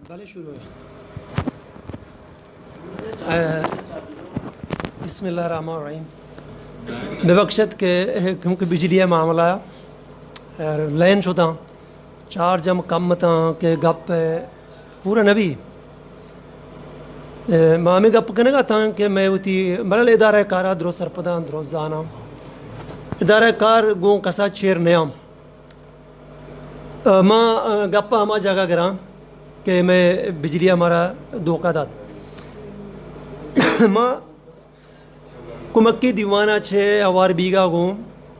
بلے شروع ہے۔ اے، بسم اللہ الرحمن الرحیم۔ ببخشت کہ کیونکہ بجلی ءِ معاملہ، اے، لائن شتاں، چارج ہم کم اتاں کہ گپ پورا نہ بی۔ اے، ما ہمے گپ کنگا اتاں کہ مئے وتی بلے ادارہ کارا درست سرپداں، درست زاناں۔ ادارہ کار گوں کسا چیر نیاں۔ ما گپ ءَ ہما جاگہ گراں کہ مئے بجلی ءَ مارا دھوکہ دات۔ ما کمکی دیوان ءَ چہ ہوار بیگ ءَ گوں،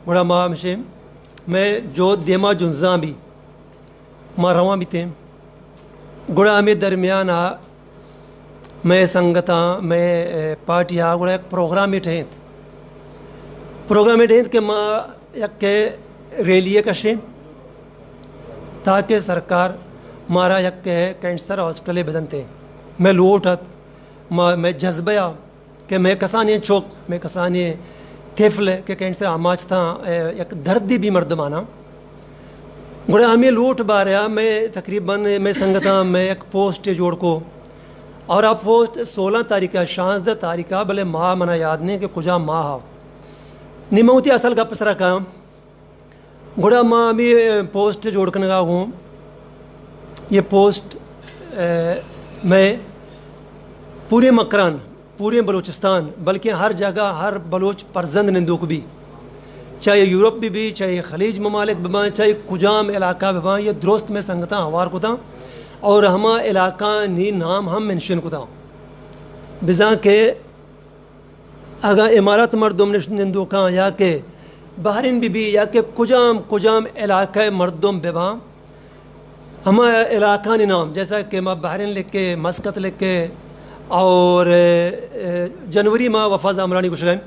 گڑا ما ہمشیں مئے جہد دیما جنزان بی، ما روان بیتیں۔ گڑا ہمے درمیان ءَ مئے سنگتاں، مئے، اے، پارٹی ءَ گڑا یک پروگرامے ٹہینت۔ پروگرامے ٹہینت کہ ما یک ریلی ءَ کشیں تاکہ سرکار مارا یک کینسر ہاسپٹلے بدنتے۔ مئے لوٹ ات، ما، مئے جذبہ ءَ کہ مئے کسانیں چک، مئے کسانیں طفل کہ کینسر آماچ تاں، اے، یک دردے بی مردماناں۔ گڑا ہمے لوٹ بارے ءَ مئے تقریباً مئے سنگتاں مئے یک پوسٹے جوڑ کو، اور آ پوسٹ سولہ تاریخ ءَ، شانزدہ تاریخ ءَ، بلے ماہ منا یاد نہیں کہ کجا ماہ ءَ۔ نی من وتی اصل گپ سرا کاں۔ گڑا ما ہمے پوسٹ جوڑ کنگا گوں۔ یہ پوسٹ، اے، مئے پورے مکران، پورے بلوچستان، بلکہ ہر جگہ ہر بلوچ پرزند نندوک بی، چاہے یورپ بہ بی، چاہے خلیج ممالک بہ باں، چاہے کجام علاقہ بہ باں، یہ درست مئے سنگتاں ہوار کتاں اور ہما علاقہ نی نام ہم منشن کتاں۔ بزاں کہ اگاں امارات مردم نش-، نندوکاں یا کہ بحرین بہ بی یا کہ کجام کجام علاقہ مردم بہ باں، ہما علاقانی نام، جیسا کہ ما بحرین لکھے، مسقط لکھے، اور، اے، اے، جنوری ما وفا زامرانی گوشگیں۔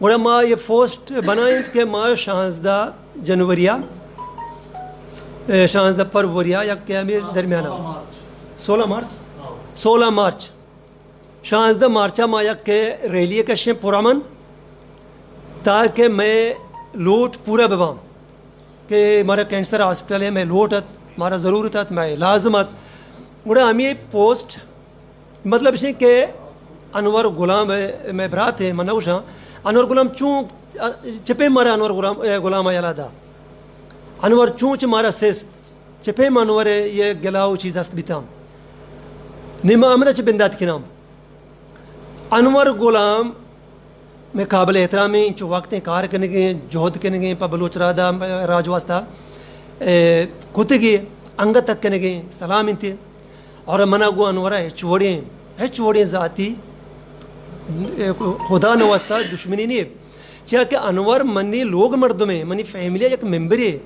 گڑا ما یہ پوسٹ بنائیں کہ ما شانزدہ جنوری ءَ، اے، شانزدہ فروری ءَ یا کہ ہمے درمیان ءَ، سولہ مارچ، سولہ مارچ، شانزدہ مارچ ءَ ما یک ریلی کشیں پرامن، تاکہ مئے لوٹ پورا بہ باں کہ مارا کینسر ہاسپٹل ءِ مئے لوٹ ات، مارا ضرورت ات، مئے لازم ات۔ گڑا ہمے پوسٹ مطلب اش کہ انور غلام مئے برات ءِ، من نہ گوشاں، انور غلام چون چہ پیم مارا انور غلام، غلام ءَ یلہ دا، انور چون چہ مارا سست، چہ پیم انور ءِ یہ گلہ و چیز است بیتاں۔ نی ما ہمدا چہ بندات کناں۔ انور غلام مئے قابل احترامیں، انچو وقتیں کار کنگیں، جہد کنگیں، پہ بلوچ راج ءَ، راج واسطہ، اے، کتگی انگت تک کنگیں، سلام انت۔ اور منا گوں انور ءَ ہچ وڑیں، ہچ وڑیں ذاتی، اے، خدا نہ واسطہ دشمنی نہیں۔ چیا کہ انور منی لوگ مردمے، منی فیملی یک ممبرے۔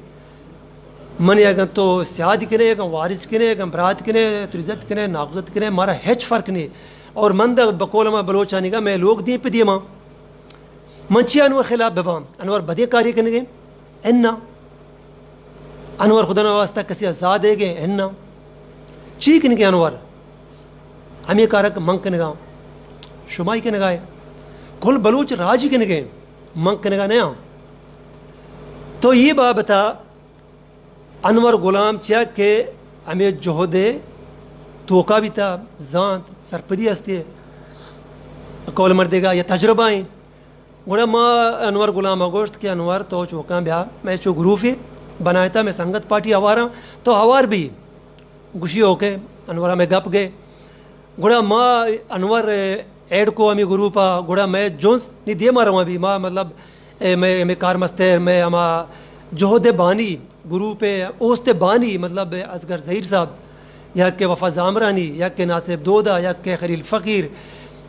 من اگاں تو سیاد کنے، اگاں وارث کنے، اگاں برات کنے، ترزت کنے، ناغزت کنے، مارا ہچ فرق نہیں۔ اور من دا بقول ما بلوچانی گا، مئے لوگ دیم پہ دیما۔ من چی انور خلاف بباں؟ انور بدیں کاری کنگے؟ انا۔ انور خدا نہ واسطہ کسی آزاد ہے گے؟ انا۔ چی کنگے انور؟ ہمیں کارک من کنگا، شمائی کنگا ہے۔ کل بلوچ راجی کنگے، من کنگا نیاں۔ تو یہ بابتا انور غلام چیا کہ ہمے جہد ءِ توکا بیتا، زانت، سرپدی ہستی، قول مردے گا یا تجربہ ایں۔ گڑا ما انور غلام ءَ گوشت کہ انور تو چوکاں بیا، مئے چو گروپے بنائتا، مئے سنگت پارٹی ہواراں، تو ہوار بی۔ گوشی اوکے، انور ءَ مئے گپ گئے۔ گڑا ما انور ایڈ کو ہمے گروپ ءَ، گڑا مئے جنز نی دیما رواں بی، ما مطلب، اے مئے، مئے کارمستر، مئے ہما جہد بانی، گروپ اوست بانی، مطلب اصغر زہیر صاحب، یا کہ وفا زامرانی، یا کہ ناصر دودا، یا کہ خلیل فقیر،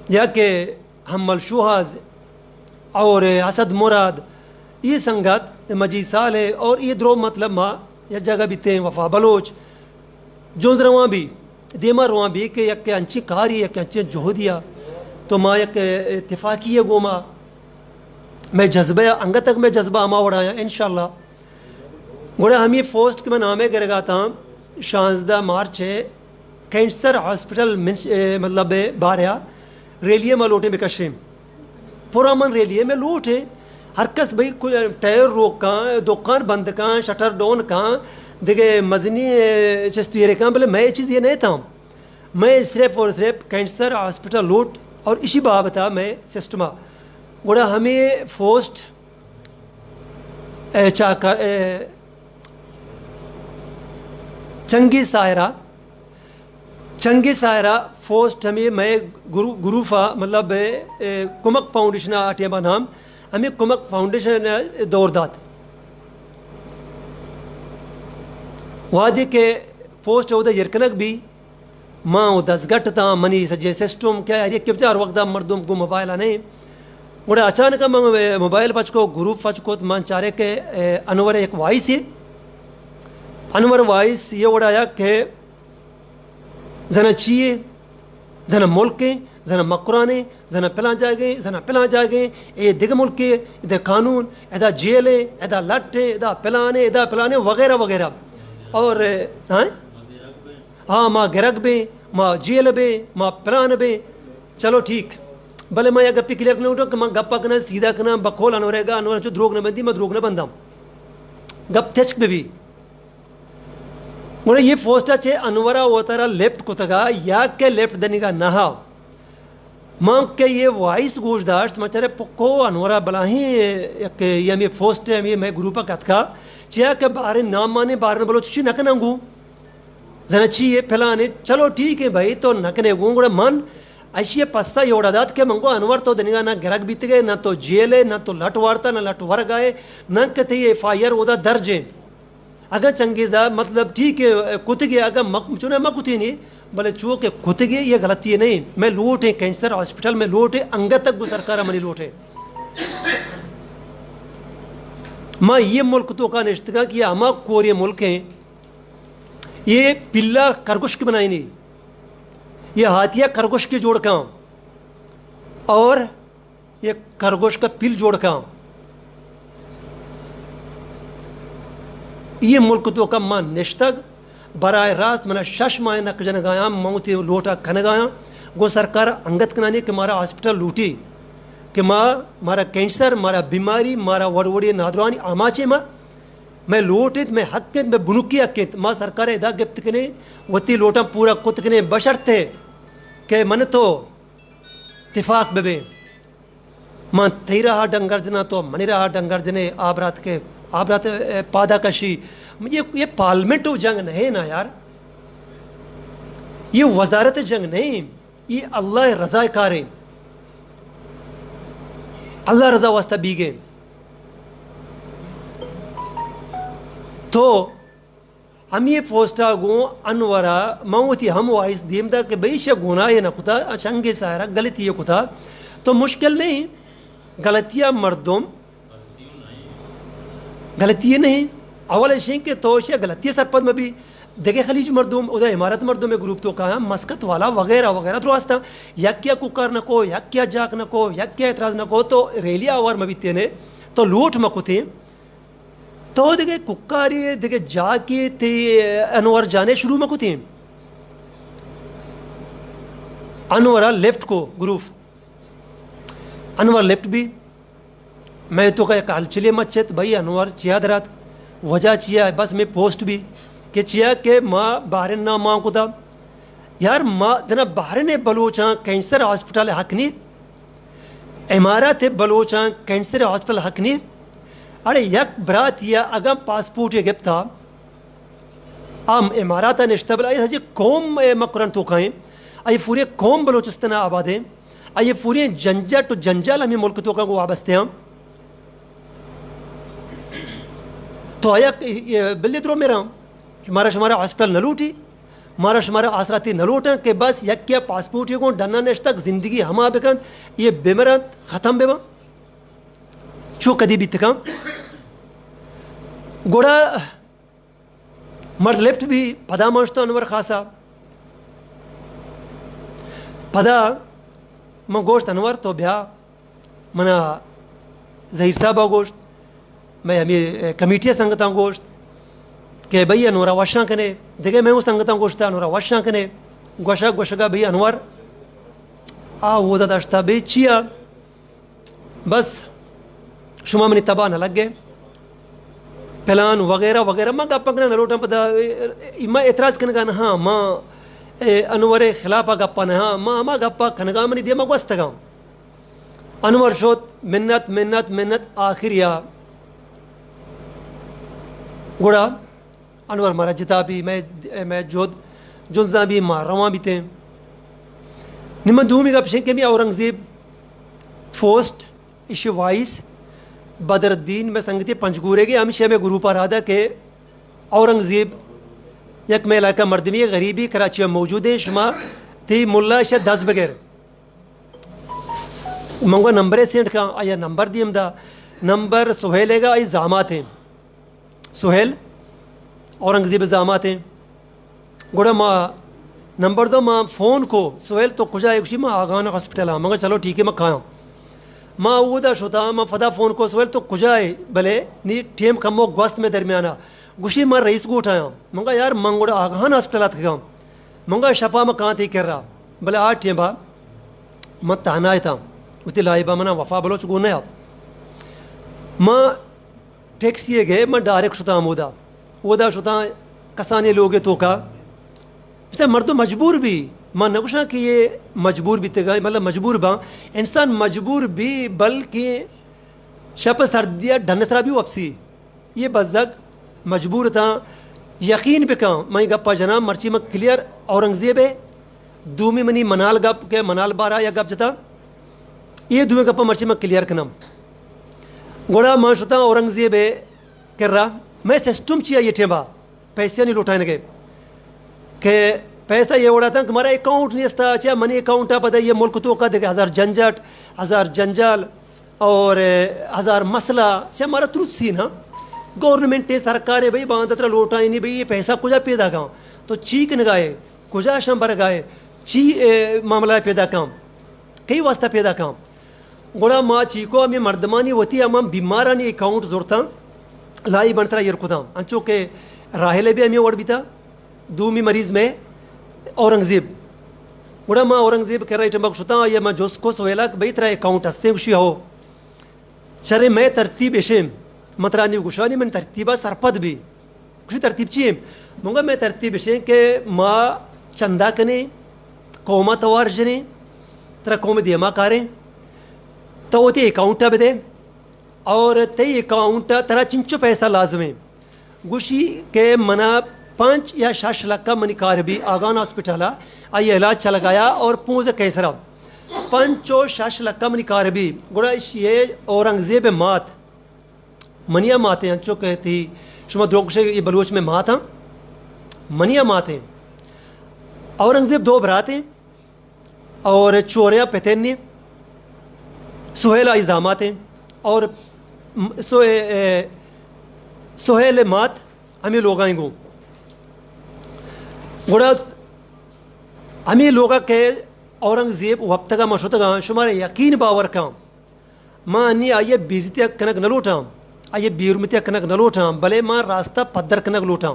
یا کہ حمل شوہاز اور اسد مراد، یہ سنگت مجید صالح اور یہ درو مطلب ما یک جگہ بیتیں، وفا بلوچ، جنز رواں بی، دیما رواں بی کہ یک انچیں کاری، یک انچیں جہدیا تو ما یک اتفاقی گوما مئے جذبہ انگت تک مئے جذبہ ہما وڑا انشاءاللہ۔ گڑا ہمے پوسٹ کہ من نامے گرگا تاں، شانزدہ مارچ ءَ کینسر ہاسپٹل من، اے، مطلب باریا ریلی ما لوٹیں بکشیں۔ پرامن ریلی مئے لوٹ ہے۔ ہر کس بھئی کو-، ٹائر روک کاں، دکان بند کاں، شٹر ڈاؤن کاں، دگہ مزنی، اے، چست ایرے کاں، بلے مئے چیز یہ نہیں تھا۔ مئے صرف اور صرف کینسر ہاسپٹل لوٹ اور اسی بابت مئے سسٹم۔ گڑا ہمیں فوسٹ، اے، چاکر، اے، چنگی سائرہ، چنگی سائرہ فوسٹ ہمیں مئے گرو-، گروپ ءَ، مطلب، اے، اے، کمک فاؤنڈیشن ءَ آ ٹائم ءَ نام، ہمیں کمک فاؤنڈیشن ءَ دور دات۔ وہدے کہ فوسٹ اودا ایر کنگ بی، ما او دزگٹ تاں، منی سجے سسٹم کہ ہر یک بچار وقت مردم گوں موبائل ءَ نہیں۔ گڑا اچانک من موبائل پچ کو، گروپ پچ کو، من چارے کہ، اے، انور یک وائس ہے۔ انور وائس یہ وڑا یا کہ زنا چیے، زنا ملک ہیں، زنا مکران ہیں، زنا پلان جاگے، زنا پلان جاگے، اے دگہ ملک ہے، ادا قانون، ادا جیل ہے، ادا لٹ ہے، ادا پلان ہے، ادا پلان ہے، وغیرہ وغیرہ۔ اور، ہاں؟ ہاں، ما گرگ بیں، ما جیل بیں، ما پلان بیں۔ چلو ٹھیک۔ بلے ما یک گپی کلیئر کناں کہ ما گپ کناں، سیدھا کناں، بقول انورے گا، انور چو دروگ نہ بندی، ما دروگ نہ بنداں۔ گپ تچک بہ بی۔ گڑا یہ فوسٹا چے انورا وترا لیفٹ کتگا یا کہ لیفٹ دنیگا نہ ہا۔ من کہ یہ وائس گوش داشت، من چرے پکو انورا بلاہیں یک یہ ہمیں فوسٹ ہے، ہمیں میں گروپا کتکا، چیا کہ بارے نام مانے بارن بلوچی نہ کناں گوں۔ زنا چی ہے پلانے، چلو ٹھیک ہے بھائی، تو نہ کنے گوں، گڑا من اشی پستا یہ وڑا دات کہ من گو انور تو دنیگا نہ گرگ بیتگے، نہ تو جیل ہے، نہ تو لٹ وارتا، نہ لٹ ورگا ہے، نہ کہ تی ایف آئی آر اودا درج ہے۔ اگاں چنگیزا مطلب ٹھیک ہے، کتگے، اگاں مک-، چونہ مہ کتینی، بلے چو کہ کتگے، یہ غلطی نہیں۔ میں لوٹ ہے کینسر ہاسپٹل، میں لوٹ ہے انگت تک گو سرکار منی لوٹ ہے۔ ما یہ ملک تو کا نشتگا کہ یہ ہما کورے ملک ہیں، یہ پلا کرگشک بنائینی، یہ ہاتھیا کرگشک جوڑ کاں اور یہ کرگوش کا پل جوڑ کاں۔ یہ ملک تو کم ما نشتگ، براہ راست منا شش ماہ نک جنگایاں، موتی لوٹا کنگایاں، گو سرکار انگت کنانی کہ مارا ہاسپٹل لوٹی، کہ ما، مارا کینسر، مارا بیماری، مارا وڑ وڑی نادرانی آماچے ما، میں لوٹ انت، میں حق انت، میں بنکی حق انت، ما سرکار ادا گپت کنے، وتی لوٹاں پورا کت کنے، بشرتے کہ من تو تفاق ببیں۔ من تئی راہ ڈنگر جناں، تو منی راہ ڈنگر جنے، آ برات کہ آ برات، اے، پادا کشی۔ یہ، یہ پارلیمنٹ و جنگ نہیں نا یار، یہ وزارت جنگ نہیں، یہ اللہ رضا کاریں، اللہ رضا واسطہ بیگیں۔ تو ہمے پوسٹا گوں انورا من وتی ہم وائس دیم دا کہ بھئی شہ گناہ نہ کتا، چنگے سارا غلطی کتا، تو مشکل نہیں، غلطی مردم غلطی نہیں۔ اول اشیں کہ تو شہ غلطی سرپد مبی۔ دگہ خلیج مردم، ادا امارت مردم گروپ تو کایا، مسکت والا وغیرہ وغیرہ درستاں، یکیا کوکار نہ کو، یکیا جاک نہ کو، یکیا اعتراض نہ کو، تو ریلی آوار مبی تینے، تو لوٹ مکتیں۔ تو دگہ ککاری، دگہ جاکی تی انور جانے شروع مکتیں۔ انورا لیفٹ کو گروپ۔ انور لیفٹ بی۔ میں تو کا یک ہلچلے مچت، بھئی انور چیا درات؟ وجہ چیا؟ بس میں پوسٹ بی کہ چیا کہ ما بحرین نام مان کتا۔ یار ما دنا بحرین بلوچاں کینسر ہاسپٹل حق نی؟ امارات بلوچاں کینسر ہاسپٹل حق نی؟ اڑے یک برات یا اگاں پاسپورٹ گپتا، ہم امارات نشتہ بل آئی سجے قوم مکران تو کائیں، آئی پورے قوم بلوچستان آباد ہیں، آئی پورے جنجٹ و جنجال ہمیں ملک تو کا وابستہ ہیں۔ تو آیا بلے درو میرا، مارا شمارا ہاسپٹل نہ لوٹی، مارا شمارا آسراتی نہ لوٹاں کہ بس یکیا پاسپورٹ کو ڈنا نشتگ، زندگی ہما بکنت، یہ بمرنت، ختم بباں۔ چو کدی بیتکاں؟ گڑا مرد لیفٹ بی، پدا من شتاں انور خاصا۔ پدا من گوشت انور تو بیا، منا ظہیر صاحب گوشت، میں ہمیں کمیٹی سنگتاں گوشت کہ بھئی انورا وشاں کنے، دگہ میں سنگتاں گوشتا انورا وشاں کنے، گوشا گوشگا بھئی انور آ وہ داشتا بھئی چیا؟ بس شما منی تبا نہ لگے، پلان وغیرہ وغیرہ، ما گپ کنگ نہ لوٹاں۔ پدا، اے، اے، ما اعتراض کنگا نہ ہاں، ما، اے، انور خلاف گپ نہ ہاں، ما ہما گپ کنگا منی دیما گوستگاں۔ انور شت، منت، منت، منت، آخریا گڑا انور مارا جتا بی، مئے، مئے جہد جنزاں بی، ما رواں بیتیں۔ نی من دومی گپ شیں کہ می اورنگزیب فوسٹ، ایشی وائس بدر الدین، مئے سنگتی پنجگورے گے، ہمیشہ مئے گروپ ء رادا کہ اورنگزیب یک مئے علاقہ مردمی غریبی کراچی ء موجود ہیں، شما تی ملا ایشی دست بگر۔ منگو نمبر سینڈ کاں، آیا نمبر دیم دا، نمبر سہیل گا، آئی زامات ہیں۔ سہیل اورنگزیب زامات ہیں۔ گڑا ما نمبر دو، ما فون کو، سہیل تو کجا ہے؟ گوشی ما آگان ہاسپٹل ہاں۔ منگا چلو ٹھیک ہے، ما کایاں۔ ما اودا شتا، ما پدا فون کو، سہیل تو کجا ہے؟ بلے نی ٹیم کمو گوست میں درمیانا۔ گوشی ما رئیس گوٹا ہاں۔ منگا یار من گڑا آگان ہاسپٹل اتکگاں۔ منگا شپا ما کانتی کرا۔ بلے آ ٹیم با من تہنا اتاں۔ وتی لائبا منا وفا بلوچ گون نیا۔ ما ٹیکسی ء گئے، من ڈائریکٹ شتاں ہمودا۔ اودا شتاں کسانیں لوگے توکا۔ بچار مردم مجبور بی، من نہ گوشاں کہ یہ مجبور بیتگا، مطلب مجبور باں۔ انسان مجبور بی، بلکہ شپ سردی ء ڈن سرا بی وپسی۔ یہ بزگ مجبور تاں۔ یقین بکاں، من گپا جناں، مرچی من کلیئر اورنگزیب ہے۔ دومی منی منال گپ کہ منال بارا یا گپ جتا۔ یہ دوئیں گپا مرچی من کلیئر کنم۔ گڑا من شتاں اورنگزیب ء کرا، مئے سسٹم چیا یہ ٹیما پیسے نہیں لوٹائیں گے کہ پیسہ یہ اڑاتا کہ ہمارا اکاؤنٹ نہیں استا، چیا منی اکاؤنٹ آ پتہ یہ ملک تو کا دے ہزار جنجٹ، ہزار جنجال اور ہزار مسئلہ، چیا ہمارا ترت سی نا۔ گورنمنٹ ہے، سرکار ہے، بھئی باندترا لوٹائیں نہیں، بھئی یہ پیسہ کجا پیدا گا، تو چی کنگائے، کجا شمبر گائے، چی اے، معاملہ پیدا کاں، کئی واسطہ پیدا کاں۔ گڑا ما چیکو ہمیں مردمانی وتی ہما بیمارانی اکاؤنٹ زرتاں، لائی بنترا ایر کتاں، انچو کہ راحلہ بھی ہمیں وڑ بیتا، دومی مریض میں اورنگزیب۔ گڑا ما اورنگزیب کرا ایٹم بک شتاں، یا ما جست کو سویلا کہ بھئی ترا اکاؤنٹ ہستے؟ گوشی ہو۔ شرے میں ترتیب اشیں، من ترا نی گوشانی من ترتیبا سرپد بی۔ گوشی ترتیب چی ہے؟ منگا میں ترتیب اشیں کہ ما چندہ کنیں، قوما توار جنیں، ترا قوم دیما کاریں، تو وتی اکاؤنٹا بدے اور تئی اکاؤنٹا ترا چنچو پیسہ لازمیں۔ گوشی کہ منا پنچ یا شش لکھ منی کار بی آگان ہاسپٹل، آئی علاج چلگایا اور پونز کینسر، پنچ و شش لکھ منی کار بی۔ گڑا اشی اورنگزیب مات، منی ء مات ہیں، انچو کہ تھی شما دروگ گوشے، یہ بلوچ میں مات ہیں، منی ء مات ہیں۔ اورنگزیب دو برات ہیں اور چوریا پتن نے، سہیل آئی زامات ہیں اور م-، سو-، اے، اے، سہیل مات ہمیں لوگائیں گو۔ گڑا ہمیں لوگا کہ اورنگزیب وپتگا مشتگا، شمارے یقین باور کاں۔ ما انی آئی ء بیزتی کنگ نہ لوٹاں، آئی ء بے حرمتی کنگ نہ لوٹاں، بلے ما راستہ پدر کنگ لوٹاں۔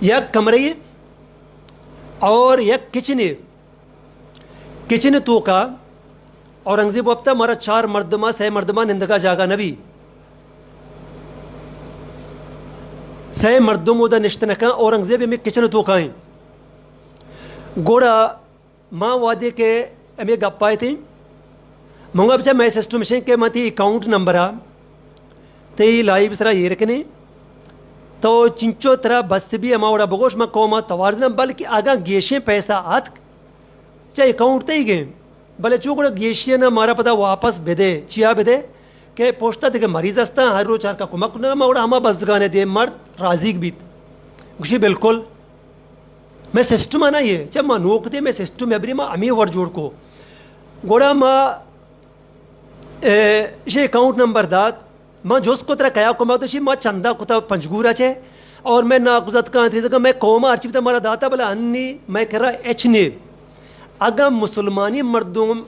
یک کمرے اور یک کچنے، کچن توکا اورنگزیب وپتا مارا چار مردما، سہ مردما نندگا جاگہ نہ بی۔ سہ مردم اودا نشت نہ کن، اورنگزیب ہمے کچن توکا ہیں۔ گڑا ما وہدے کہ ہمے گپ آئے تھے، منگا بچا مئے سسٹم شیں کہ من تئی اکاؤنٹ نمبر آ تئی لائیو سرا ایر کنے، تو چنچو ترا بس بی ہما وڑا بگوش، من قوما توار دنم، بلکہ اگاں گیشیں پیسہ آتک چہ اکاؤنٹ تئی گے، بلے چو گڑا گیشی نا مارا پدا واپس بدے، چیا بدے کہ پشتا دگہ مریض ہستاں، ہر روچ ہر کا کمک کنگا، ما وڑا ہما بزگانے دے مرد راضیگ بیت۔ گوشی بالکل۔ مئے سسٹم ء نہ یہ، چہ ما نوک دے مئے سسٹم ء بری ما ہمے وڑ جوڑ کو۔ گڑا ما، اے، شے اکاؤنٹ نمبر دات، ما جست کو ترا کیا کو، ما تو شی ما چندہ کتا پنجگورا چے، اور میں ناکوزتکاں تریزگاں میں قوم ہرچی بتا مارا داتا، بلے انی میں کرا اچ نے۔ اگاں مسلمانی مردم،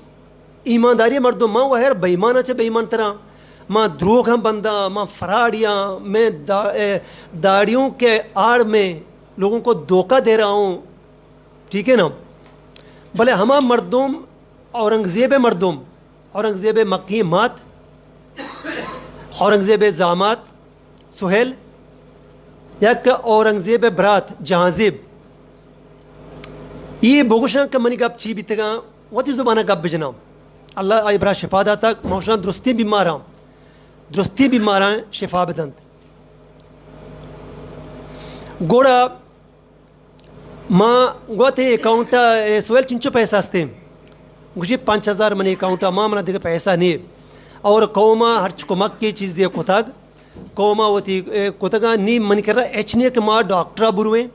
ایمانداری مردم، ما وہ ہر بے ایمان چے بے ایمان ترا، ما دروگ ہم بنداں، ما فراڈیاں، میں دا-، اے، داڑیوں کے آڑ میں لوگوں کو دھوکہ دے رہا ہوں، ٹھیک ہے نا؟ بلے ہما مردم، اورنگزیب مردم، اورنگزیب مکی مات، اورنگزیب ءِ زامات سہیل، یک اورنگزیب ءِ برات جہانزیب، اے بگوشاں کہ منی گپ چی بیتگاں، وتی زبان ءَ گپ بجناں۔ اللہ آئی برا شفا داتگ، ما گوشاں درستیں بیماراں، درستیں بیماراں شفا بدنت۔ گڑا ما گوت اے اکاؤنٹ ءَ، اے سہیل چنچو پیسہ استیں؟ گوشی پنچ ہزار منی اکاؤنٹ ءَ، ما منا دگہ پیسہ نی۔ اور قوم ءَ ہرچ کمک کے چیزے کتگ، قوم ءَ وتی، اے، کتگاں نی منی کرا ہچ نی کہ ما ڈاکٹر ءَ برویں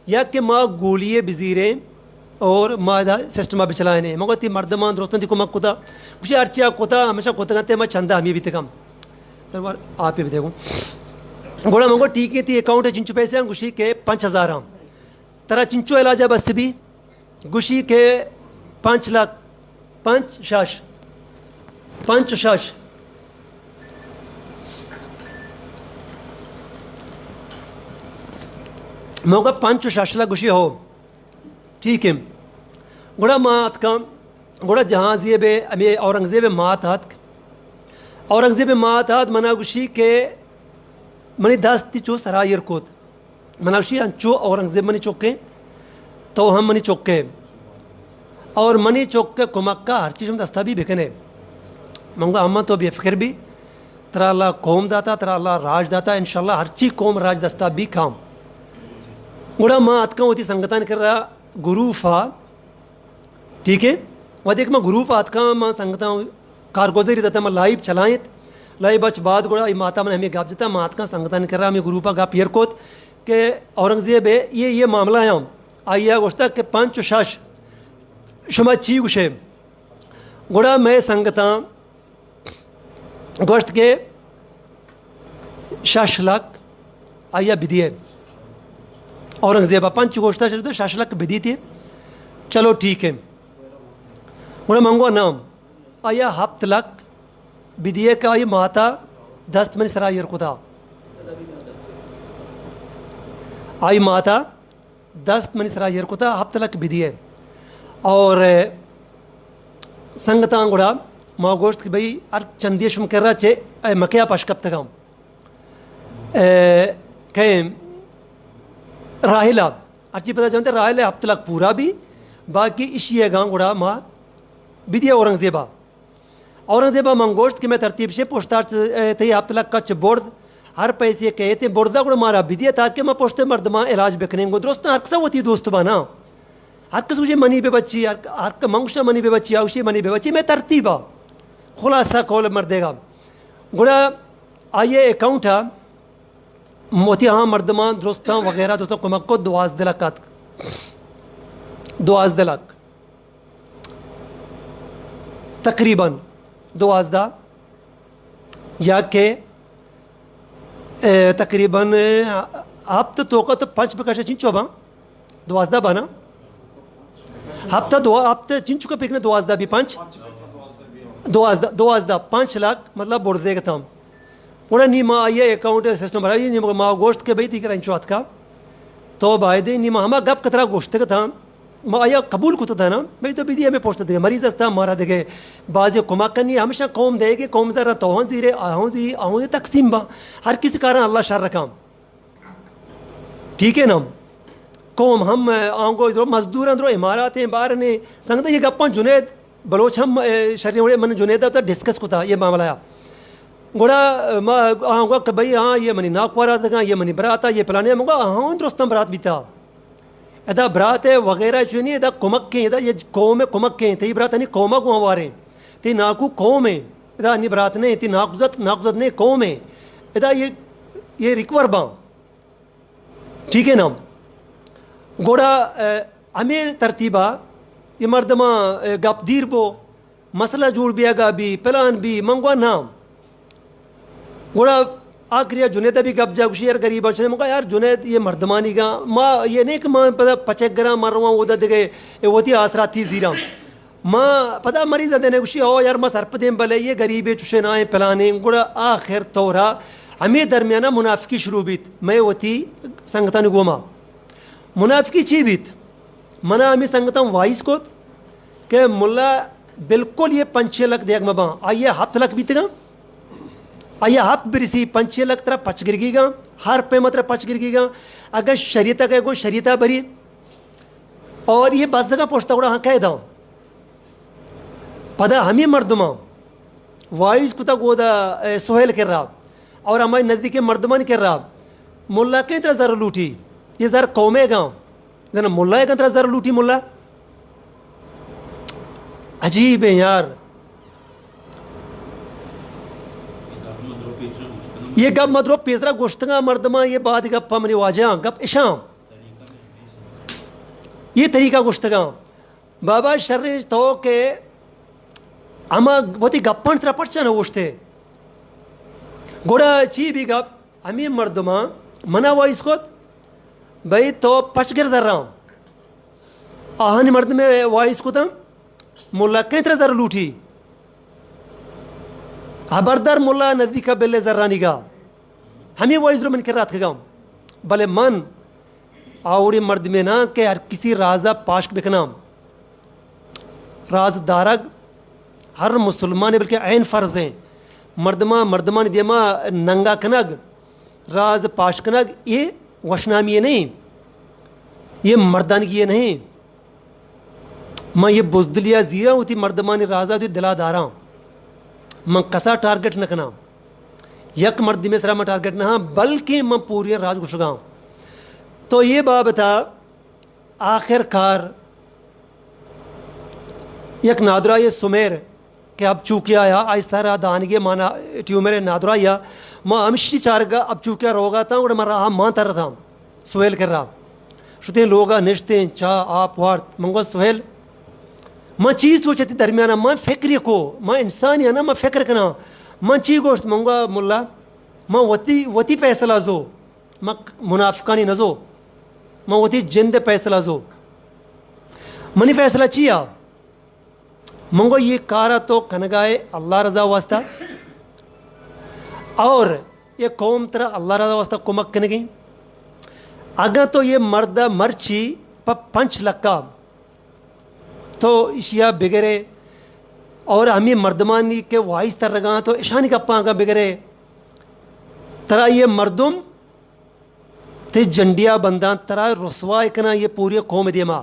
یا کہ ما گولی ءَ بزیریں اور ما ادا سسٹم ءَ بچلائینیں۔ ما گوت اے مردماں درستاں تئی کمک کتا؟ گوشی ہرچی آ کتا ہمیشہ کتگاں تے ما چندہ ہمے بیتگاں۔ سروار آپ ءَ بدے گوں۔ گڑا من گو ٹھیک ہے، تئی اکاؤنٹ ءَ چنچو پیسے ہیں؟ گوشی کہ پنچ ہزار ہیں۔ ترا چنچو علاج ءَ بست بی؟ گوشی کہ پنچ لکھ، پنچ شش، پنچ و شش۔ من گو پنچ و شش لکھ؟ گوشی ہو۔ ٹھیک ہے۔ گڑا ما اتکاں، گڑا جہانزیب ءِ، ہمے اورنگزیب ءِ مات اتک۔ اورنگزیب ءِ مات ات، منا گوشی کہ منی دست تئی چو سرا ایر کت۔ منا گوشی انچو اورنگزیب منی چک ایں، تو ہم منی چک ئے اور منی چک ءِ کمک ءَ ہرچی شما دستا بی بکنے۔ من گو اماں تو بے فکر بی، ترا اللہ قوم داتا، ترا اللہ راج داتا، انشاءاللہ ہرچی قوم راج دستا بی کام۔ گڑا ما اتکاں وتی سنگتانی کرا گروپ ءَ، ٹھیک ہے، وھدے کہ ما گروپ ءَ اتکاں، ما سنگتاں کارگزاری داتا، ما لائیو چلائینت، لائیو ءَ چہ بعد گڑا اے ماتا من ہمے گپ جتا، ما اتکاں سنگتانی کرا ہمے گروپ ءَ گپ ایر کت کہ اورنگزیب ءِ یہ، یہ معاملہ ہیں، آئی ءَ گوشتا کہ پنچ و شش، شما چی گوشے؟ گڑا مئے سنگتاں گوشت کہ شش لکھ آئی ءَ بدیے۔ اورنگزیب ءَ پنچ گوشتا، شش، شش لکھ بدیتے۔ چلو ٹھیک ہے۔ گڑا من گو نام آئی ءَ ہپت لکھ بدیے کہ آئی ماتا دست منی سرا ایر کتا۔ آئی ماتا دست منی سرا ایر کتا، ہپت لکھ بدیے۔ اور، اے، سنگتاں گڑا ما گوشت کہ بھئی ہر چندی شم کرا چے، اے مکیا پش کپتگاں۔ اے، کئے راحلہ، ہرچی پدا جانتے راحلہ ہپت لکھ پورا بی، باقی اشی ءَ گاں گڑا ما بدیے اورنگزیبا۔ اورنگزیب ءَ من گوشت کہ مئے ترتیب چے، پشتار چ-، اے، تئی ہپت لکھ کچ برد، ہر پیسے کہ ایتے بردا گڑا مارا بدیے، تاکہ ما پشت مردماں علاج بکنیں۔ گو درست، ہر کسا وتی دوست بانا، ہر کس گوشے منی بہ بچی، ہر، ہر ک-، من گوشاں منی بہ بچی، آ گوشے منی بہ بچی، مئے ترتیبا۔ خلاصہ قول مردے گا۔ گڑا آئی ءِ اکاؤنٹ ءَ وتی ہاں مردماں درستاں وغیرہ درستاں کمک کو، دوازدہ لکھ آتک۔ دوازدہ لکھ۔ تقریباً دوازدہ یا کہ، اے، تقریباً، اے، ہپت توکا تو پنچ بکشے چنچو باں؟ دوازدہ بانا؟ ہپتہ دو، ہپتہ چنچو کا پکنہ؟ دوازدہ بی پنچ؟ دوازدہ، دوازدہ، پنچ لکھ مطلب برزے گتاں۔ گڑا نی ما آئی ءِ اکاؤنٹ ءِ سسٹم بھرائی، نی ما گوشت کہ بھئی تئی کرا انچو اتکا، تو بایدے، نی ما ہما گپ کہ ترا گوشتگ اتاں، ما آئی ءَ قبول کت اتاں نا، بھئی تو بدی ہمے پشت دگہ مریض ہستاں، مارا دگہ بازی کمک کنی، ہمیشہ قوم دے کہ قوم زر تو ہوں زیرے، آ ہوں زی، آ ہوں زی تقسیم با، ہر کسی کاراں اللہ شر رکھاں۔ ٹھیک ہے نا؟ قوم ہم، آنگو درو مزدور اندرو امارات ہیں، باہر نے، سنگت یہ گپاں جنید بلوچ ہم، اے، شریں وڑے من جنید ءَ ڈسکس کتا یہ معاملہ ءَ۔ گڑا ما آں گو کہ بھئی ہاں، یہ منی ناکوارا دگاں، یہ منی براتا، یہ پلانے، من گو ہاں درستاں برات بیتا۔ ادا برات ءِ وغیرہ چونی، ادا کمک کیں، ادا یہ قوم ءِ کمک کیں، تئی برات انی قوم ءَ گوں ہواریں، تئی ناکو قوم ہیں، ادا انی برات نہیں، تئی ناکوزت، ناکوزت نہیں، قوم ہیں۔ ادا یہ، یہ ریکور باں۔ ٹھیک ہے نا؟ گڑا، اے، ہمے ترتیبا یہ مردماں، اے، گپ دیر بو، مسئلہ جوڑ بیگا بی، پلان بی، من گوا نام۔ گڑا آخری جنید بھی گپ جا گوشی، یار غریباں چنے، من گوا یار جنید یہ مردمانی گا، ما یہ نہیں کہ ما پدا پچک گراں، من رواں اودا دگہ، اے، وتی آسراتی زیراں۔ ما پدا مریض ءَ دینے گوشی، او یار، ما سرپدیں، بلے یہ غریبے چوشے نائیں، پلانیں۔ گڑا آخر طورا ہمے درمیانا منافقی شروع بیت مئے وتی سنگتانی گوما۔ منافقی چی بیت؟ منا ہمے سنگتاں وائس کت کہ ملا بالکل یہ پنچ چھ لکھ دیگ مباں، آئی ءَ ہپت لکھ بیتگاں۔ آیا ہپت برسی، پنچ چھ لک ترا پچ گرگی گا، ہر پیما ترا پچ گرگی گا۔ اگر شریعت گئے گو شریعت بری، اور یہ بزگا پشتا گڑا ہاں کہہ داں۔ پدا ہمیں مردماں وائز کتا گودا، اے، سہیل کرا اور ہمارے نزدیک مردمان کرا، ملا کئی ترا زر لوٹی؟ یہ زر قومے گا، زنا ملا کئی ترا زر لوٹی ملا؟ عجیب ہے یار۔ یہ گپ مدرو پیسرا گوشتگا مردماں، یہ بعد گپ منی واجہ گپ اشاں۔ یہ طریقہ گوشتگا۔ بابا شر تو کہ ہما وتی گپاں ترا پرچا نہ گوشتے؟ گڑا چی بی گپ؟ ہمیں مردماں منا وائس کت، بھئی تو پچ گر در رہا۔ آہانی مردم وائس کتاں، ملا کئی ترا زر لوٹی؟ خبردار ملا نزدیک بلے زرانی گا۔ ہمیں وائس رو من کرا اتکگاں۔ بلے من آوڑی مردمے نہ کہ ہر کسی رازا پاشک بکناں۔ راز دارگ ہر مسلمانے بلکہ عین فرض ہیں۔ مردماں، مردمانی دیما ننگا کنگ، راز پاش کنگ، یہ وشنامی نہیں، یہ مردانگی نہیں۔ من یہ بزدلیا زیراں، وتی مردمانی رازا وتی دلا داراں۔ من کسا ٹارگٹ نہ کناں، یک مردمے سرا من ٹارگٹ نہ ہاں، بلکہ من پوری راز گوشگاں۔ تو یہ بابتا آخر کار یک نادراہی سمیر کہ اب چوکی آیا، آئی سرا دانگی مانا ٹیومر نادراہی آ، ما ہمشی چارگا اب چوکی روگا تا، گڑا من راہ مان تر تھا۔ سہیل کرا شتیں لوگا نشتیں، چاہ آپ وارت۔ من گو سہیل، من چی سوچتی درمیانا، من فکری کو، من انسانی آں نا، من فکر کناں۔ من چی گوشت؟ من گو ملا، من وتی، وتی فیصلہ زو، من منافقانی نزو، من وتی جند فیصلہ زو۔ منی فیصلہ چی آ؟ من گو یہ کارا تو کنگائے اللہ رضا واسطہ، اور یہ قوم ترا اللہ رضا واسطہ کمک کنگی۔ اگاں تو یہ مرد مرچی پہ پنچ لکا تو اشیا بگرے، اور ہمیں مردمانی کہ وائس ترگاں تو اشانی گپاں اگاں بگرے، ترا یہ مردم تئی جنڈیا بنداں، ترا رسوا کناں یہ پوری قوم دیما۔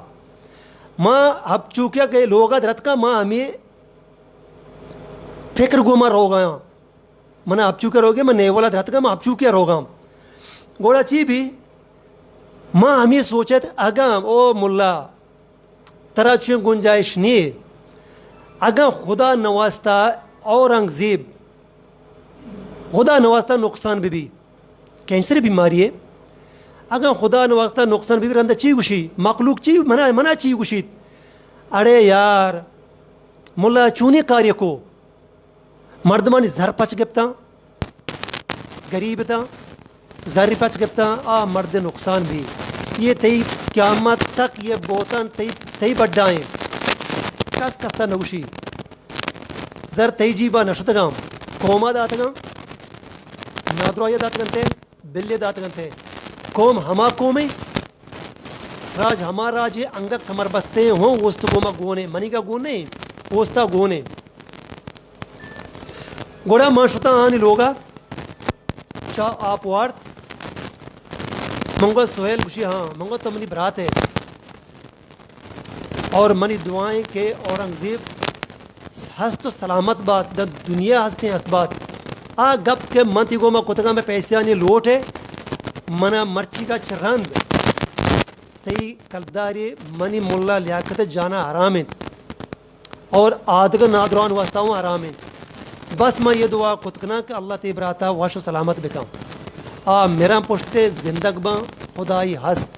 ما ہب چوکیا کہ لوگا درتکا، ما ہمیں فکر گو ما روگایاں۔ من ہب چوکیا روگے، من نیولا درتکا، ما ہب چوکیا روگاں۔ گوڑا چی بھی؟ ما ہمیں سوچت، اگاں او ملا، ترا چون گنجائش نیے۔ اگاں خدا نواستہ اورنگزیب، خدا نواستہ نقصان بہ بی، کینسر بیماری ہے، اگاں خدا نواستہ نقصان بہ بی، رندا چی گوشی؟ مخلوق چی منا، منا چی گوشیت؟ اڑے یار، ملا چونی کاری کو؟ مردمانی زر پچ گپتاں، گریب تاں، زر پچ گپتاں، آ مرد نقصان بی۔ یہ تئی قیامت تک یہ بوتان تئی، تئی بڈائیں۔ کس کسا نگوشی۔ زر تئی جیبا نشتگاں، قوما داتگاں، نادراہیا داتگنتے، بلے داتگنتے۔ قوم ہما قومیں، راج ہما راجے، انگت کمر بستیں ہوں، اوست گوما گونے، منیگا گونے، اوستا گونے۔ گڑا من شتاں آنی لوگا، چا آپ وارت۔ من گو سہیل؟ گوشی ہاں۔ من گو تو منی برات ہے اور منی دعائیں کہ اورنگزیب ہست و سلامت بات، داں دنیا ہستیں ہست بات۔ آ گپ کہ من تی گوما کتگاں، مئے پیسیانی لوٹ ہے، منا مرچی کا چہ رند تئی کلدارے منی ملا لیاقت جانا حرام انت۔ اور آدگہ نادران واسطہ ہوں حرام انت۔ بس من یہ دعا کت کناں کہ اللہ تئی براتا وش و سلامت بکن۔ آ مراں پشتے زندگ باں، خدائی ہست۔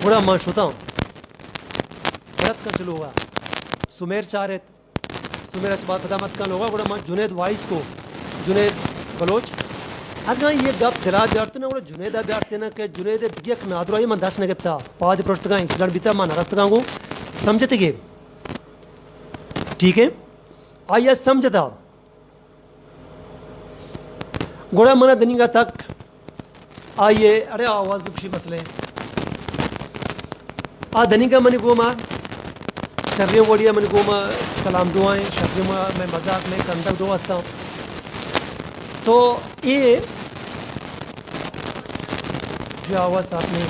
گڑا من شتاں۔ برت کن چہ لوگا۔ سمیر چارت۔ سمیر اچ بعد پدا مت کن لوگا، گڑا من جنید وائس کو، جنید بلوچ۔ اگاں یہ گپ دلا بیارتنا، گڑا جنیدا بیارتنا کہ جنید دگہ یک نادراہی من دست نہ گپتا، پاد پرشتگاں، ایکسیڈنٹ بیتا، من نہ رستگاں گوں، سمجھتے گے؟ ٹھیک ہے؟ آئی سمجھتا۔ گڑا منا دنیگا تک آئیے، اڑے آواز کشی مسئلے۔ آ دنیگا منی گوما شریں وڑیا من گوما سلام دعائیں، شریں ما، مئے مزاک، مئے کندگ درستاں۔ تو اے جو آواز صاف نہیں،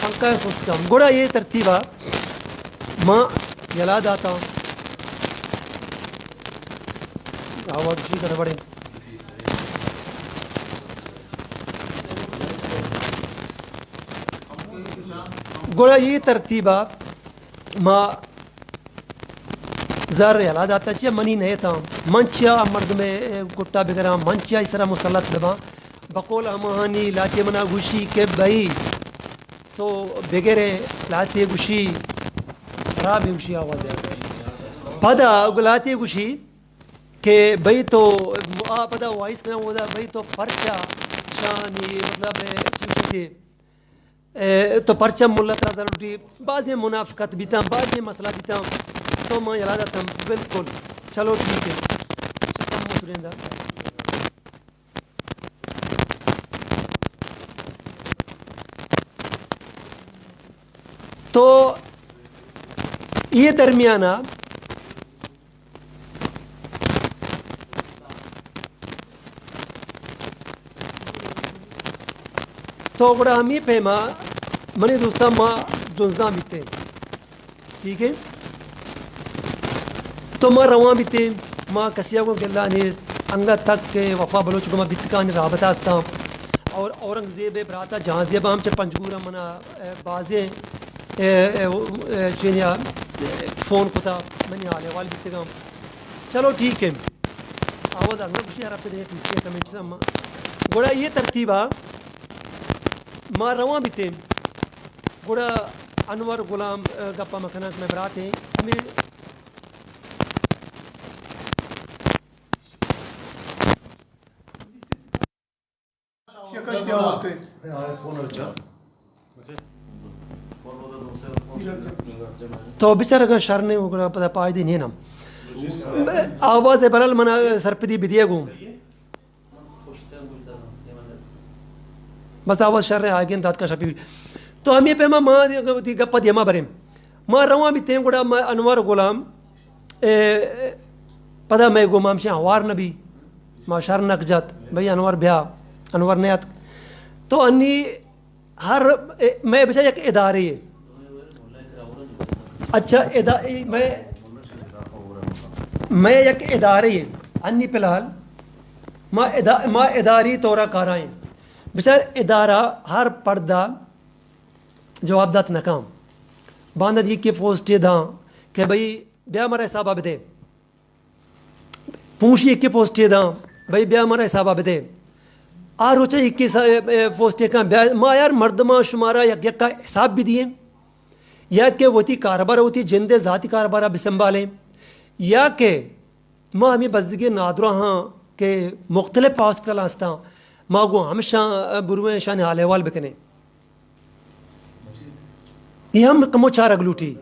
پنکھا سستم۔ گڑا اے ترتیبا ما یلا داتاں۔ آواز جی گڑبڑیں۔ گڑا اے ترتیبا ما زر یلا داتا، چیا منی نئیتاں، من چیا مردمے گٹا بگراں، من چیا ای سرا مسلط بباں۔ بقول ہماہانی لاتے منا گوشی کہ بھئی تو بگرے، لاتے گوشی خراب ہے، گوشی آواز ہے۔ پدا لاتے گوشی کہ بھئی تو آ پدا وائس کنا ہودا، بھئی تو پرچا شانی مطلب چیز تھے اے، تو پرچا ملا ترا زر لوٹی، بازیں منافقت بیتاں، بازیں مسئلہ بیتاں، تو ما یلا داتاں، بالکل، چلو ٹھیک ہے۔ تو اے درمیانا تو گڑا ہمے پیما منی دوستاں ما جنزاں بیتیں، ٹھیک ہے؟ تو ما رواں بیتیں، ما کسی گوں گلہ نیست، انگت تک کہ وفا بلوچ گوں ما بیتکانی رابطہ استاں، اور اورنگزیب براتا جہانزیب ہم چہ پنجگور منا، اے، بازیں، اے، اے، اے، چینیا، اے، فون کتا، منی حال احوال بیتگاں۔ چلو ٹھیک ہے۔ آواز انگا گوشی ہر ہفتے دیں پیسے کمنٹس ہم۔ گڑا یہ ترتیبا ما رواں بیتیں۔ گڑا انور غلام، اے، گپا مکناں کہ مئے برات ہیں۔ ہمیں تو بچار اگاں شر نہیں، گڑا پدا پائدے نہیں نا۔ آواز بلال منا سرپدی بدیے گوں۔ بس آواز شر ہے، آگے دات کا شپی۔ تو ہمیں پیما ما دی گپا دیما بریں۔ ما رواں بیتیں گڑا ما انور غلام، اے، پدا مئے گوما ہمشیں ہوار نبی، ما شر نک جت، بھئی انور بیا، انور نیاتک۔ تو انی ہر، اے، مئے بچا یک ادارے ہے۔ اچھا، ادا-، اے، مئے، مئے یک ادارے ہے۔ انی فی الحال ما ادا-، ما اداری طورا کارائیں۔ بچار ادارہ ہر پردہ جواب دات نکاں۔ باندا دی کہ پوسٹے داں کہ بھئی بیا مارا حسابا بدے۔ پونشی ایکے پوسٹے داں، بھئی بیا مارا حسابا بدے۔ آ روچا ایکے سا-، اے، اے، پوسٹے کاں بیا، ما یار مردماں شمارا یک یکا حساب بدییں، یا کہ وتی کاروبار، وتی جندے ذاتی کاروبارا بسنبھالیں، یا کہ ما ہمیں بزگیں نادراہاں کہ مختلف ہاسپٹل ہستاں، ما گوں ہمشاں برویں، شان حال احوال بکنیں۔ یہ ہم کمو چارگ لوٹی۔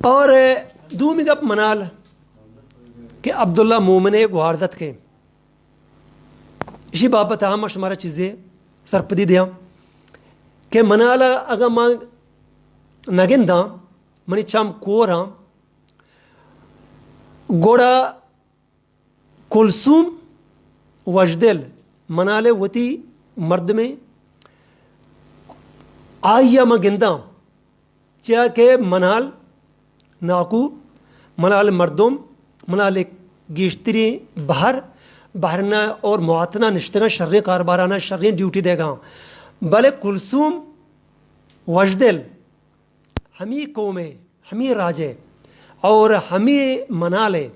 اور دومی گپ منال کہ عبداللہ مومن ء گوھاردت کہ اشی بابت ہم شمارا چیزے سرپدی دیاں کہ منال اگاں ما نگنداں، منی چم کوراں، گڑا کلثوم وشدل منال ء وتی مردمے، آئی ء من گنداں، چیا کہ منال ناکو، منال مردم، منال گیشتریں بہر، بہرنا اور مواتنا نشتگاں، شریں کاربارانا شریں ڈیوٹی دیگاں، بلے کلثوم وشدل ہمی قوم ء، ہمی راج ء اور ہمی منال ء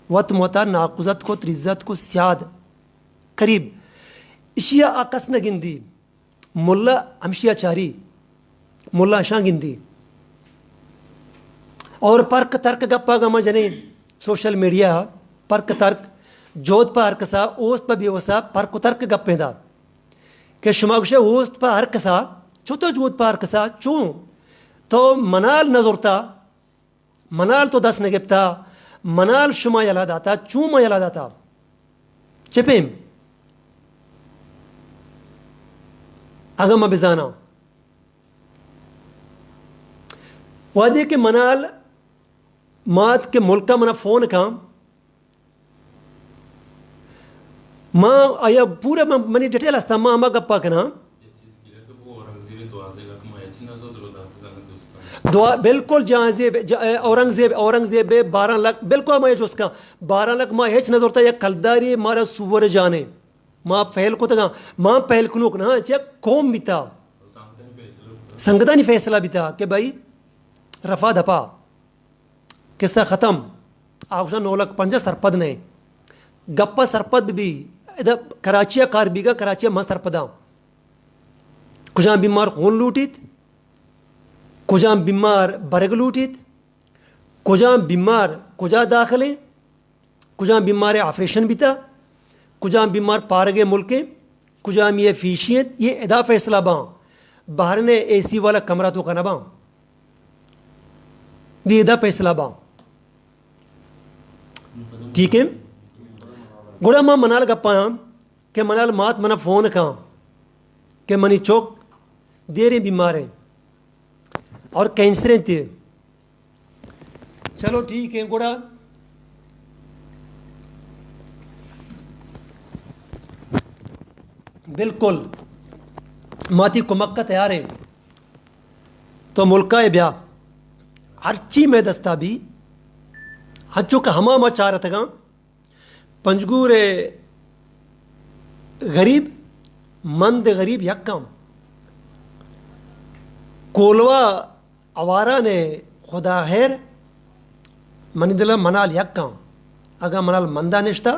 وت متا ناکوزتک و تریزتک و سیاد قریب۔ اشیا آ کس نہ گندی، ملا ہمشیا چاری، ملا اشاں گندی۔ اور پرک ترک گپا گما جنیں سوشل میڈیا، پرک ترک، جہد پہ ہر کسا، اوست پہ بیوسا، پرک و ترک گپیں دا۔ کہ شما گوشے اوست پہ ہر کسا، چو تو جہد پہ ہر کسا، چون؟ تو منال نہ زرتا، منال تو دست نہ گپتا، منال شما یلا داتا، چون ما یلا داتا؟ چہ پیم؟ اگاں ما بزاناں، وہدے کہ منال مات کہ ملکا منا فون کاں، ما آیا پورا من، منی ڈیٹیل ہستا، ما ہما گپا کناں۔ دعا، بالکل جہانزیب، ج-، اورنگزیب، اورنگزیب بارہ لکھ، بالکل ما یہ جست کاں، بارہ لکھ ما ہچ نہ زورتا، یک کلداری مارا سور جانے، ما پہل کتگاں، ما پہل کنوک نہ، چہ قوم بیتا، سنگتانی فیصلہ بیتا کہ بھائی رفا دپا۔ قصہ ختم۔ آ گوشاں نو لکھ پنجاہ سرپد نہ۔ گپا سرپد بی۔ ادا کراچی ء کار بیگا، کراچی ء من سرپداں۔ کجام بیمار خون لوٹیت، کجام بیمار برگ لوٹیت، کجام بیمار کجا داخل ایں، کجام بیمار ء آپریشن بیتا، کجام بیمار پارگ ء ملک ایں، کجامی ء فیشی انت، یہ ادا فیصلہ باں۔ بہرن ء اے سی والا کمرہ توکا نہ باں۔ بی ادا فیصلہ باں۔ ٹھیک ہے؟ گڑا ما منال گپایاں کہ منال مات منا فون کاں کہ منی چوک دیریں بیمار ہیں اور کینسر ہیں تے۔ چلو ٹھیک ہے، گڑا بالکل ماتی کمک کا تیار ہیں۔ تو ملکا ہے بیا، ہرچی میں دستا بھی، ہنچو کہ ہما ما چارتگاں، پنجگور غریب، مند غریب یکاں۔ کولوا آواران خدا خیر، منی دل منال یکاں۔ اگاں منال مندا نشتا،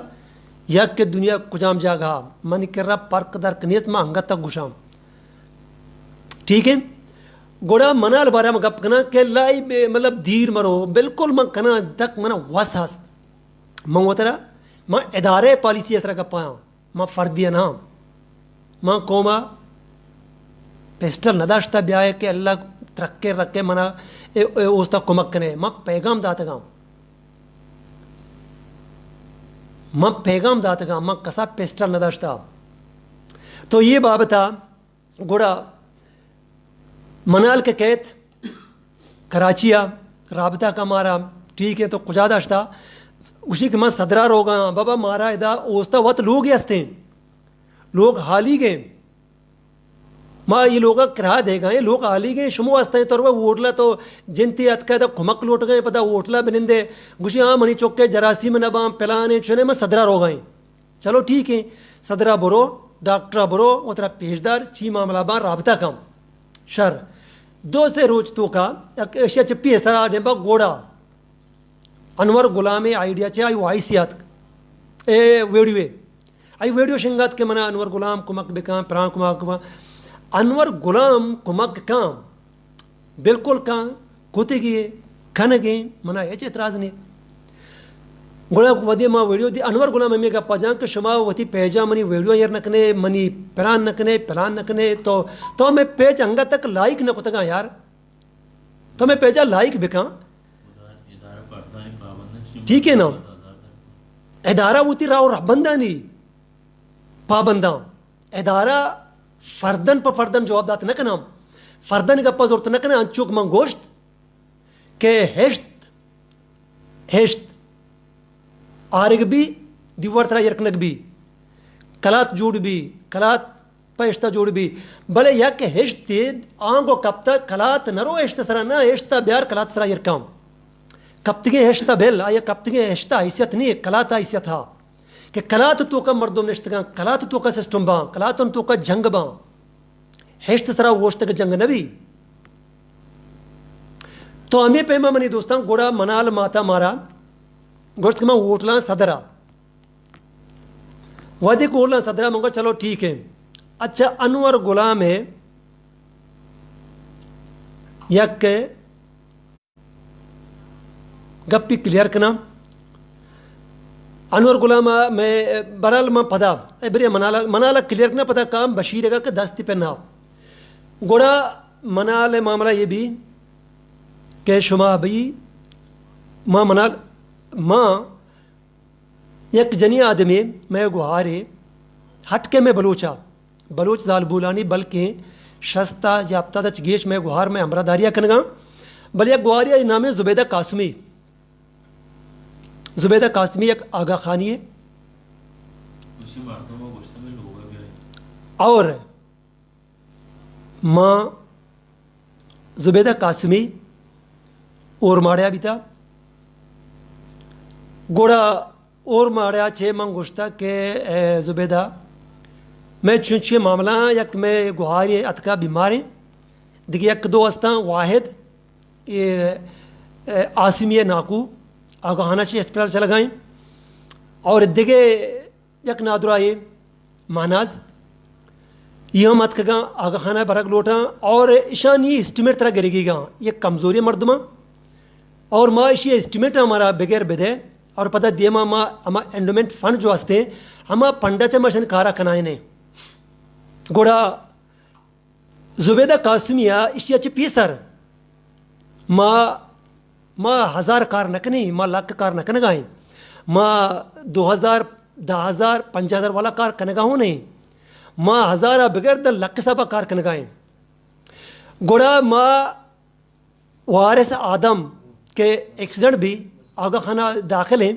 یک کہ دنیا کجام جاگہ، منی کرا پرک درک نیت، ما انگت تک گوشاں۔ ٹھیک ہے؟ گڑا منال بارے ہم گپ کناں کہ لائی بے، مطلب دیر مرو، بالکل من کناں تک من وس ہست۔ من وترا، من ادارے پالیسی ء سرا گپایاں، من فردی نہ آں۔ من قوم ء پسٹل نہ داشتہ بیائے کہ اللہ ترکے رکے منا اے، اے اوستا کمک کنے۔ من پیغام داتگاں۔ من پیغام داتگاں، من کسا پسٹل نہ داشتہ۔ تو یہ بابتا گڑا منال کہ کیت کراچی ء رابطہ کا مارا، ٹھیک ہے، تو کجا داشتا؟ گوشی کہ من صدرا روگا آں۔ بابا، مارا ادا اوستا وت لوگ ہستیں، لوگ حالی گئے، ما یہ لوگا کرا دے گئے، لوگ حالی گئے، شمو ہستیں تو ہوٹلا تو جنتی اتکا دا کمک لوٹ گئے، پدا ہوٹلا بنندے، گوشی ہاں منی چکے جراثیم نہ باں، پلانے چنے، من صدرا روگا آں۔ چلو ٹھیک ہے، صدرا برو، ڈاکٹرا برو، وترا پیشدار، چی معاملہ باں رابطہ کم۔ شر۔ دو سے روچ توکا یک ایشیا چپی ء سرا ڈیمبا گوڑا انور غلام ء آئیڈیا چہ آئی وائس یات، اے ویڈیو ء۔ آئی ویڈیو شنگات کہ منا انور غلام کمک بکن، پران کمک بکن۔ انور غلام کمک کن۔ بالکل کاں، کتگی، کنگیں، منا ہچ اعتراض نہیں۔ گڑا ودی ما ویڈیو دی، انور غلام ہمیں گپا جان کہ شما وتی پیجا منی ویڈیو ایر نکنے، منی پلان نکنے، پلان نکنے، تو، تو میں پیج انگا تک لائک نہ کتگا یار۔ تو میں پیجا لائک بکاں۔ ٹھیک ہے نا؟ ادارہ وتی راہ و رہبندانی پابنداں۔ ادارہ فردن پہ فردن جواب دات نہ کناں، فردن گپا زرت نہ کناں۔ انچوک من گوشت کہ ہشت، ہشت آرگ بی، دیوار ترا یر کنگ بی، کلات جوڑ بی، کلات پہ ہشتا جوڑ بی، بلے یک ہشتے آنگو کپتا، کلات نرو ہشت سرا، نہ ہشتا بیار کلات سرا یر کام۔ کپتگیں ہشتا بل، آیا کپتگیں ہشتا حیثیت نہیں، کلات حیثیت ہا۔ کہ کلات توکا مردم نشتگاں، کلات توکا سسٹم باں، کلاتن توکا جنگ باں۔ ہشت سرا اوشتگ جنگ نبی۔ تو ہمیں پیما منی دوستاں گڑا منال ماتا مارا گوشت کہ من ہوٹلاں صدرا۔ وہدے کہ ہوٹلاں صدرا من گوشت چلو ٹھیک ہے۔ اچھا انور غلام ہے یک گپی کلیئر کناں۔ انور غلام ء میں برال من پدا، اے برے منالا، منالا کلیئر کناں پدا کام بشیر ء کہ دستی پہ نہ۔ گڑا منال ء معاملہ یہ بھی کہ شما بھئی ما منال، ما یک جنی آدمے مئے گوہارے ہٹ کے میں بلوچا۔ بلوچ زالبولانی بلکیں شست ء یا ہپتاد ء چہ گیش مئے گوہار مئے ہمراہداری ء کنگاں۔ بلے یک گوہارے، آئی نام ہے زبیدہ قاسمی۔ زبیدہ قاسمی یک آگا خانی ہے۔ اور ماں زبیدہ قاسمی اورماڑیا بیتا۔ گڑا اورماڑیا چہ من گوشتا کہ اے زبیدہ، میں چنچے معاملہ، یک میں گوہارے اتکا بیماریں، دگہ یک دو استاں، واحد، اے، اے، آسمی ناکو، آگاہانہ چہ اسپتال چلگائیں، اور دگہ یک نادراہے مہناز، یہ ہم اتکگاں، آگاہانہ برگ لوٹاں، اور اشانی اسٹیمیٹ ترا گرگیگاں، یہ کمزوری مردماں، اور ما اشی اسٹیمیٹ ہمارا بغیر بدے، اور پدا دیما ما ہما انڈومنٹ فنڈ جو ہستے، ہما فنڈا چہ ما اشانی کارا کنائنے۔ گڑا زبیدہ قاسمی ء ایشی ء چہ پیسر ما، ما ہزار کار نہ کنیں، ما لک کار نہ کنگا ایں، ما دو ہزار، دہ ہزار، پنجاہ ہزار والا کار کنگا ہوں نہیں، ما ہزار ء بغیر داں لک حساب ء کار کنگا ایں۔ گڑا ما وارث آدم کہ ایکسیڈنٹ بی، آگاہ خانہ داخل ہیں،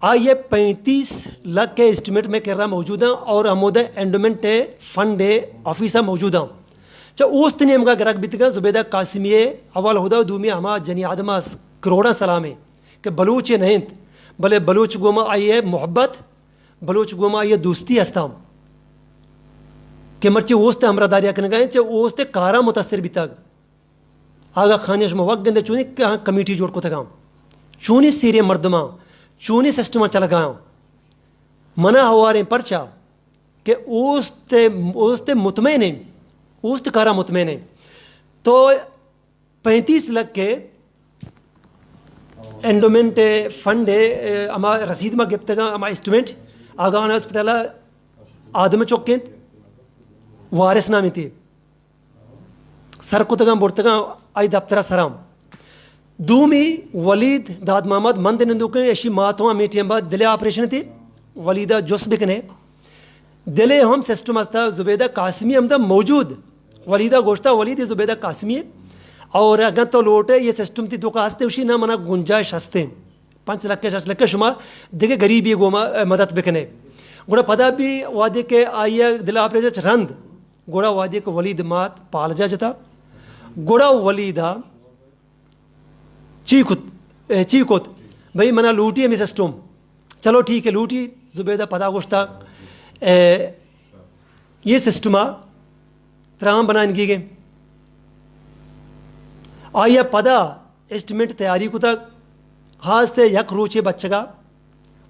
آئی ء پینتیس لکھ ء اسٹیمیٹ میں کرا موجود ہیں اور ہمودا انڈومنٹ ء فنڈ ء آفیس ء موجود ہیں۔ چہ اوست نیمگا گرگ بیتگاں زبیدہ قاسمی ء اول ہدا، دومی ہما جنی آدم ء کروڑاں سلام ہیں کہ بلوچ ء نہ انت، بلے بلوچ گوما آئی ء محبت، بلوچ گوما آئی ء دوستی ہستاں کہ مرچی اوست ء ہمراہ داریا کنگا ہیں، چہ اوست ء کاراں متاثر بیتگ۔ آگا خانیش ما وقت گندے چونی کہ ہاں کمیٹی جوڑ کتگاں، چونی سیرے مردماں، چونی سسٹماں چلگاں۔ منا ہواریں پرچا کہ اوست، اوست مطمئن ہیں، اوست کارا مطمئن ہیں۔ تو پینتیس لکھ کے انڈومنٹ فنڈ ہے، اما رسید ما گپتگاں، اما اسٹیمیٹ آگاہ ہاسپٹل آدم چکینت، وارث نامی تے سر کتگاں برتگاں آئی دفتر ء سرا۔ دومی ولید داد محمد مند نندوکیں، اشی مات ہوں ہمے ٹیم بعد دل آپریشن تھی، ولید ء جس بکنے۔ دل ء ہم سسٹم ہستا، زبیدہ قاسمی ہمدا موجود۔ ولید ء گوشتا ولید زبیدہ قاسمی ہے، اور اگر تو لوٹے یہ سسٹم تھی دکا ہستے، اشی نہ منا گنجائش ہستے، پنچ لکھ شش لکھ شما دگہ غریبی گوما مدد بکنے۔ گڑا پدا بھی وعدے کہ آئی دل آپریشن چ رند، گڑا وہدے کہ ولید مات پالجا جتا، گڑا ولید ء چی کت، اے، چی کت؟ بھئی منا لوٹی ہمے سسٹم۔ چلو ٹھیک ہے، لوٹی۔ زبیدہ پدا گوشتا، اے، یہ سسٹم ء ترا ہم بنائینگی گے۔ آئی ء پدا اسٹیمیٹ تیاری کتگ، ہاستے یک روچے بچگا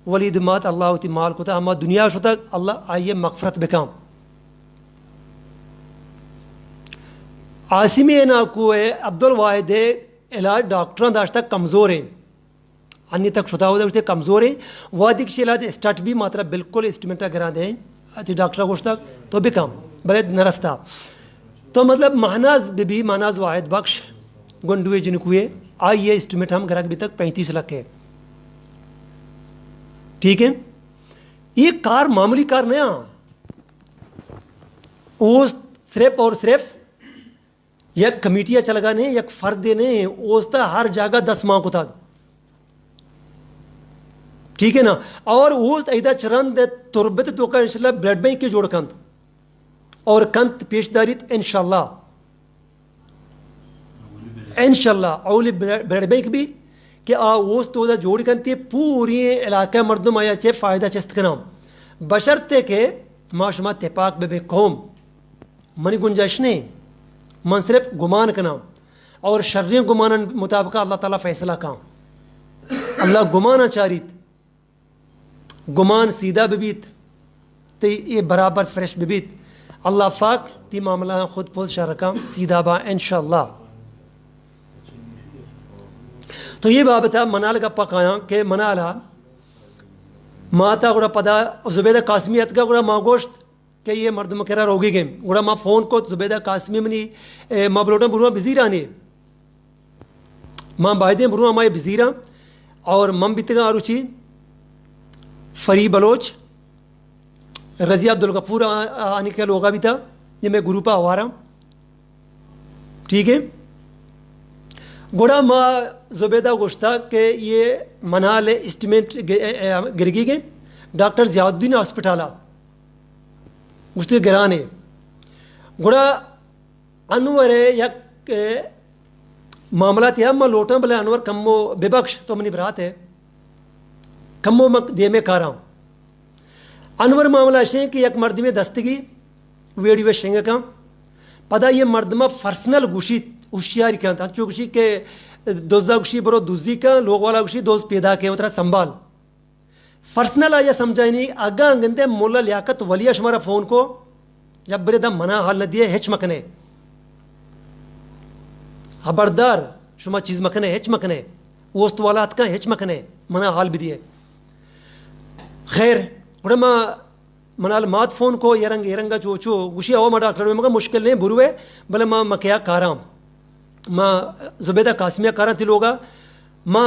ولید مات اللہ وتی مال کتا، ہما دنیا شتگ، اللہ آئی ء مغفرت بکاں۔ عاصمی ء ناکو ء عبدالواحد ء علاج ڈاکٹراں داشتگ کمزور ایں۔ انی تک شتا ہوتا گوشتے کمزور ایں۔ وادی کشی علاج اسٹارٹ بھی ماترا بالکل اسٹیمیٹ ء گران دے۔ اتی ڈاکٹر گوشتگ تو بکاں، بلے نرستا۔ تو مطلب مہناز بی بی، مہناز واحد بخش گنڈوے جنکوے، آئی ء اسٹیمیٹ ہم گرگ بیتگ پینتیس لکھ ء۔ ٹھیک ہے، یہ کار معمولی کار نہ آں۔ اوست صرف اور صرف یک کمیٹی ء چلگا نہیں، یک فردے نہیں، اوست ء ہر جاگہ دست مان کتگ۔ ٹھیک ہے نا؟ اور اوست ایدا چرند تربت توکا انشاءاللہ بلڈ بینک کے جوڑ کنت۔ اور کنت پیش داریت انشاءاللہ۔ انشاءاللہ اولی بلڈ بینک بھی کہ آ اوست اودا جوڑ کنتی، پوری علاقہ مردم آیا چے فائدہ چست کناں، بشرطے کہ ما شما تپاک بہ بے قوم۔ منی گنجائش نہیں، من صرف گمان کناں اور شریں گمانن مطابق اللہ تعالی فیصلہ کاں۔ اللہ گماناں چاریت۔ گمان سیدھا ببیت، تئی اے برابر فریش ببیت، اللہ پاک تی معاملہ خود پوز شر کم سیدھا با انشاءاللہ۔ تو یہ بابت منال گپا کایاں کہ منالا ماتا گڑا پدا زبیدہ قاسمی اتگا گڑا ما گوشت کہ یہ مردم کرا روگی گیم۔ گڑا ما فون کت زبیدہ قاسمی منی، اے، ما بلوٹاں برواں بزیرانی۔ ما بایدیں برواں ما بزیراں اور من بیتگاں آروچی فری بلوچ، رضی عبدالغفور آ-، آ-، آنی کے لوگا بیتا، یہ میں گروپا آواراں۔ ٹھیک ہے؟ گڑا ما زبیدہ گوشتا کہ یہ منال اسٹیمیٹ گ-، اے، اے، گرگی گے ڈاکٹر ضیاء الدین ہاسپٹالا۔ گوشتی گرانے۔ گڑا انور یک، اے، معاملہ تیا ما لوٹاں، بلے انور کمو ببخش، تو منی برات ہے، کمو مک دیمے کاراں۔ انور معاملہ اشیں کہ یک مردمے دستگی ویڈیو شنگ کن۔ پدا یہ مردمہ پرسنل گوشیت، ہوشیاری کنت، انچو گوشی کہ دزا گوشی برو دزی کن، لوگ والا گوشی دز پیدا کن، وترا سنبھال۔ پرسنل آیا سمجھائینی، اگاں گندے مولا لیاقت ولی شمارا فون کو، جب برے دا منا حال نہ دیے، ہچ مکنے۔ خبردار، شما چیز مکنے، ہچ مکنے۔ اوست والا اتکا، ہچ مکنے، منا حال بدیے۔ خیر، گڑا ما منال مات فون کو، یہ رنگ، یہ رنگا چو چو، گوشی، او ما ڈاکٹر، مگا مشکل نہیں، بروے، بلے ما مکیا کاراں۔ ما زبیدہ قاسمی کاراں تی لوگا، ما،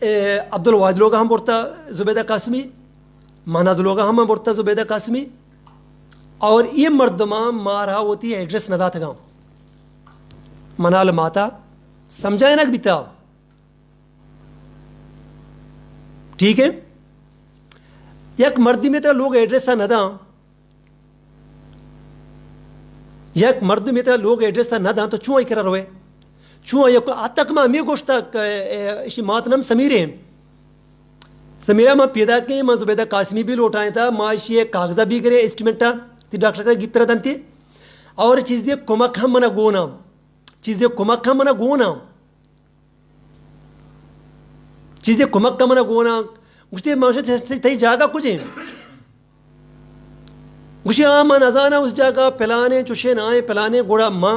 اے، عبدالواحد لوگا ہم برتا زبیدہ قاسمی، مہناز لوگا ہم برتا زبیدہ قاسمی، اور یہ مردمان مارا ہوتی ایڈریس نہ داتگاں۔ منال ماتا سمجھائنگ بیتا۔ ٹھیک ہے؟ یک مردمے ترا لوگ ایڈریس نہ داں، یک مردمے ترا لوگ ایڈریس نہ داں تو چون آئی کرا روے؟ چون آئی کو؟ آتک ما ہمیں گوشتا کہ، اے، اشی مات نام سمیرے۔ سمیرا ما پیدا کے، ما زبیدہ قاسمی بھی لوٹائیں تا، ما اشی ایک کاغذہ بھی کرے، اسٹیمیٹا، تی ڈاکٹر کرا گپتر دنتی۔ اور چیز دے کمک ہم منا گونا، چیز دے کمک ہم منا گونا۔ چیزے کمک کا منا گونا، گوشتی، ما گوشت، تئی جاگہ کجے؟ گوشی، آ، من نزانا اس جاگہ پلانے، چوشے نائیں پلانے، گڑا ما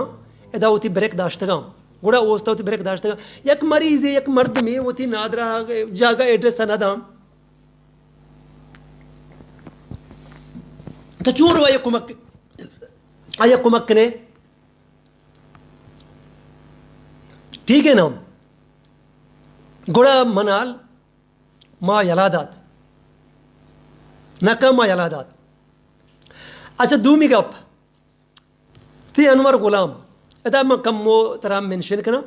ادا وتی بریک داشتگاں۔ گڑا اوستا وتی بریک داشتگاں۔ یک مریضے، یک مردمے وتی نادرا جاگہ ایڈریس نہ داں۔ تو چون رو آیا کمک، آیا کمک کنے؟ ٹھیک ہے نا؟ گڑا منال ما یلا دات۔ نکا ما یلا دات۔ اچھا، دومی گپ۔ تی انور غلام۔ ادا من کمو ترا منشن کناں۔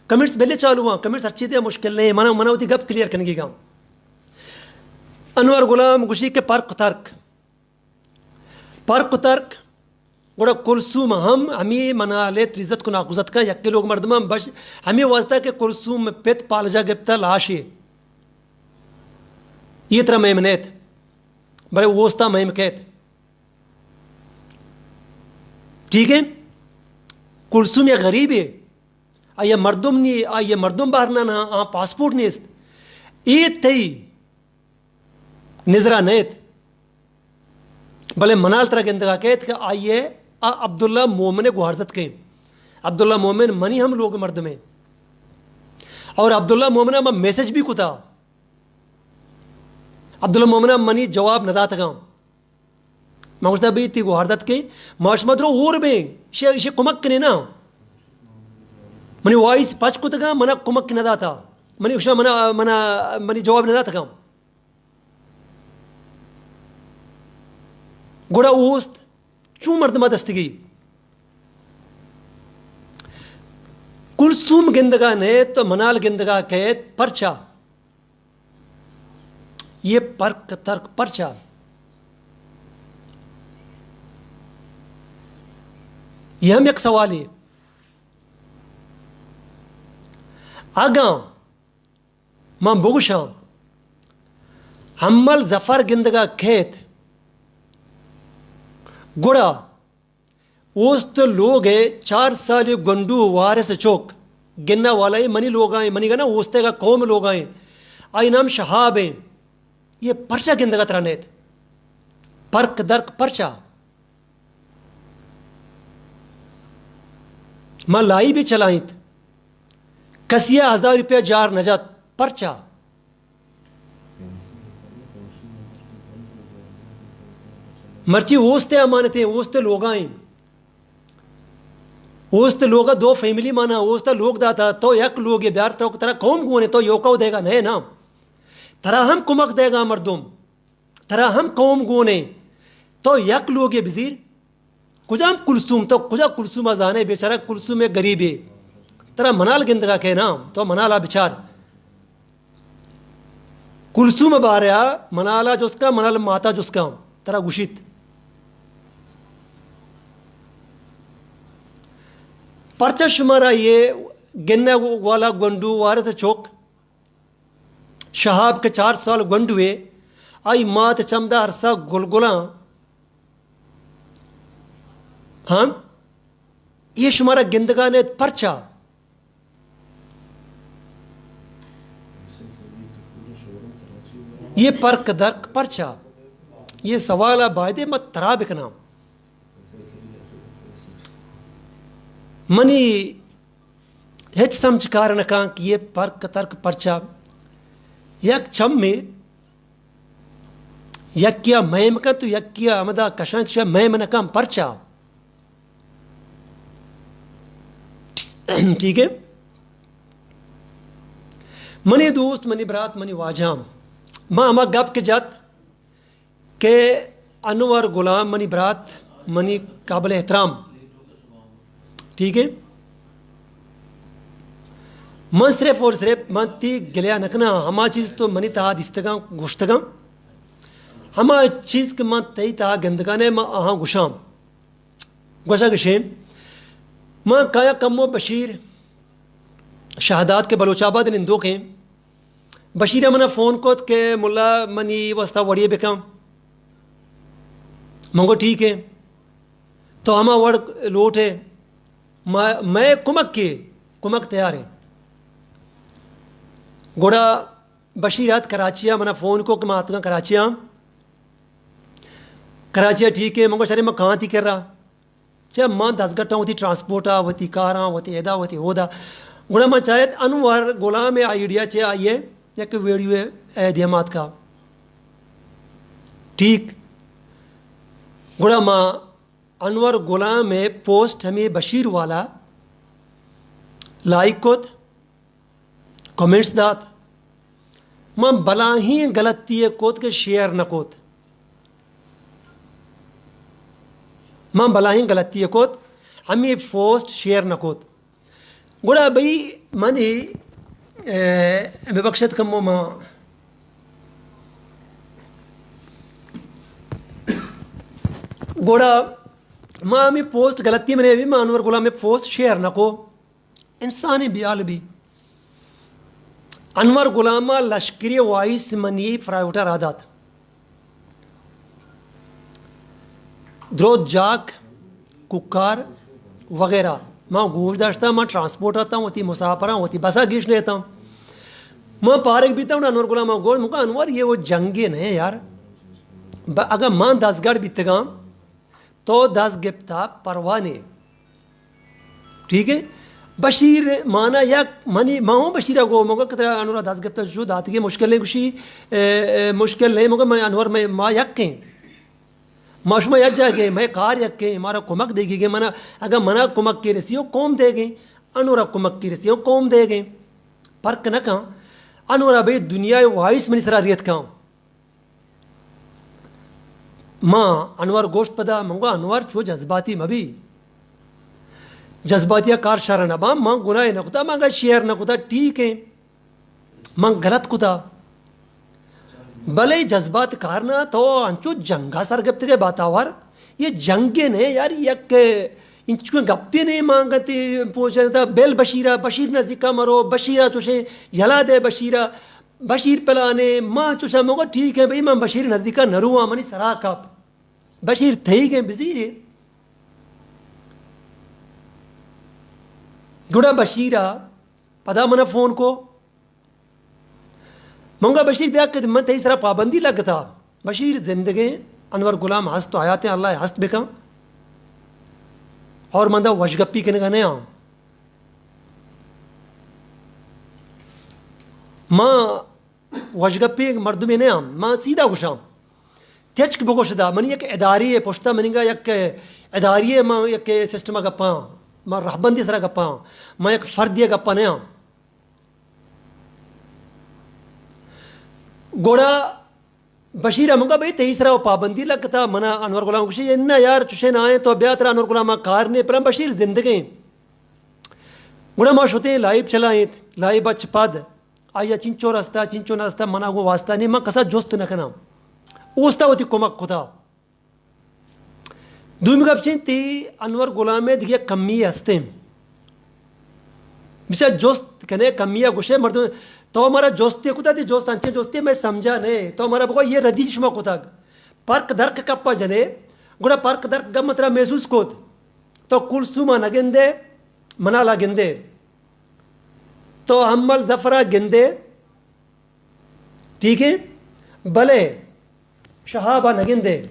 کمنٹس بلے چالو ہاں، کمنٹس ہر چیزے مشکل نہیں۔ منا، منا وتی گپ کلیئر کنگی گا۔ انور غلام گوشی کہ پرک ترک۔ پرک ترک، گڑا کلثوم ہم ہمے منال ء تریزت کو ناکوزت کا، یکے لوگ مردماں بش، ہمے واسطہ کہ کلثوم پت پالجا گپتا لاشے۔ یہ ترا مہم نیت، بلے اوستا مہم کیت۔ ٹھیک ہے؟ کلثوم یا غریب ہے، آئی مردم نی، آئی مردم باہر نہ، نہ، آ پاسپورٹ نیست۔ اے تئی نظرا نیت۔ بلے منال ترا گندگا کیت کہ آئی ء آ عبداللہ مومن ء گوہاردت کیں۔ عبداللہ مومن منی ہم لوگ مردمے۔ اور عبداللہ مومن ء من میسج بھی کتا۔ عبداللہ مومن ء منی جواب نہ داتگاں۔ من گوشتا، بھئی، تی گوہاردت کیں، ما شما درو ہور بیں، شے، شے کمک کنے نا۔ منی وائس پچ کتگا، منا کمک نہ داتا۔ منی گوشا، منا، منا، منی جواب نہ داتگا۔ گڑا اوست چون مردما دستگی؟ کلثوم گندگا نیت تو منال گندگا کیت، پرچا؟ یہ پرک ترک پرچا؟ یہ ہم یک سوالے۔ اگاں من بگوشاں، حمل ظفر گندگا کیت، گڑا اوست لوگ ء چار سالی گونڈو وارث چوک گنہ والا ایں، منی لوگا ایں، منی گنا اوستگا قوم لوگا ایں، آئی نام شہاب ایں۔ یہ پرچا گندگا ترا نیت؟ پرک درک پرچا؟ ما لائی بھی چلائیت، کسی ء ہزار روپیہ جار نہ جت، پرچا؟ مرچی اوست ء امانت ایں، اوست لوگا ایں۔ اوست لوگا دو فیملی مانا، اوست لوگ داتا، تو یک لوگے بیار، تو ترا قوم گونے، تو یوکو دیگا نہ نا۔ ترا ہم کمک دیگا مردم، ترا ہم قوم گونے، تو یک لوگے بزیر۔ کجام کلثوم؟ تو کجا کلثوم ء زانے؟ بیچارہ کلثوم ء غریبے۔ ترا منال گندگا کئے نام، تو منالا بچار۔ کلثوم باریا منالا جست کن، منال ماتا جست کن، ترا گوشیت۔ پرچا شمارا یہ گنہ والا گونڈو وارث چوک شہاب کہ چار سال گونڈوے، آئی مات چمدا ارسا گلگلاں، ہاں، یہ شمارا گندگا نیت پرچا؟ یہ پرک درک پرچا؟ یہ سوال ء بایدے ما ترا بکناں۔ منی ہچ سمجھ کار نہ کاں کہ یہ پرک ترک پرچا؟ یک چمے یکیا میم کن تو یکیا ہمدا کشاں، تو شاید میم نہ کن، پرچا؟ ٹھیک ہے؟ منی دوست، منی برات، منی واجہاں، ما ہما گپ کہ جت کہ انور غلام منی برات، منی قابل احترام، ٹھیک ہے؟ من صرف اور صرف من تی گلیا نہ کناں، ہما چیز تو منی تہا دیستگاں، گوشتگاں، ہما چیز کہ من تئی تہا گندگاں، من آہاں گوشاں۔ گوشا گشیں، من کایا کمو بشیر شہداد کہ بلوچ آباد نندوکیں، بشیر ء منا فون کت کہ ملا منی واسطہ وڑے بکن۔ من گو ٹھیک ہے، تو ہما وڑ لوٹ ہے، ما-، مئے کمک کے، کمک تیار ہے۔ گڑا بشیر ات کراچی ء، منا فون کو کہ ما اتگاں کراچی ء۔ کراچی ء ٹھیک ہے، من گو شرے ما کانتی کرا۔ چہ من دزگٹاں وتی ٹرانسپورٹ ء، وتی کاراں، وتی ادا، وتی ہودا۔ گڑا من چارت انور غلام ء آئیڈیا چہ آئی ء یک ویڈیو ء دیما اتکا۔ ٹھیک۔ گڑا ما انور غلام ء پوسٹ ہمے بشیر والا لائک کت۔ کمنٹس دات۔ من بلاہیں غلطی ء کت کہ شیئر نہ کت۔ من بلاہیں غلطی ء کت، ہمے پوسٹ شیئر نہ کت۔ گڑا بھئی منی، اے، ببخشت کمو ما، گڑا ما ہمے پوسٹ غلطی منے بھی، ما انور غلام ء پوسٹ شیئر نہ کو۔ انسانی بیال بی۔ انور غلام ء لشکری وائس منی پرائیویٹ ء را دات۔ دروت جاک، کوکار وغیرہ۔ ما گوش داشتہ، ما ٹرانسپورٹ اتاں، وتی مسافراں، وتی بسا گیش نیتاں۔ ما پارگ بیتاں، انور غلام ء گوش، مکا انور یہ وہ جنگے نہیں یار۔ ب-، اگر ما دزگڑ بیتگاں، تو دست گپتا پرواہ نے۔ ٹھیک ہے؟ بشیر مانا یک منی، ما ہوں بشیر ء گو مگا کہ ترا انورا دست گپتا جو داتگی مشکل نہیں گوشی، اے، اے، مشکل نہیں مگا من انور میں ما یک ہیں۔ ما شما یک جاگے، میں کار یک ہیں، مارا کمک دے گی گے منا، اگر منا کمک کے رسی ہو قوم دے گے، انورا کمک کے رسی ہو قوم دے گے۔ فرق نہ کان۔ انورا بے دنیا وائس منی سرا ریت کان۔ ما انور گوشت پدا، من گو انور چو جذباتی مبی۔ جذباتی کار شر نہ با، من گناہ نہ کتا، من گا شیئر نہ کتا، ٹھیک ہے۔ من غلط کتا۔ بلے جذبات کار نہ، تو انچو جنگا سر گپت کے باتاور۔ یہ جنگ نے یار، یک انچو گپی نے مانگتی پوچھتا، بل بشیرا، بشیر نزدیکا مرو، بشیرا چوشے یلا دے بشیرا۔ بشیر پلانے، ما چوشا مگو ٹھیک ہے بھئی، من بشیر نزدیکا نہ رواں، منی سرا کپ۔ بشیر تھئی گئے بزیرے۔ گڑا بشیرا پدا منا فون کو۔ منگا بشیر بیا کہ من تئی سرا پابندی لگتا۔ بشیر زندگیں، انور غلام ہست و حیاتیں، اللہ ہست بکن۔ اور من دا وشگپی کنگا نیاں۔ ما وشگپی مردمے نیاں، ما سیدھا گوشاں۔ تچک بگوش دا، منی یک اداری پشتا، منی گا یک اداری، ما یک سسٹم گپاں، ما رہبندی سرا گپاں، ما یک فردی گپا نیاں۔ گڑا بشیر ہمگا بھئی تئی سرا و پابندی لگتا، منا انور غلام گوشی، انا یار چشے نہ آئیں، تو بیا ترا انور غلام کار نے، پرم بشیر زندگیں۔ گڑا ما شتیں لائیو چلائینت، لائیو ءَ چہ پد آئی ءَ چنچو رستہ، چنچو نہ رستہ، منا گوں واسطہ نی، من کسا جست نہ کناں۔ اوستا وتی کمک کتا۔ دومی گپ چین تی انور غلام ءِ دگہ کمی ہستیں۔ بچا جست کنے کمی ءَ گوشے مردم، تو مارا جستے کتا، تی جست انچیں جستے میں سمجھا نے۔ تو مارا بگو یہ ردی شما کتگ۔ پرک درک کپا جنے، گڑا پرک درک گم ترا محسوس کت۔ تو کلثوم ءَ نہ گندے، منال ءَ گندے۔ تو حمل ظفر ءَ گندے، ٹھیک ہے، بلے شہاب ءَ نہ گندے۔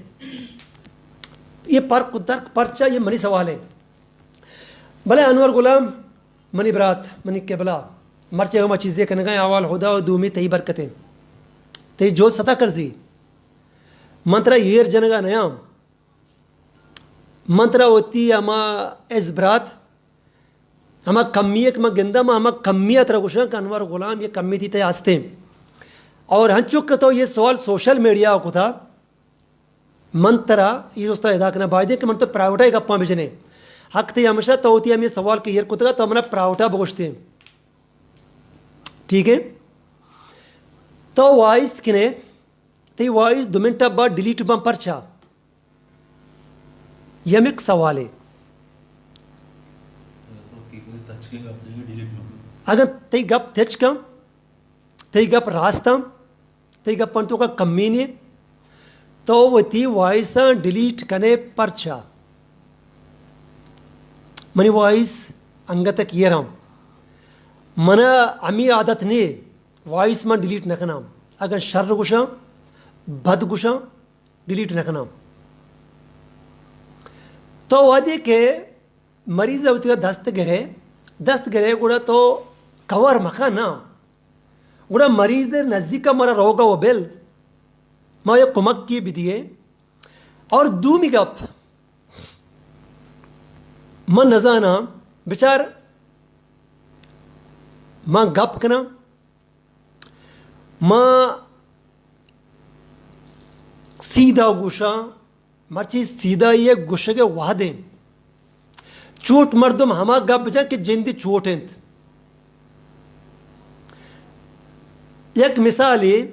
یہ پرک درک پرچا، یہ منی سوال ہے۔ بلے انور غلام، منی برات، منی قبلہ، مرچی ہما چیزے کنگا ایں، اول خدا و دومی تئی برکتیں۔ تئی جہد ستا کرزی۔ من ترا ایر جنگا نیاں۔ من ترا وتی ہما عز برات، ہما کمی ءَ کہ من گنداں، من ہما کمی ءَ ترا گوشاں کہ انور غلام یہ کمی تئی تہ ءَ ہستیں۔ اور ہنچو کہ تو یہ سوال سوشل میڈیا ءَ کتا، من ترا یہ دوستا ادا کناں، بایدیں کہ من تو پرائیوٹ ءَ گپاں بجنیں۔ حق تئی ہمیشہ تو وتی ہمے سوال کہ ایر کتگا تو منا پرائیوٹ ءَ بگوشتیں۔ ٹھیک ہے؟ تو وائس کنے، تئی وائس دو منٹ ءَ بعد ڈیلیٹ باں پرچا؟ یمک سوالے۔ اگاں تئی گپ تچکاں، تئی گپ راستاں، تئی گپاں توکا کمی نے، تو وتی وائساں ڈیلیٹ کنے پرچا؟ منی وائس انگتک ایراں۔ منا ہمی عادت نے، وائس من ڈیلیٹ نہ کناں۔ اگاں شر گوشاں، بد گوشاں، ڈیلیٹ نہ کناں۔ تو وہدے کہ مریض ءَ وتی دست گرے، دست گرے گڑا تو کور مکن نا۔ گڑا مریض نزدیک ءَ مارا روگا و بل، ما یک کمک کی بدیے۔ اور دومی گپ، من نزاناں، بچار، من گپ کناں، ما سیدھا گوشاں، مرچی سیدھا یہ گوشگ ءِ وہد ایں۔ چوٹ مردم ہما گپ بجن کہ جندی چوٹ انت۔ یک مثالے،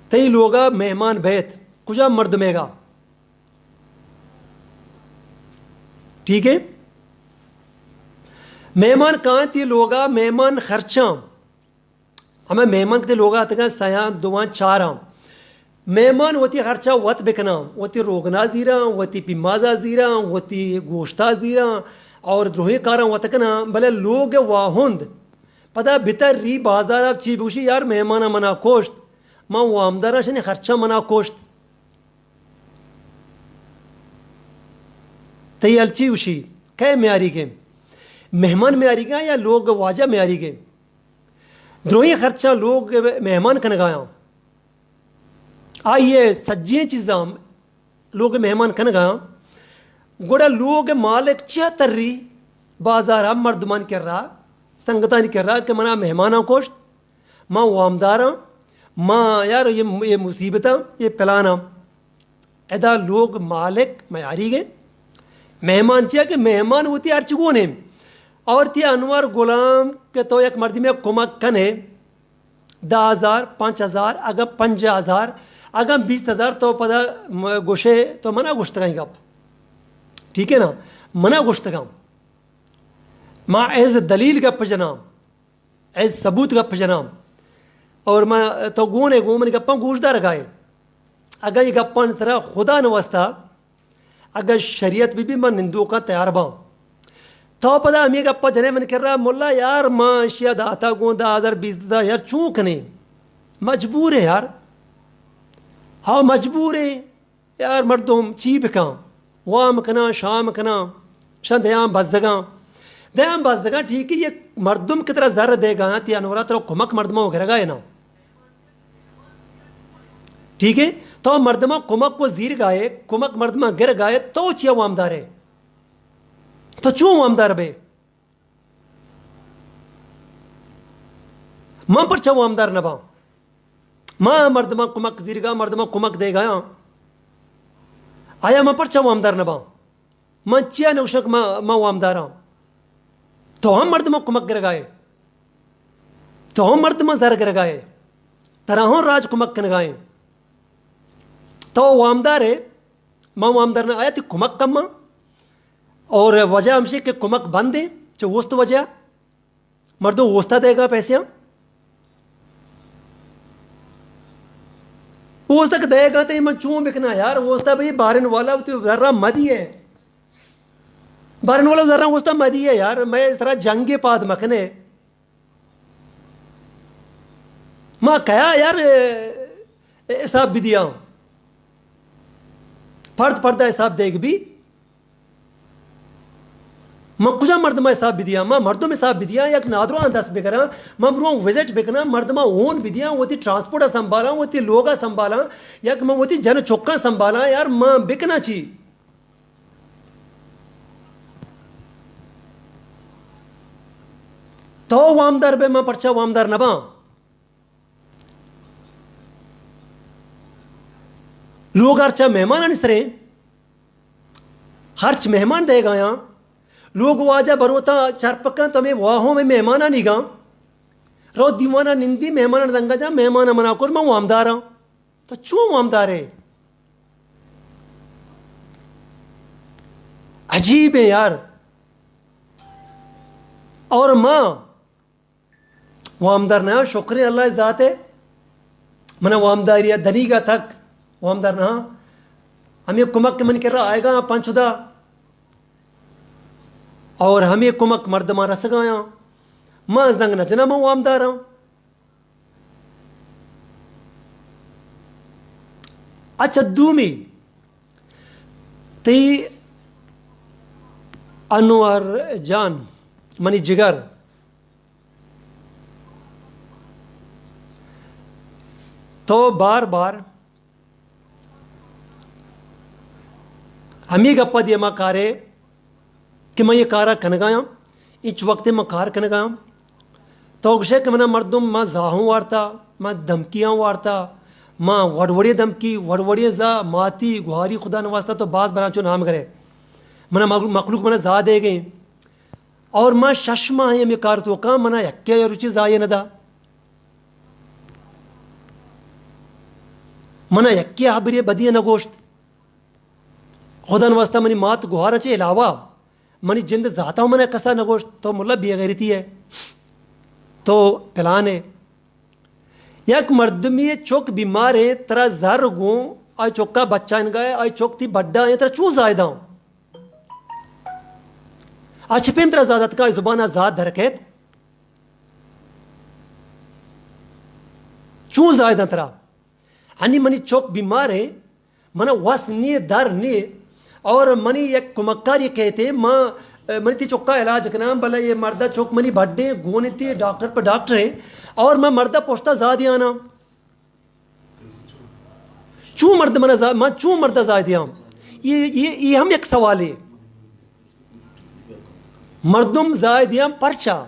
تئی لوگا مہمان بیت، کجام مردمے گا؟ ٹھیک ہے؟ مہمان کاں تئی لوگا، مہمان خرچاں۔ ہمے مہمان کہ تئی لوگا اتکاں سیاں، دواں، چاراں۔ مہمان وتی خرچا وت بکناں، وتی روگنا زیراں، وتی پیمازا زیراں، وتی گوشتا زیراں اور دروہیں کاراں وت کناں، بلے لوگ واہند پدا بتری بازارا چی بگوشی، یار مہمانا منا کشت، من وامداراں شنی خرچا منا کشت۔ تئی ہل چی گوشی؟ کئے میاریگیں؟ مہمان میاریگاں یا لوگ واجہ میاریگیں؟ دروہیں خرچاں لوگ مہمان کنگایاں۔ آئی ءِ سجیں چیزاں لوگ مہمان کنگایاں۔ گڑا لوگ مالک چیا تری بازار ءَ مردمانی کرا، سنگتانی کرا کہ منا مہماناں کشت، ما وامداراں، ما یار یہ، یہ مصیبتاں، یہ پلاناں۔ ادا لوگ مالک میاریگیں، مہمان چیا کہ مہمان وتی ہرچ گونیں۔ اور تئی انور غلام کہ تو یک مردمے کمک کنے، دہ ہزار، پنچ ہزار، اگاں پنجاہ ہزار، اگاں بیست ہزار تو پدا م-، گوشے تو منا گوشتگاں گپ۔ ٹھیک ہے نا؟ منا گوشتگاں۔ ما ایز دلیل گپ جناں۔ اے ثبوت گپ جناں۔ اور ما تو گونے گوں منی گپاں گوشدار گائے۔ اگاں یہ گپاں ترا خدا نہ واسطہ، اگاں شریعت بی بی من نندوکاں تیار باں۔ تو پدا ہمیں گپا جنے من کرا، ملا یار ما اشیا داتا گوں دہ ہزار بیست ہزار یار چون کنے؟ مجبور ہے یار۔ ہاں مجبور ہے۔ یار مردم چی بکن؟ وام کناں، شام کناں، شان دیاں بزگاں۔ دیاں بزگاں، ٹھیک ہے، یہ مردم کہ ترا زر دے گا، تی انورا ترا کمک مردماں گرگا ہے نا۔ ٹھیک ہے؟ تو مردماں کمک کو زیر گائے، کمک مردماں گر گائے، تو چیا وامدار ہے؟ تو چون وامدار بے؟ من پرچا وامدار نہ باں؟ ما مردماں کمک زیرگا، مردماں کمک دیگایاں۔ آیا من پرچا وامدار نہ باں؟ من چیا نہ گوشاں کہ ما، ما وامداراں؟ تو ہم مردماں کمک گرگائے، تو ہم مردماں زر گرگائے، ترا ہم راج کمک کنگائے۔ تو وامدار ہے، ما وامدار نہ آیا، تی کمک کم۔ اور وجہ ہمشی کہ کمک بند ہے، چہ اوست وجہ مردم اوستا دے گا پیسے ہاں۔ اوستا کہ دے گا تے من چون بکنا یار، اوستا بھئی بارن والا تو ذرا مدی ہے۔ بارن والا ذرا اوستا مدی ہے یار، میں اس طرح جنگ پاد مکنے۔ ما کیا یار، اے، اے حساب بدیاں۔ پرد پردا حساب دیگ بی۔ من کجا مردم حساب بدیاں؟ من مردم حساب بدیاں، یک نادراہ دست بگراں، من برواں وزٹ بکناں، مردم اون بدیاں، وتی ٹرانسپورٹ سنبھالاں، وتی لوگا سنبھالاں، یک من وتی جن چکاں سنبھالاں، یار من بکناں چی؟ تو وامدار بے، من پرچا وامدار نباں؟ لوگ ہرچا مہمانانی سریں، ہرچ مہمان دئیگایاں۔ لوگ واجہ بروتاں چرپکاں تو ہمے واہوں میں مہمانانی گاں۔ رو دیوانا نندی مہمانان دنگا جا، مہمان منا کر من وامداراں۔ تو چون وامدارے؟ عجیب ہے یار۔ اور ماں وامدار نہ، شکر اللہ ذات ہے۔ من وامداری دنیگا تک وامدار نہ۔ ہمیں کمک من کرا آئے گا پنچ دا، اور ہمیں کمک مردمان رسگایاں۔ ما زنگ نہ جنا، من وامداراں۔ اچھا، دومی تئی انور جان، منی جگر، تو بار بار ہمے گپا دیما کارے کہ من یہ کارا کنگایاں، انچ وقت من کار کنگایاں۔ تو گشے کہ منا مردم ما زاہوں وارتا، ما دھمکیاں وارتا، ما وڑوڑے دھمکی، وڑوڑے زا، ماتی، گواری، خدا نواستا تو باز بنا چو نام گرے۔ منا مخلوق، مخلوق منا زا دے گئے۔ اور ما شش ماہ ہمے کار توکا، منا یکے روچی زایے نہ دا۔ منا یکے ہبرے بدی نہ گوشت۔ خدا نواستا منی مات گوہار چے علاوہ منی جند ذاتا منا کسا نہ گوشت، تو ملا بے غیرتی ہے، تو پلان ہے۔ یک مردمی چک بیمار ہے، ترا زر گوں، آئی چکا بچائنگا ہے، آئی چک تی بڈا ہے، ترا چون زائداں؟ آ چہ پیم ترا زا داتکا، زبانا زا درکیت۔ چون زائداں ترا؟ ہنی منی چک بیمار ہے، منا وس نیے، در نیے، اور منی یک کمکاری کہتے، ما، منی تی چکا علاج کناں، بلے یہ مردا چک منی بڈے گون تی ڈاکٹر پہ ڈاکٹر ہے، اور میں مردا پشتا زا دیانا۔ چون مرد منا زا-، من چون مرد زاہ دیاں؟ یہ، یہ، یہ ہم یک سوالے۔ مردم زاہ دیاں پرچا؟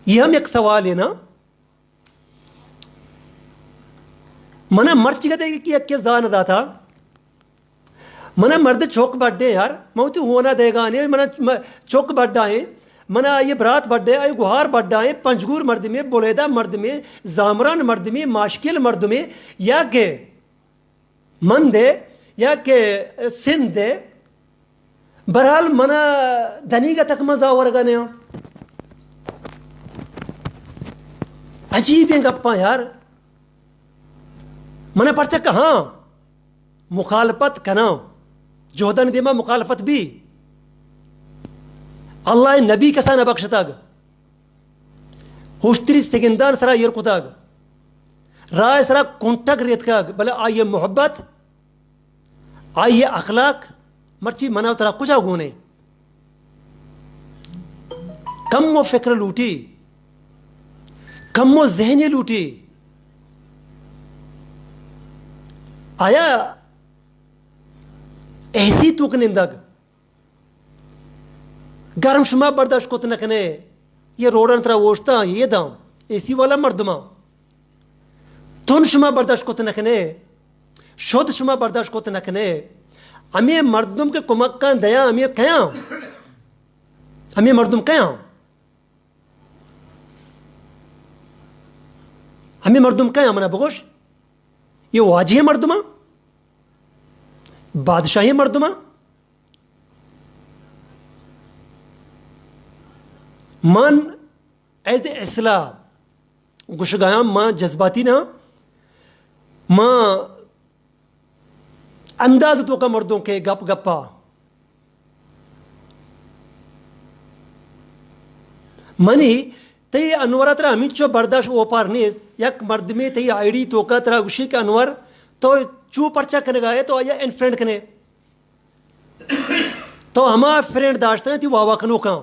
یہ ہم یک سوالے نا۔ منا مرچی کتے کہ یک کے زاہ نہ داتا۔ منا مرد چک بڈے یار، من وتی ہونا دیگانے، منا م-، چک بڈا ہیں، منا آئی برات بڈے، آئی گوہار بڈا ہیں، پنجگور مردمے، بلیدہ مردمے، زامران مردمے، ماشکل مردمے، یا کہ مندے، یا کہ سندے، بہرحال منا دنیگا تک من زاہ ورگا نیاں۔ عجیبیں گپاں یار۔ منا پرچہ کہ ہاں، مخالفت کناں، جہدانی دیما مخالفت بی۔ اللہ نبی کسا نہ بخشتگ، ہشتری سگندان سرا ایر کتگ، راہ سرا کنٹگ ریتکگ، بلے آئی محبت، آئی اخلاق مرچی منا ترا کجا گونے؟ کمو فکر لوٹی، کمو ذہنی لوٹی۔ آیا اے سی توک نندگ، گرم شما برداشت کت نہ کنے، یہ روڈن ترا اوشتاں، یہ داں، اے سی والا مردماں۔ تن شما برداشت کت نہ کنے، شد شما برداشت کت نہ کنے۔ ہمے مردم کہ کمکاں دیاں، ہمے کیاں؟ ہمے مردم کئے آں؟ ہمے مردم کئے آں؟ منا بگوش۔ یہ واجہ مردم آں؟ بادشاہی مردم آں؟ من ایز اے اصلاح گوشگایاں، ما جذباتی نہ، ما انداز توکا مردوں کے گپ گپا۔ منی تئی انور ترا ہمینچو برداشت اوپار نیست، یک مردمے تئی آئی ڈی توکا ترا گوشی کہ انور تو چو پرچا کنگا ہے، تو آیا انفرینڈ کنے۔ تو ہما فرینڈ داشتہ تی واوا کنوکاں،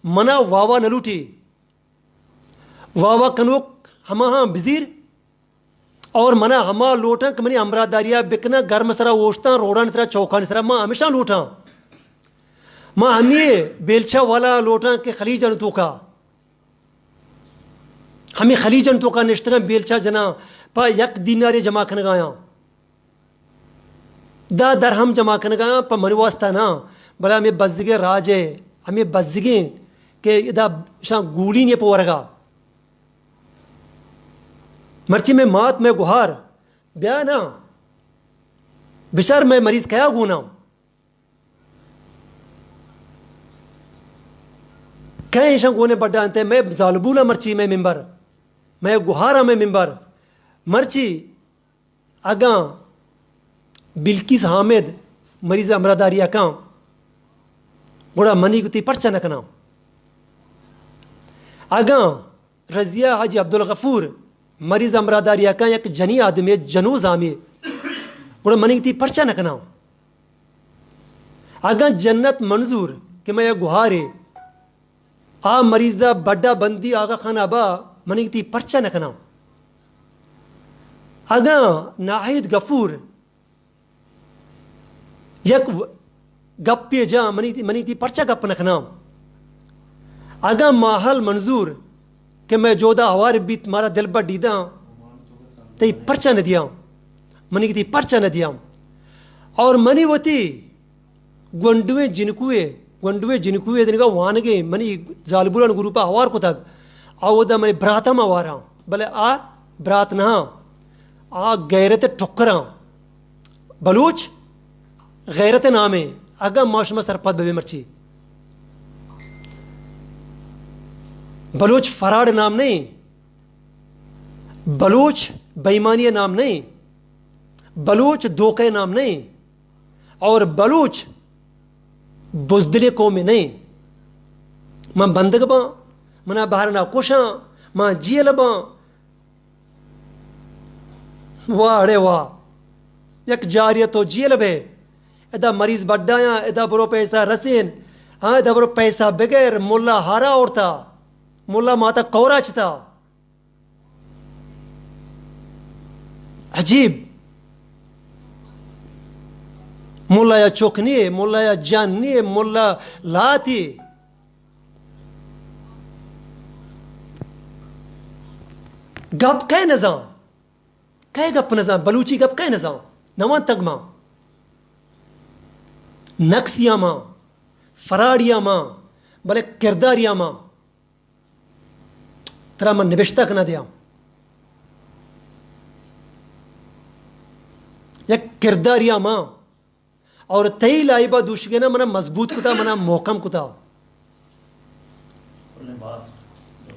منا واوا نہ لوٹی۔ واوا کنوک ہما ہاں بزیر اور منا ہما لوٹاں کہ منی ہمراہداریا بکناں، گرم سرا اوشتاں، روڈانی سرا، چوکانی سرا، ما ہمیشاں لوٹاں۔ ما ہمے بیلچہ والا لوٹاں کہ خلیجانی توکا، ہمے خلیجانی توکا نشتگاں، بیلچہ جناں، پہ یک دینارے جمع کنگایاں۔ دہ درہم جمع کنگایاں، پہ منی واسطہ نہ، بلے ہمے بزگیں راج ء، ہمے بزگیں کہ ادا شاں گولی نے پہ ورگا۔ مرچی میں مات، میں گہار، بیا نا، بچار میں مریض کیا گونا۔ کئے ایشاں گونے بڈا انت، میں زالبولا مرچی میں ممبر، میں گہارا میں ممبر۔ مرچی اگاں بلقیس حامد مریض ہمراہداری ء کاں، گڑا منی گتی پرچہ نہ کناں؟ اگاں رضیہ حاجی عبدالغفور مریض ہمراہداری ء کاں، یک جنی آدمے، جنو زامے، گڑا منی گتی پرچہ نہ کناں؟ اگاں جنت منظور کہ میں گہارے، آ مریض ء بڈا بندی آغا خان ابا، منی گتی پرچہ نہ کناں؟ اگاں ناہید غفور یک و-، گپے جاں، منی، منی گتی پرچہ گپ نہ کناں؟ اگاں ماہل منظور کہ میں جودا ہوار بیت، مارا دلبر دیداں، تئی پرچہ نہ دیاں؟ منی گتی پرچہ نہ دیاں؟ اور منی وتی گونڈویں جنکوے، گونڈویں جنکوے دنگا وانگیں، منی زالبولان گروپا ہوار کتگ، آ اودا منی برات ہم ہوار آں، بلے آ برات نہ آں، آ غیرت ٹکر آں۔ بلوچ غیرت نامیں، اگاں ما شما سرپد ببے مرچی۔ بلوچ فراڈ نام نہیں، بلوچ بےایمانی نام نہیں، بلوچ دھوکہ نام نہیں۔ اور بلوچ بزدلیں قومے نہ ایں۔ من بندگ باں، منا بہرنا کشاں، من جیل باں۔ واہ اڑے واہ، یک جاری تو جیل بے، ادا مریض بڈایاں، ادا برو پیسہ رسین، ہاں، ادا برو پیسہ بگر، ملا ہارا اورتا، ملا ماتا کورا چتا۔ عجیب۔ ملا یا چک نیے، ملا یا جان نیے، ملا لاتی۔ گپ کئے نزان؟ کئے گپ نزان؟ بلوچی گپ کئے نزان؟ نوان تگ ما۔ نقصیا ما، فراڈیا ما، بلے کرداریا ما۔ ترا من نبشتہ کناں دیاں۔ یک کرداریا ما اور تئی لائبا دوشگینا منا مضبوط کتا، منا محکم کتا۔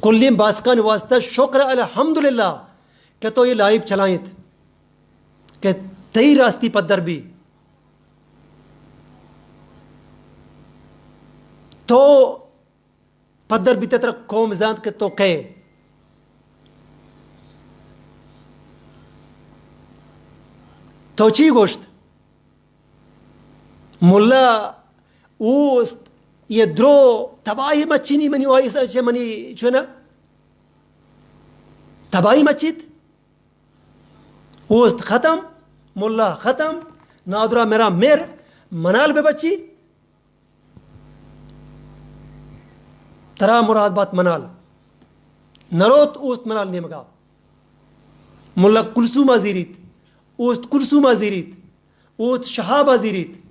کلیں باسکانی واسطہ شکر الحمدللہ کہ تو یہ لائب چلائیت کہ تئی راستی پدر بی۔ تو پدر بیتہ، ترا قوم زانت کہ تو کئے۔ تو چی گوشت؟ ملا اوست، یہ درو تباہی مچینی منی وائس اچھے منی چونا۔ تباہی مچیت۔ اوست ختم، ملا ختم، نادرا مرا مر، منال بہ بچی۔ ترا مراد بات منال۔ نروت اوست منال نیمگا۔ ملا کلثوم زیریت، اوست کلثوم زیریت، اوست شہاب زیریت۔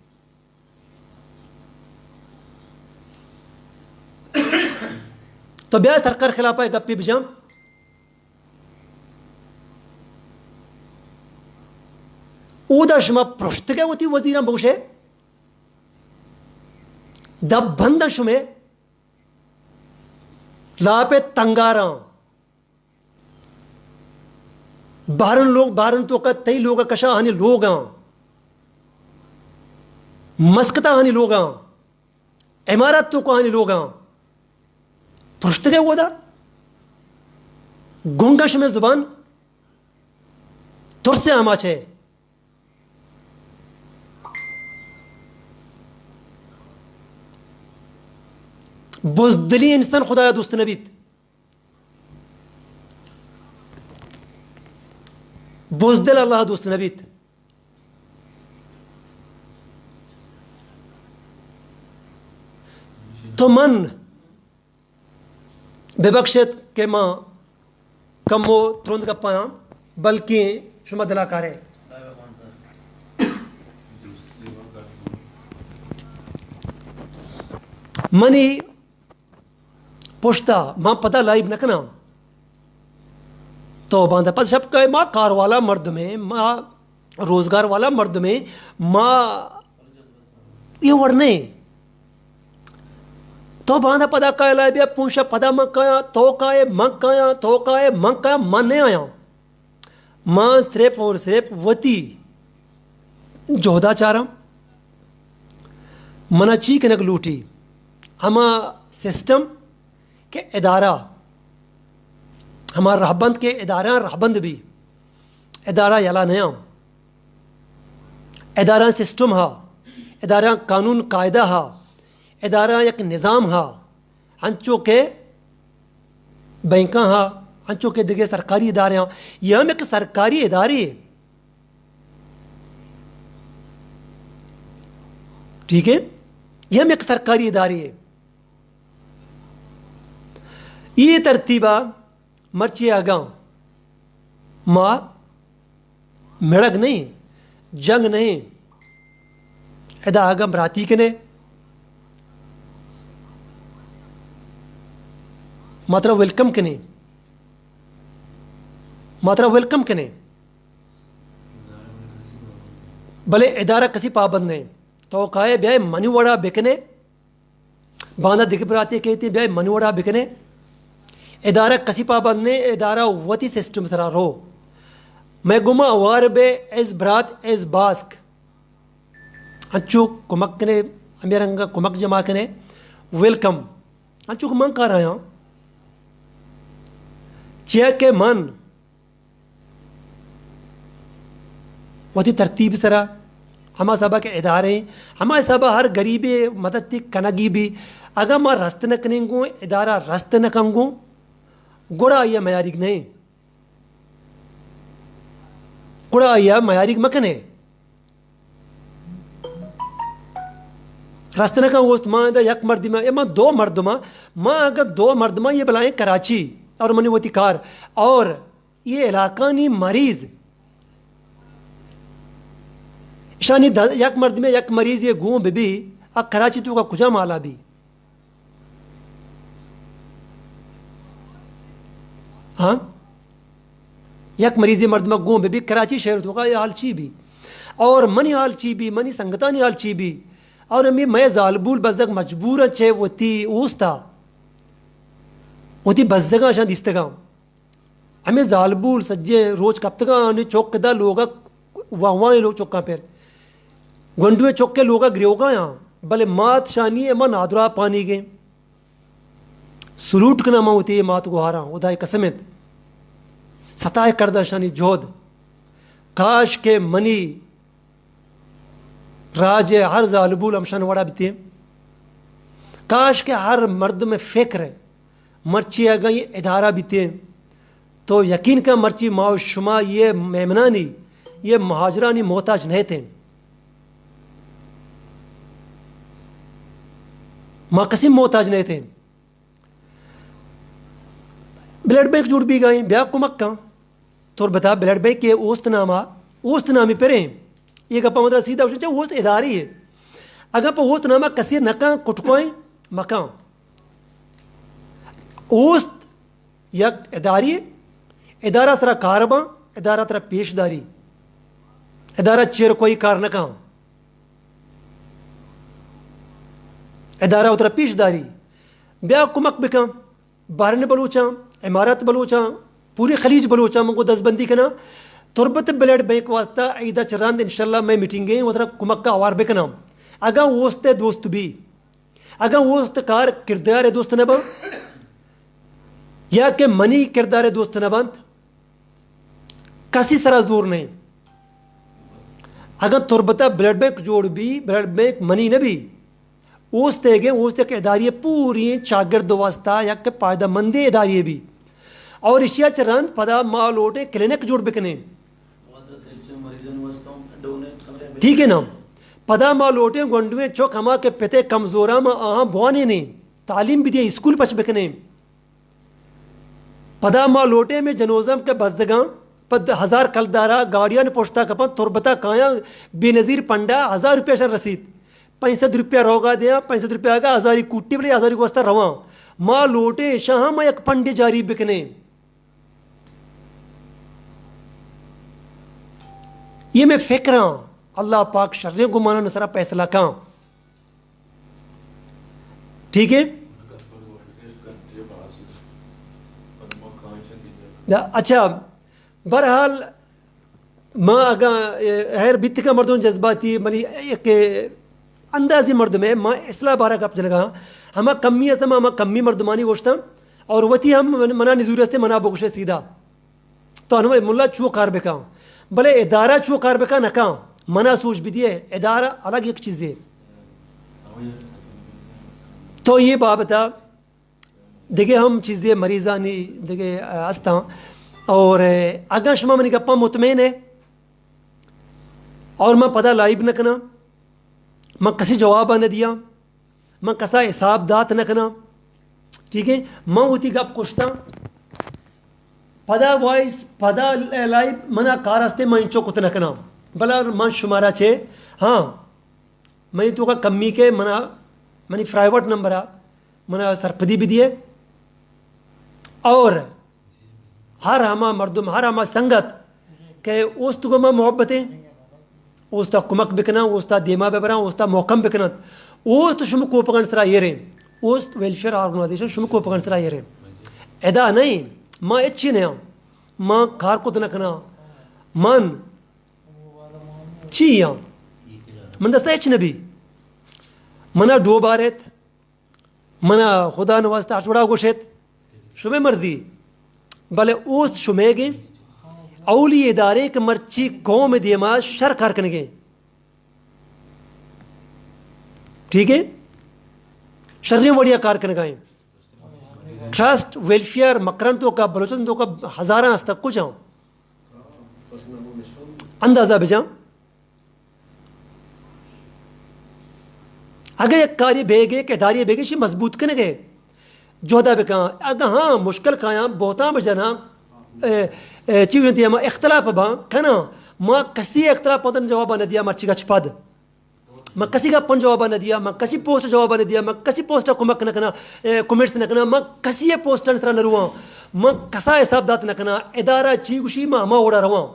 تو بیا سرکار خلاف ءَ گپے بجاں۔ اودا شما پرشتگے وتی وزیراں بگوشے، دپ بنداں شمے، لاپے تنگاراں، بحرین لوگ، بحرین توکا تئی لوگ کشا آنی لوگاں، مسقطا آنی لوگاں، امارات توکا آنی لوگاں۔ پرشتگے اودا؟ گنگا شمے زبان؟ ترسے آماچے؟ بزدلی انسان خدایا دوست نبیت۔ بزدل اللہ دوست نبیت۔ تو من ببخشت کہ ما کمو ترند گپایاں، بلکیں شما دلا کارے۔ منی پشتا، ما پدا لائیو نہ کناں۔ تو باندا پد شپ کئے، ما کار والا مردمیں، ما روزگار والا مردمیں، ما یہ وڑ نہیں۔ تو باندا پدا کئے لائیو، بیا پونشا پدا من کایاں، تو کائے من کایاں، تو کائے من کایاں، من نہیں آیاں۔ ما صرف اور صرف وتی جہدا چاراں۔ منا چی کنگ لوٹی؟ ہما سسٹم کہ ادارہ، ہما رہبند کہ ادارہ رہبند بی، ادارہ یلا نیاں۔ ادارہ سسٹم ہا، ادارہ قانون قاعدہ ہا، ادارہ یک نظام ہا۔ انچو کہ بینکاں ہا، انچو کہ دگہ سرکاری ادارے ہاں، یہ ہم ایک سرکاری ادارے ہے۔ ٹھیک ہے؟ یہ ہم ایک سرکاری ادارے ہے۔ یہ ترتیبہ مرچی اگاں ما مڑگ نہیں، جنگ نہیں۔ ادا اگاں براتی کنے، ما ترا ویلکم کنے، ما ترا ویلکم کنے۔ بلے ادارہ کسی پابند نہیں۔ تو کائے بیائے منی وڑا بکنے، باندا دگہ براتے کہتے بیائے منی وڑا بکنے۔ ادارہ کسی پابند نے، ادارہ وتی سسٹم سرا رو۔ میں گما اوار بے از برات از باسک۔ انچو کمک کنے، ہمیں رنگا کمک جمع کنے، ویلکم۔ انچو کہ من کار آیاں۔ چیا کہ من وتی ترتیب سرا، ہما حسابا کہ ادارے، ہما حسابا ہر غریبے مدد تی کنگی بی، اگاں ما رست نہ کنیں گوں، ادارہ رست نہ کن گوں، گڑا آئی میاریگ نہیں۔ گڑا آئی میاریگ مکنے۔ رست نہ کن اوست ما ادا یک مردمے، اے ما دو مردماں، ما اگاں دو مردماں، یہ بلائیں کراچی اور منی وتی کار اور یہ علاقانی مریض، اشانی د-، یک مردمے یک مریض یہ گون بہ بی، آ کراچی توکا کجا مالا بی؟ ہاں؟ یک مریضے مردمے گون بہ بی، کراچی شہر توکا یہ حال چی بی؟ اور منی حال چی بی؟ منی سنگتانی حال چی بی؟ اور ہمیں مئے زالبول بزگ مجبور چہ وتی اوستا، وتی بزگاں اشاں دیستگاں۔ ہمے زالبول سجیں روچ کپتگاں، آنی چک ادا لوگا واہ واہیں لوگ چکاں پر۔ گونڈویں چک ء لوگا گریوگا آں، بلے مات شانی ء ما نادراہ پانیگیں۔ سلوٹ کناں ما وتی مات گوہاراں، ہدائے قسم انت۔ ستائے کرداں شانی جہد۔ کاش کہ منی راج ء ہر زالبول ہمشان وڑا بیتیں۔ کاش کہ ہر مردم ء فکر مرچی اگاں یہ ادارہ بیتیں تو یقین کن مرچی ما و شما یہ میمنانی، یہ مہاجرانی محتاج نہ اتیں۔ ما کسی محتاج نہ اتیں۔ بلڈ بینک جوڑ بیگائیں، بیا کمک کن۔ تربتا بلڈ بینک کے اوست ناما، اوست نامی پریں۔ یہ گپا مدرا سیدھا اوشن چا اوست اداری ہے۔ اگر پہ اوست ناما کسی نکن کٹکوئیں مکان۔ اوست یک اداری، ادارہ سرا کار باں، ادارہ ترا پیش داری، ادارہ چیر کوئی کار نہ کن، ادارہ ترا پیش داری، بیا کمک بکن۔ بحرین بلوچاں، امارات بلوچاں، پوری خلیج بلوچاں من گوں دزبندی کناں۔ تربت بلڈ بینک واسطہ عیدا چہ رند انشاءاللہ مئے میٹنگیں وترا کمک ءَ ہوار بکناں۔ اگاں اوست ءِ دوست بی، اگاں اوست کار کردار ءِ دوست نہ باں، یا کہ منی کردار ءِ دوست نہ بنت، کسی سرا زور نہیں۔ اگاں تربت ءَ بلڈ بینک جوڑ بی، بلڈ بینک منی نہ بی، اوست ئیگیں، اوست یک اداری پوری چاگرد واسطہ یک پائدہ مندیں اداری بی۔ اور اشیا چہ رند پدا ما لوٹیں کلینک جوڑ بکنیں۔ ٹھیک ہے نا؟ پدا ما لوٹیں گونڈویں چک ہما کہ پتے کمزوراں ما آہاں بوانینیں، تعلیم بدییں، اسکول پچ بکنیں۔ پدا ما لوٹیں مئے جنوزم کہ بزگاں پہ ہزار کلدارا گاڑیان پشتا کپاں، تربتا کایاں، بے نظیر پنڈا ہزار روپیہ شان رسیت۔ پنچ سد روپیہ روگا دیاں، پنچ سد روپیہ آگا ہزاری کوٹی بلے ہزاری گوستا رواں۔ ما لوٹیں اشاں ہم یک پنڈے جاری بکنیں۔ یہ مئے فکراں، اللہ پاک شریں گمانان سرا فیصلہ کاں۔ ٹھیک ہے؟ دا، اچھا، بہرحال، ما اگاں، اے، ہیر بیت کہ مردم جذباتی، منی یک اندازی مردم ہے، ما اصلاح بارہ گپ جنگا، ہما کمی است، ما، ہما کمی مردمانی گوشتاں، اور وتی ہم من-، منا نزوری است، منا بگوشے سیدھا۔ تو انور ملا چو کار بکاں، بلے ادارہ چو کار بکاں نہ کاں۔ منا سوچ بدیے، ادارہ الگ یک چیزے۔ تو یہ بابتا دگہ ہم چیزے مریضانی دگہ ہستاں۔ اور اگاں شما منی گپاں مطمئن ہے اور من پدا لائیو نہ کناں، من کسی جواب نہ دیاں، من کسا حساب دات نہ کناں۔ ٹھیک ہے، من وتی گپ کشتاں۔ پدا وائس، پدا لائیو منا کار ہستے، من انچو کت نہ کناں۔ بلا من شمارا چے، ہاں، منی توکا کمی کے منا، منی پرائیویٹ نمبرا منا سرپدی بدیے۔ اور ہر ہما مردم، ہر ہما سنگت کہ اوست گوما محبتیں، اوستا کمک بکناں، اوستا دیما ببراں، اوستا محکم بکناں۔ اوست شما کوپگان سرا ایریں، اوست ویلفیئر آرگنائزیشن شما کوپگان سرا ایریں۔ ادا نہیں، ما اچھی نہیں، ما کار کت نہ کناں، من چی آں؟ من دستا ہچ نبی۔ منا ڈوبارت، منا خدا نواستا ہر وڑا گوشت، شمے مردی۔ بلے اوست شمیگیں اولی ادارے کہ مرچی قوم دیما شر کار کنگیں۔ ٹھیک ہے؟ شریں وڑیا کار کنگائیں۔ ٹرسٹ، ویلفیئر، مکران توکا، بلوچستان توکا ہزاراں ہستا، کجا؟ اندازہ بجاں۔ اگہ یک کاری بیگے، یک اداری بیگے، شی مضبوط کنگے، جہدا بکاں۔ اگہ ہاں مشکل کایاں، بہتاں بجناں، اے، اے، چی گوشنتی ہما اختلاف باں، کناں۔ ما کسی اختلاف پدن جواب نہ دیا، مرچی گچ پد۔ من کسی گپن جواب نہ دیا، من کسی پوسٹ جواب نہ دیا، من کسی پوسٹ کمک نہ کنا، اے، کمنٹس نہ کنا، من کسی پوسٹ سرا نہ رواں، من کسا حساب دات نہ کنا، ادارہ چی گوشی من ہما وڑا رواں۔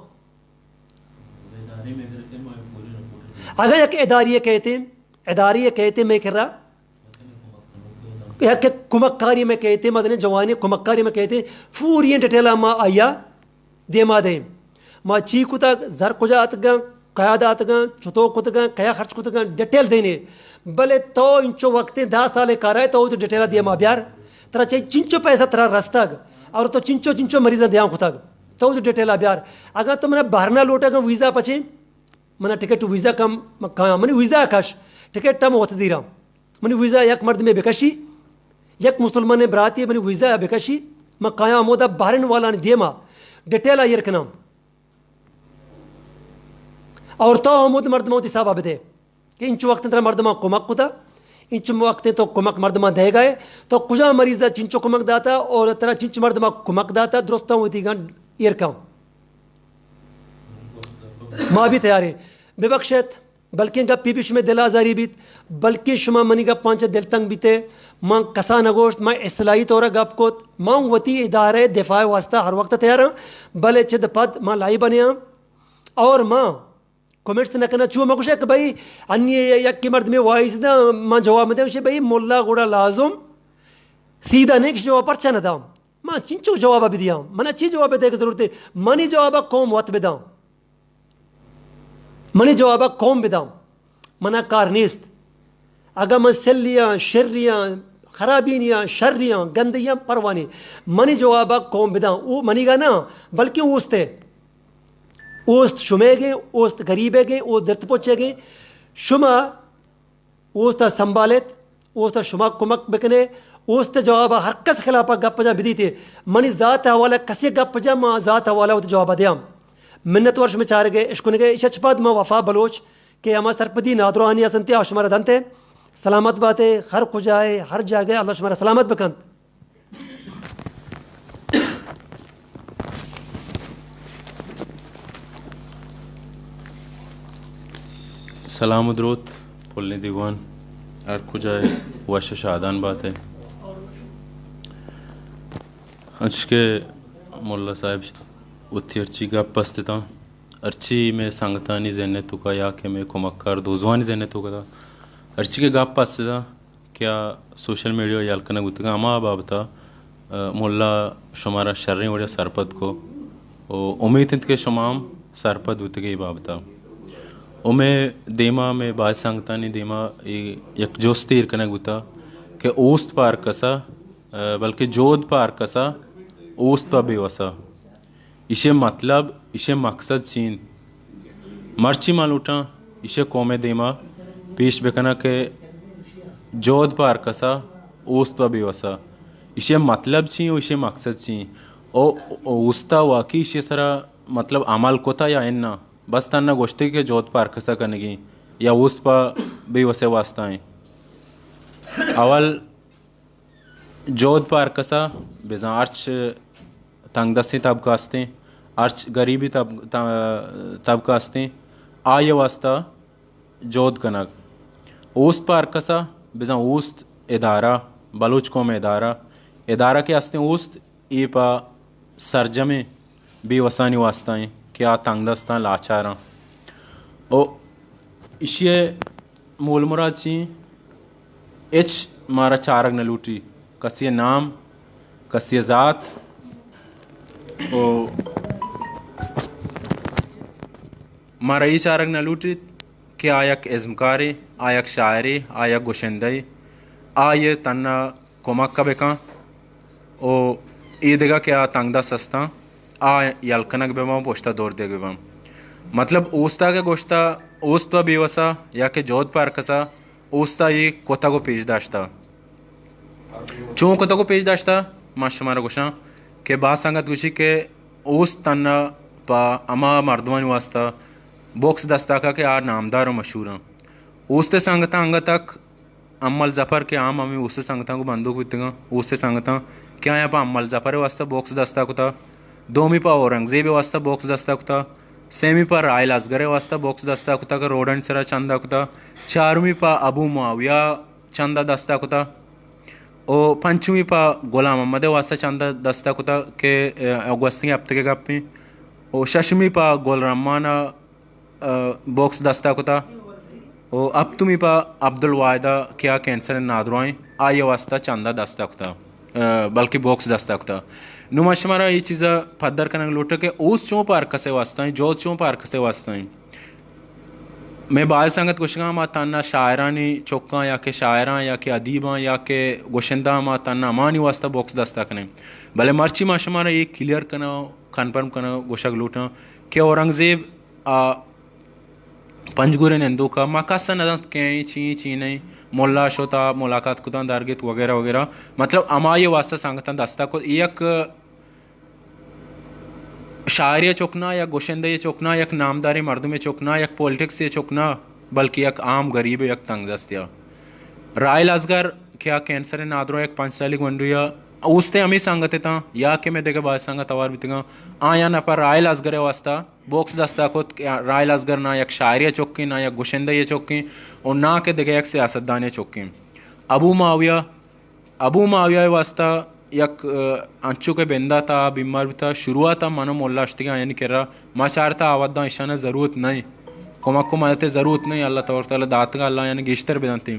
اگہ یک اداری کہتے، اداری کہتے میں کرا، یک کمک کاری میں کہتے، مدنے جوانی کمک کاری میں کہتے، پوری ڈیٹیل ما آیا دیما دیں۔ ما چی کتگ، زر کجا اتگاں، کیا داتگاں، چتو کتگاں، کیا خرچ کتگاں، ڈیٹیل دینے۔ بلے تو انچو وقتیں دہ سالے کارائے، تو وتی ڈیٹیل دیما بیار۔ ترا چے چنچو پیسہ ترا رستگ، اور تو چنچو چنچو مریضاں دیاں کتگ، تو وتی ڈیٹیل بیار۔ اگاں تو منا بحرین لوٹگاں ویزا پچیں، منا ٹکٹ ویزا کم، من کایاں، منی ویزا کش، ٹکٹ ہم وت دیراں۔ منی ویزا یک مردمے بکشی، یک مسلمان براتی منی ویزا بکشی، من کایاں ہمودا بحرین والانی دیما ڈیٹیل ایر کناں۔ اور تو ہمود مردماں وتی حسابا بدے کہ انچو وقت ترا مردماں کمک کتا، انچو وقت تو کمک مردماں دے گئے، تو کجا مریضا چنچو کمک داتا اور ترا چنچ مردماں کمک داتا، درستاں وتی گنڈ ایر کن۔ ما بھی تیاریں۔ ببخشت، بلکیں گپے بھی شمئے دل آزاری بیت، بلکیں شما منی گپاں چہ دل تنگ بیتے۔ من کسا نہ گوشت، من اصلاحی طور ءَ گپ کت۔ من وتی ادارہ دفاع ءِ واستہ ہر وقت تیار ہاں، بلے چد پد من لائیو بنیاں اور من کمنٹس نہ کناں۔ چو من گوشاں کہ بھئی، انی یکی مردمے وائس دا، من جواب دے، گوشے بھئی ملا گڑا لازم سیدھا نہیں کہ جواب پرچہ نہ داں۔ من چنچو جواب بدیاں؟ منا چی جواب دے کہ ضرورت ہے؟ منی جواب قوم وت بداں۔ منی جواب ءَ قوم بداں، منا کار نیست۔ اگاں من سلیاں، شریاں، خرابینیاں، شریاں، گندیاں، پرواہ نی۔ منی جواب ءَ قوم بداں، او منیگا نہ، بلکیں اوست ءِ۔ اوست شمئیگیں، اوست غریبیگیں، اوست درد پوچیگیں۔ شما اوست ءَ سنبھال ایت، اوست ءَ شما کمک بکنے، اوست ءِ جواب ءَ ہر کس خلاف ءَ گپ جاں بدیتے۔ منی ذات ءِ حوالہ کسے گپ جاں، ما ذات ءِ حوالہ وتی جواب ءَ دیاں۔ منتوار شمئے چارگ ءِ، اشکنگ ءِ۔ ایشی ءَ چہ پد ما وفا بلوچ کہ ہما سرپدی نادراہانی است انت، آ شمارا دنت۔ سلامت بات ئے، ہر کجا ئے، ہر جاگہ ئے، اللہ شمارا سلامت بکنت۔ سلام و دروت، پلیں دیوان، ہر کجا ئے، وش و شادان بات ئے۔ انچش کہ ملا صاحب وتی ہرچی گپ است اتاں، ہرچی مئے سنگتانی ذہن ءِ توکا یا کہ مئے کمکار دوزوانی ذہن ءِ توکا اتاں، ہرچی کہ گپ است اتاں، کہ آ سوشل میڈیا ءَ یل کنگ بوتگ، ہما بابت ءَ، آ، ملا شمارا شریں وڑے ءَ سرپد کو و امیت انت کہ شما ہم سرپد بوتگ اے بابت ءَ۔ و مئے دیما، مئے باز سنگتانی دیما اے یک جستے ایر کنگ بوتا کہ اوست پہ ہر کسا، آ، بلکہ جہد پہ ہر کسا، اوست پہ بے وسا۔ ایشی مطلب، ایشی مقصد چی انت؟ مرچی ما لوٹاں ایشی قوم ءِ دیما پیش بکناں کہ جہد پہ ہر کسا، اوست پہ بے وسا۔ ایشی مطلب چی و ایشی مقصد چی؟ او، او اوستا واقعی ایشی سرا مطلب عمل کتا یا اناں؟ بس تنا گوشتے کہ جہد پہ ہر کسا کنگی یا اوست پہ بے وسے واسطہ ہیں۔ اول جہد پہ ہر کسا، بزاں ہرچ تنگ دستیں طبقہ استیں، ہرچ غریبی طب-، ط-، طبقہ استیں، آئی واسطہ جہد کنگ۔ اوست پہ ہر کسا، بزاں اوست ادارہ، بلوچ قوم ادارہ، ادارہ کہ استیں اوست، اے پہ سرجمیں بے وسانی واسطہ ایں کہ آ تنگ دستاں، لاچاراں۔ او ایشی ءِ مول مراد چی ایں؟ ہچ مارا چارگ نہ لوٹی، کسی ءِ نام، کسی ءِ ذات، او مارا اے چارگ نہ لوٹیت کہ آ یک ازمکارے، آ یک شاعرے، آ یک گشندہے، آئی ءَ تنا کمک ءَ بکن و اے دگہ کہ آ تنگ دست استاں، آ یل کنگ بہ باں، پشت ءَ دور دیگ بہ باں۔ مطلب اوستا کہ گوشتا، اوست پہ بے وسا یا کہ جہد پہ ہر کسا، اوستا اے کتگ و پیش داشتا۔ چون کتگ و پیش داشتا؟ ما شمارا گوشاں کہ باز سنگت گوشی کہ اوست تنا پہ ہما مردمانی واسطہ بکس دستا کا کہ آ نامدار و مشہور اں۔ اوست ءِ سنگتاں انگت ءَ امل ظفر کہ عام ہمے اوست ءِ سنگتاں گوں بندوک بیتگاں، اوست ءِ سنگتاں کہ آیاں پہ امل ظفر ءِ واسطہ بکس دستا کتا، دومی پہ اورنگزیب ءِ واسطہ بکس دستا کتا، سیمی پہ راحل اصغر ءِ واسطہ بکس دستا کتا کہ روڈانی سرا چندہ کتا، چارمی پہ ابو معاویہ چندہ دستا کتا و پنچمی پہ غلام محمد ءِ واسطہ چندہ دستا کتا کہ، ءَ، گوستگیں ہپتگ ءِ گپ ایں و ششمی پہ گل رحمان ءَ، ءَ، بکس دستا کتا و ہپتمی پہ عبدالواحد ءَ کہ آ کینسر ءِ نادراہ ایں، آئی ءِ واسطہ چندہ دستا کتا، ءَ، بلکہ بکس دستا کتا۔ نوں ما شمارا اے چیز ءَ پدر کنگ لوٹاں کہ اوست چون پہ ہر کس ءِ واسطہ ایں، جہد چون پہ ہر کس ءِ واسطہ ایں۔ مئے باز سنگت گوشگاں ما تھنا شاعرانی چکاں یا کہ شاعراں یا کہ ادیباں یا کہ گشندہاں ما تھنا ہمانی واسطہ بکس دستا کنیں، بلے مرچی ما شمارا اے کلیئر کناں، کنفرم کناں، گوشگ لوٹاں کہ اورنگزیب آ پنجگور ءِ نندوکا ما کس ءَ نہ زانت کئے ایں، چی ایں، چی نہ ایں، ملا شت آ ملاقات کتاں، در گپت وغیرہ وغیرہ، مطلب ہمائی ءِ واسطہ سنگتاں دستا کت۔ اے یک شاعرے ءِ چک نہ، یک گشندہے ءِ چک نہ، یک نامداریں مردمے ءِ چک نہ، یک پولیٹکسے ءِ چک نہ، بلکہ یک عام غریبے، یک تنگ دستے ءِ۔ راحل اصغر کہ آ کینسر ءِ نادراہ یک پنچ سالی گونڈوے ءَ، اوست ءِ ہمے سنگت اتاں یا کہ مئے دگہ باز سنگت ہوار بیتگاں، آیاں نہ پہ راحیل اصغر ءِ واسطہ بکس دستا کت کہ راحیل اصغر نہ یک شاعرے ءِ چکیں، نہ یک گشندہ ءِ چکیں، و نہ کہ دگہ یک سیاستدانے ءِ چکیں۔ ابو معاویہ، ابو معاویہ ءِ واسطہ یک، ءَ، انچو کہ بندات ءَ بیمار بوتا، شروعات ءَ من و ملا اشتگیں آیانی کرا، ما چارتا آ وھداں ایشاناں ضرورت نہ ایں، کمک و مدد ءِ ضرورت نہ ایں، اللہ تبارک و تعالیٰ داتگا، اللہ آیاں گیشتر بدنت۔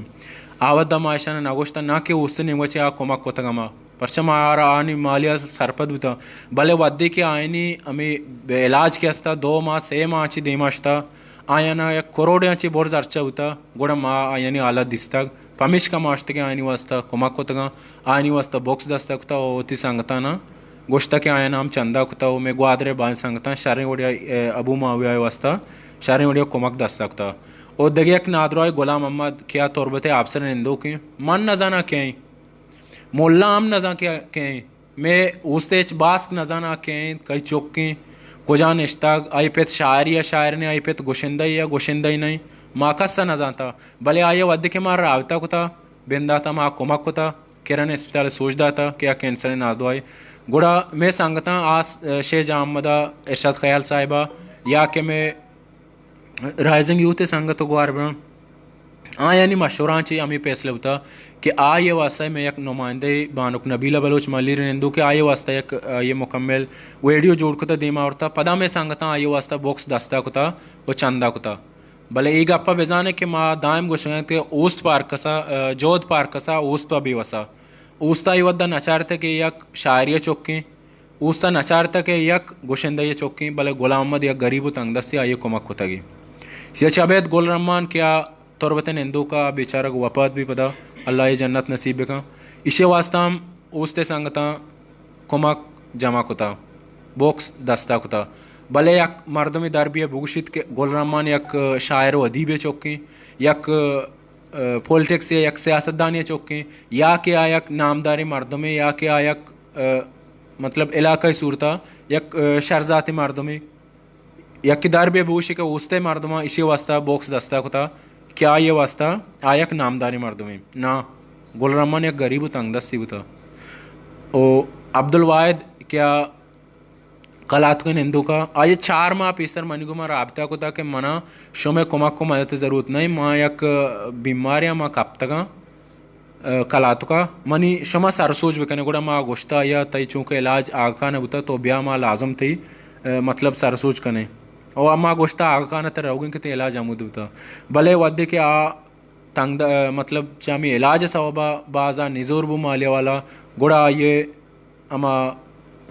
آ وھدا ما ایشاناں نہ گوشتا، نہ کہ اوست ءِ نیمگا چہ آ کمک کتگ ما۔ پرچا ما آرا آنی مالی ءَ سرپد بوتاں، بلے وھدے کہ آیانی ہمے علاج کہ استا، دو ماہ، سے ماہ چہ دیما اشتا، آیانا یک کروڑے چہ برز ہرچہ بوتا، گڑا ما آیانی حالت دیستگ، پمیشکا ما اشتگیں آیانی واسطہ کمک کتگاں، آیانی واسطہ بکس دستا کتا و وتی سنگتانا گوشتا کہ آیانا ہم چندہ کتا و مئے گوادر ءِ بازیں سنگتاں شریں وڑیا، اے، ابو معاویہ ءِ واسطہ شریں وڑیا کمک دستا کتا۔ و دگہ یک نادراہے غلام محمد کہ آ تربت ءِ آپسر ءِ نندوکیں، من نزاناں کئے ایں۔ ملا ہم نزاناں کہ کئے ایں۔ مئے اوست ءِ ہچ باسک نزاناں کئے ایں، کئی چک ایں، کجا نشتگ، آئی پت شاعرے یا شاعر نہ ایں، آئی پت گشندہ یا گشندہ نہ ایں، ما کس ءَ نزانتا۔ بلے آئی ءَ وھدے کہ ما رابطہ کتا، بندات ءَ ما کمک کتا، کرن اسپتال ءَ سوج داتا کہ آ کینسر ءِ نادراہے۔ گڑا مئے سنگتاں آ س-، شے جان محمد ءَ، ارشاد خیال صاحب ءَ، یا کہ مئے رائزنگ یوتھ ءِ سنگت و گوار براں، آیانی مشوراں چہ ہمے فیصلہ بوتا کہ آئی ءِ واسطہ مئے یک نمائندہ بانک نبیلہ بلوچ ملیر ءِ نندوکیں، آئی ءِ واسطہ یک، آئی ءَ مکمل ویڈیو جوڑ کتا، دیما آورتا، پدا مئے سنگتاں آئی ءِ واسطہ بکس دستا کتا و چندہ کتا۔ بلے اے گپ ءَ بزانے کہ ما دائم گوشگاں کہ اوست پہ ہر کسا، جہد پہ ہر کسا، اوست پہ بے وسا۔ اوستا اے وھدا نچارتہ کہ یک شاعرے ءِ چکیں، اوستا نچارتہ کہ یک گشندہ ءِ چکیں، بلے غلام محمد یک گریب و تنگدستے، آئی ءَ کمک کتگی۔ ایشی ءَ چہ ابید گل رحمان کہ آ تربت ءِ نندوکا، بیچارگ وپات بی پدا، اللہ ءَ جنت نصیب بکن۔ ایشی ءِ واسطہ ہم اوست ءِ سنگتاں کمک جمع کتا، بکس دستا کتا۔ بلے یک مردمے در بیا بگوشیت کہ گل رحمان یک شاعر و ادیبے ءِ چکیں، یک ءَ، پولیٹکس ءِ یک سیاستدانے ءِ چکیں، یا کہ آ یک نامداریں مردمے، یا کہ آ یک، ءَ، مطلب علاقائی صورتا یک، ءَ، شرزاتیں مردمے، یکے در بیا بگوشی کہ اوست ءِ مردماں ایشی ءِ واسطہ بکس دستا کتا کہ آئی ءِ واسطہ آ یک نامداریں مردمے۔ نا، گل رحمان یک گریب و تنگدستے بوتا۔ او عبدالواحد کہ آ کلاتک ءِ نندوکا، آئی ءَ چار ماہ پیسر منی گوما رابطہ کتا کہ منا شمئے کمک و مدد ءِ ضرورت نہ ایں، ما یک بیمارے آں، ما کپتگاں، ءَ، کلاتکا، منی شما سرسوج بکنے۔ گڑا ما گوشتا، آئی ءَ تئی چونکہ علاج آگا خان ءَ بوتا، تو بیا، ما لازم تئی، ءَ، مطلب سرسوج کنے۔ او ما گوشتا، آگا خان ءَ ترا روگیں کہ تئی علاج ہمود بوتا۔ بلے وھدے کہ آ تنگ د-، مطلب چہ ہمے علاج ءِ سوبا بازا نزور بو مالی والا، گڑا آئی ءَ ہما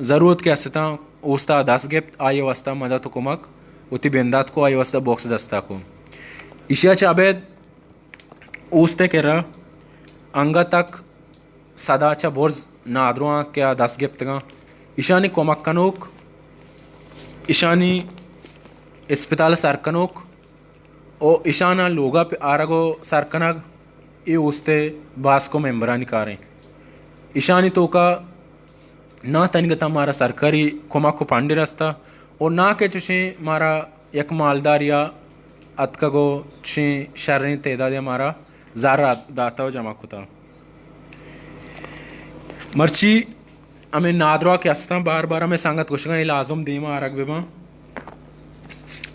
ضرورت کہ استاں، اوستا دست گپت، آئی ءِ واسطہ مدد و کمک وتی بندات کو، آئی ءِ واسطہ بکس دستا کو۔ ایشی ءَ چہ ابید اوست ءِ کرا انگت تک سدا چہ برز نادراہاں کہ آ دست گپتگاں، ایشانی کمک کنوک، ایشانی اسپتال سر کنوک، و ایشاناں لوگا پہ آرگ و سر کنگ، اے اوست ءِ باسک و ممبرانی کاریں۔ ایشانی توکا نا تنیگتاں مارا سرکاری کمک و پنڈ رستا و نا کہ چوشیں مارا یک مالداریا اتکگ و چوشیں شریں تعدادے مارا زر داتا و جمع کتا۔ مرچی ہمے نادراہ کہ ہستاں، بار بار ہمے سنگت گوشگاں، اے لازم دیما آرگ بہ باں۔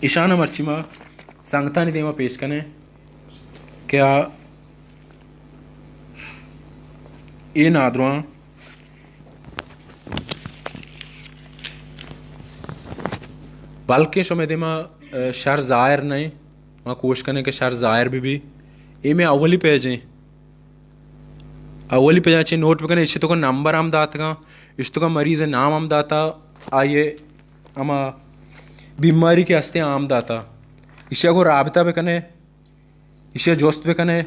ایشاں مرچی ما سنگتانی دیما پیش کنیں کہ آ اے نادراہ، بلکیں شمئے دیما، ءَ، شر ظاہر نہ ایں، ما کوشش کنیں کہ شر ظاہر بہ بی۔ اے مئے اولی پیج ایں۔ اولی پیجا چہ نوٹ بکنے، ایشی توکا نمبر ہم داتگاں، ایشی توکا مریض ءِ نام ہم داتا، آئی ءِ ہما بیماری کہ ہستیں آ ہم داتا۔ ایشی ءَ گوں رابطہ بکنے، ایشی ءَ جست بکنے،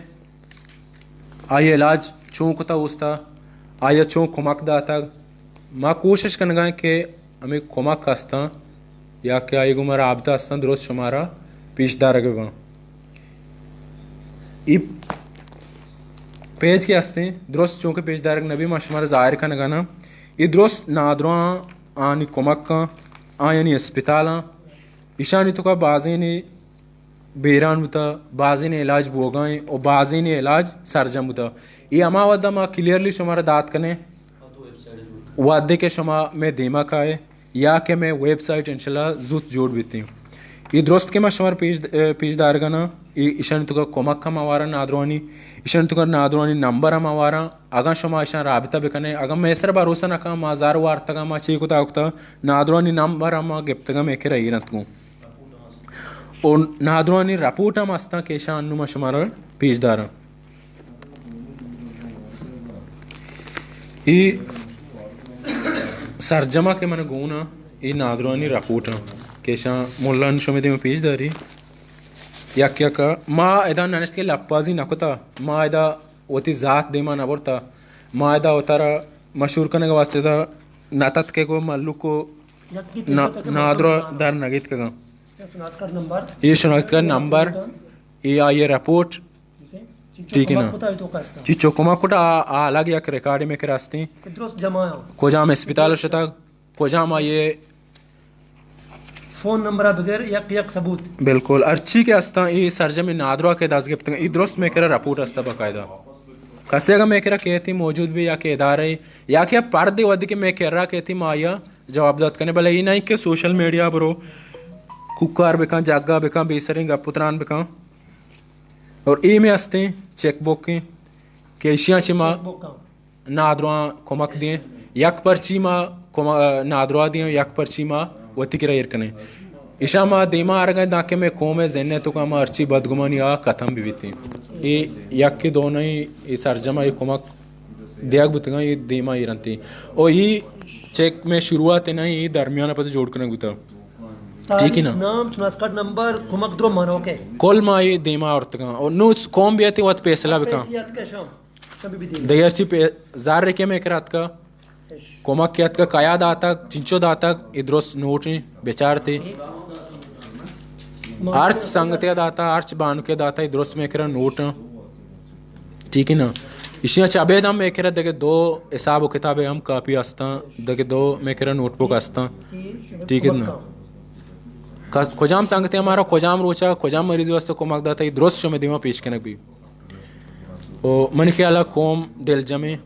آئی ءَ علاج چون کتا اوستا، آئی ءَ چون کمک داتگ۔ ما کوشش کنگا ایں کہ ہمے کمک ہستاں یا کہ آئی گوما رابطہ ہستاں، درست شمارا پیش دارگ بہ باں۔ اے پیج کہ ہستیں، درست چونکہ پیش دارگ نہ بی، ما شمارا ظاہر کنگا ناں۔ اے درست نادراہاں، آنی کمکاں، آیانی اسپتالاں، ایشانی توکا بازینے بیران بوتا، بازینے علاج بوگا ایں و بازینے علاج سرجم بوتا۔ اے ہما وھدا ما کلیئرلی شمارا دات کنیں۔ وھدے کہ شما مئے دیما کائے یا کہ مئے ویب سائٹ انشاءاللہ زوت جوڑ بیتیں۔ اے درست کہ ما شمار پیش، پیش دارگا نا، اے، ایشانی توکا کمک ہم آوارا نادروانی، ایشانی توکا نادروانی نمبر ہم آوارا۔ اگاں شما ایشان رابطہ بکنے، اگاں مئے سر بھروسہ نہ کن، ما زر وارتگا، ما چی کتا کتا، نادروانی نمبر ہم ما گپتگا، مئے کرا ایر انت گوں۔ او نادروانی رپورٹ ہم ہستاں کہ ایشان انو ما شمارا پیش داراں۔ اے سرجما کہ من گون آں، اے نادروانی رپورٹ آں کہ ایشاں ملان شمے دیما پیش داری۔ یک یک ما ادا ننشت کہ لپازی نہ کتا، ما ادا وتی ذات دیما نہ برتا، ما ادا وتارا مشہور کنگ واسطے دا نہ تتکے کو ملوک کو نا-، نادرا در نہ گیتکگاں۔ اے شناخت کارڈ نمبر، اے آئی رپورٹ، ٹھیک ہے نا؟ چی چو کمک کتا آ، آ الگ یک ریکارڈ مئے کرا ہستیں۔ کہ درست جمع ہیں۔ کجام اسپتال شتگ، کجام آئی فون نمبر بغیر یک یک ثبوت۔ بالکل، ہرچی کہ ہستاں، اے سرجم نادرا کہ دست گپتگ، اے درست مئے کرا رپورٹ ہستا باقاعدہ۔ کسے اگاں مئے کرا کیتی موجود بی یا کہ ادارے یا کہ پردے ودی کہ مئے کرا کیتی ما آیا جواب دات کنے، بلے اے نہیں کہ سوشل میڈیا برو کوکار بکن، جاگا بکن، بے سریں گپ و تران بکن۔ اور اے مئے ہستیں چیک بک ہیں کہ ایشیاں چہ ما چیک بک ہاں۔ نادراں کمک دیں۔ یک پرچی ما کم-، نادرا دیں، یک پرچی ما وتی کرا ایر کنیں۔ ایشاں ما دیما آرگا داں کہ مئے قوم ذہن تو کہ ما ہرچی بدگمانی آ ختم بی بیتیں۔ اے یک کہ دو نہیں، اے سرجم اے کمک دیگ بوتگاں، اے دیما ایر انت۔ او اے چیک مئے شروعات نہیں، اے درمیان پتہ جوڑ کنگ بوتا۔ ٹھیک ہے نا؟ تاریخ، نام، شناس کارڈ نمبر، کمک درو مانو کے۔ کل ما اے دیما آورتگاں۔ او نو قوم بیاتی وت فیصلہ بکاں۔ پیسے اتکا شام۔ کبھی بھی دے۔ دگہ چی پہ زر کہ مئے کرا اتکا، اش۔ کمک کہ اتکا، کیا داتگ، چنچو داتگ، اے درست نوٹ ہیں، بچارتے۔ ہرچ سنگتے داتا، ہرچ بانکے داتا، اے درست مئے کرا نوٹ ہیں۔ ٹھیک ہے نا؟ ایشیاں چہ ابید ہم مئے کرا دگہ دو حساب و کتاب ہم کاپی ہستاں، دگہ دو مئے کرا نوٹ بک ہستاں۔ ٹھیک ہے نا؟ ک-، کجام سنگتے ہمارا کجام روچا، کجام مریض واسطے کمک داتا، اے درست شمے دیما پیش کنگ بی۔ و منی خیال ء قوم دلجمیں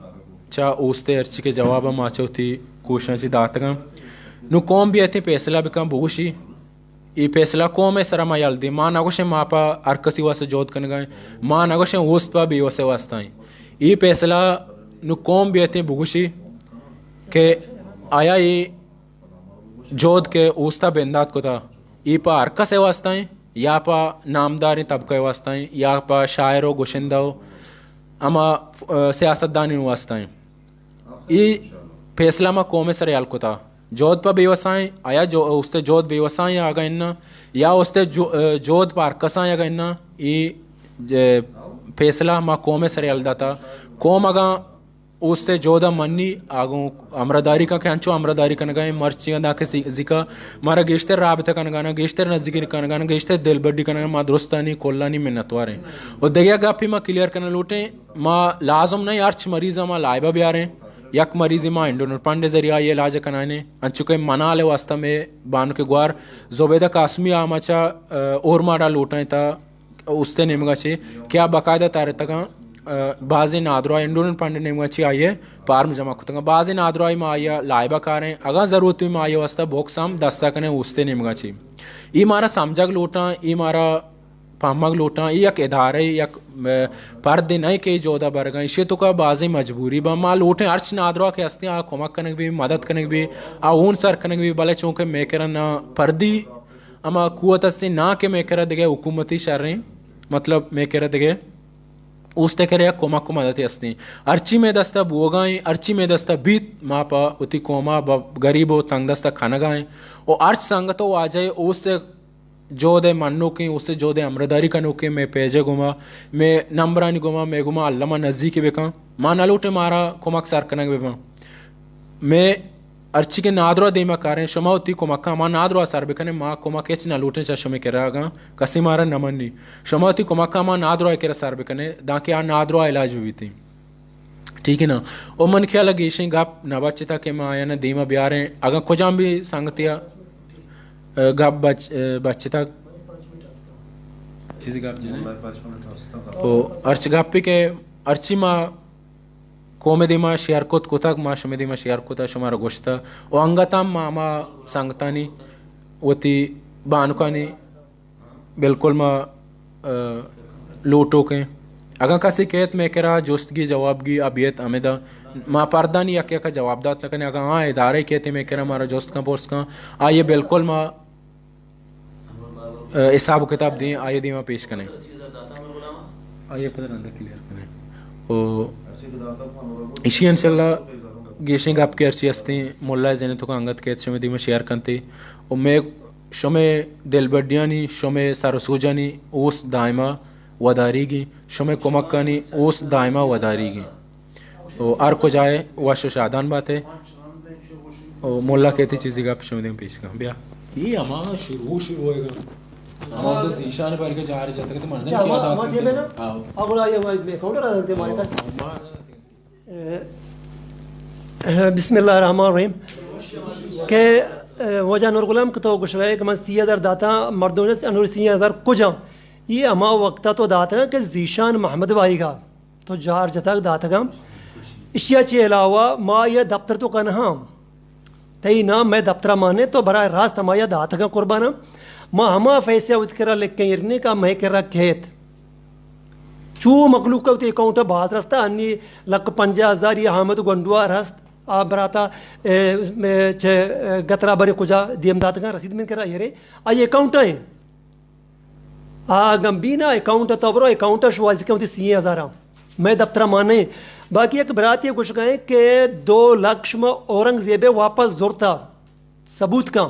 چہ اوست ء ہرچی کہ جواب ء ما چہ وتی کوشاں چہ داتگاں۔ نوں قوم بیاتیں پیسلہ بکن بگوشی، اے پیسلہ قوم ء سرا ما یل دیں۔ ما نگوشیں ما پہ ہر کسی واسطہ جہد کنگا ایں، ما نگوشیں اوست پہ بے وسے واسطہ ایں۔ اے پیسلہ نوں قوم بیاتیں بگوشی کہ آیا اے جہد کہ اوستا بندات کتا، اے پہ ہر کس ء واسطہ ایں یا پہ نامداریں طبقہ ء واسطہ ایں یا پہ شاعر و گشندہ و ہما، اه، سیاستدانانی واسطہ ایں؟ اے فیصلہ ما قوم ء سر یل کتا۔ جہد پہ بے وسائیں، آیا جو-، اوست ء جہد بے وسائیں اگاں اناں، یا اوست ء جو-، اه، جہد پہ ہر کساں اگاں اناں، اے، اه، فیصلہ ما قوم ء سر یل داتا۔ قوم اگاں اوست ء جہد ء منی آ گوں ہمراہداری کن کہ انچو ہمراہداری کنگا ایں، مرچی آں دانکہ سی-، زیکا مارا گیشتر رابطہ کنگا نا، گیشتر نزدیکی کنگا نا، گیشتر دلبڈی کنگا نا، ما درستانی کلانی منتوار ایں۔ و دگہ گپے ما کلیئر کنگ لوٹیں، ما لازم نہیں ہرچ مریض ء ما لائبہ بیاریں، یک مریضے ما انڈونٹ فنڈ ذریعہ آئی علاج کنائیں، انچو کہ منال واسطہ میں بانک گوار زبیدہ قاسمی آ ما چا، اه، اورماڑا لوٹائیں تا اوست ء نیمگا چہ کہ آ باقاعدہ تارتگاں، اه، بازیں نادراہ انڈونٹ فنڈ ء نیمگا چہ آئی ء فارم جمع کتگاں۔ بازیں نادراہی ما آئی ء لائبہ کاریں، اگاں ضرورت بی ما آئی ء واسطہ بکس ہم دستا کنیں اوست ء نیمگا چہ۔ اے مارا سمجھگ لوٹاں، اے مارا پہمگ لوٹاں، اے یک ادارہ، یک، اه، پردے نہ کہ اے جہد ء برگاں، ایشی توکا بازیں مجبوری باں۔ ما لوٹیں ہرچ نادراہ کہ ہستیں آ کمک کنگ بی، مدد کنگ بی، آ ہون سر کنگ بی، بلے چونکہ مئے کرا نہ پردی ہما قوت است نہ کہ مئے کرا دگہ حکومتی شریں، مطلب مئے کرا دگہ اوست ء کرا یک کمک و مددے استیں۔ ہرچی مئے دستا بوگا ایں، ہرچی مئے دستا بیت، ما پہ وتی قوما بہ گریب و تنگ دستا کنگا ایں۔ و ہرچ سنگت و واجہ اوست ء جہد ء منوکیں، اوست ء جہد ء ہمراہداری کنوکیں، مئے پیج ء گوما، مئے نمبرانی گوما، مئے گوما الما نزیک بکن۔ ما نہ لوٹیں مارا کمک سر کنگ بہ بنت۔ مئے ہرچی کہ نادراہ دیما کاریں، شما وتی کمکاں ما نادراہ سر بکنیں، ما کمک ہچ نہ لوٹیں چہ شمے کرا، اگاں کسے مارا نہ منی۔ شما وتی کمکاں ما نادراہ کرا سر بکنیں، دانکہ آ نادراہ علاج بہ بیتیں۔ ٹھیک ہے نا؟ او من خیال گیشیں گپ نہ بچتا کہ ما آیانا دیما بیاریں۔ اگاں کجام بھی سنگتیا، اه، گپ بچ-، اه، بچتا، چیزی گپ جنیں؟ او ہرچ گپی کہ ہرچی ما قوم دیما شیئر کت کتگ، ما شمے دیما شیئر کتا، شمارا گوشتا، و انگت ہم ما ہما سنگتانی وتی بانکانی بالکل ما، آ، لوٹوکیں۔ اگاں کسے کیت مئے کرا جستگی جوابگی ابیت ہمدا، ما پردانی یک یک جواب دات نہ کنیں۔ اگاں آ ادارہ کیت مئے کرا مارا جست کن پرس کن، آئیے بالکل ما، آ، حساب و کتاب دیں، آئیے دیما پیش کنیں۔ آئیے پدا رندا کلیئر کنیں۔ او ایشی انشاءاللہ گیشیں گپ کہ ہرچی ہستیں ملا زین تو انگت کیت شمے دیما شیئر کنتے۔ و مئے شمے دلبڈیانی، شمے سر و سوجانی اوست دائما وداریگی، شمے کمکانی اوست دائما وداریگی۔ و ہر کجائے وش و شادان باتے۔ و ملا کیتی چیزی گپ شمے دیم پیش کن۔ بیا۔ یہ ہما شروع شروع ہوئے گا۔ ہما تو زیشان پر کے جا رہے جاتے کہ مردم اچھا، کیا ہما، دعوت ہما ٹیم ہے نا؟ کرتے ہیں؟ ہاں۔ اب بولا یہ وہ میں کاؤنٹر آ جاتے ہمارے پاس۔ ہاں، ہاں۔ اے، اے، بسم اللہ الرحمن الرحیم۔ کہ، اے، واجہ نور غلام کہ تو گوشگ ئے کہ من سی ہزار داتاں، مردم نے انور سی ہزار کجا؟ یہ ہما وقتا تو داتگاں کہ زیشان محمد بھائی گا تو جار جتگ داتگاں۔ اشیا چہ علاوہ ما یہ دفتر تو کنہاں۔ تئی نام مئے دپترا مانے تو براہ راست ہمایا داتگاں قرباناں۔ ما ہما پیسے وت کرا لکیں ایرنے کا مئے کرا کھیت۔ چو مخلوق وتی اکاؤنٹ باز رستا انی لکھ پنجاہ ہزار یہ حامد گونڈوا رست آ براتا، اے، اے، چہ، اے، گترا برے کجا دیم داتگاں رسید من کرا ایرے۔ آئی اکاؤنٹ ہیں۔ آ گمبینا اکاؤنٹ تو برو، اکاؤنٹ شوازی کن وتی سی ہزار۔ مئے دپترا مانے۔ باقی یک براتے گوشگائیں کہ دو لکھ شما اورنگزیب واپس زرتا۔ ثبوت کن۔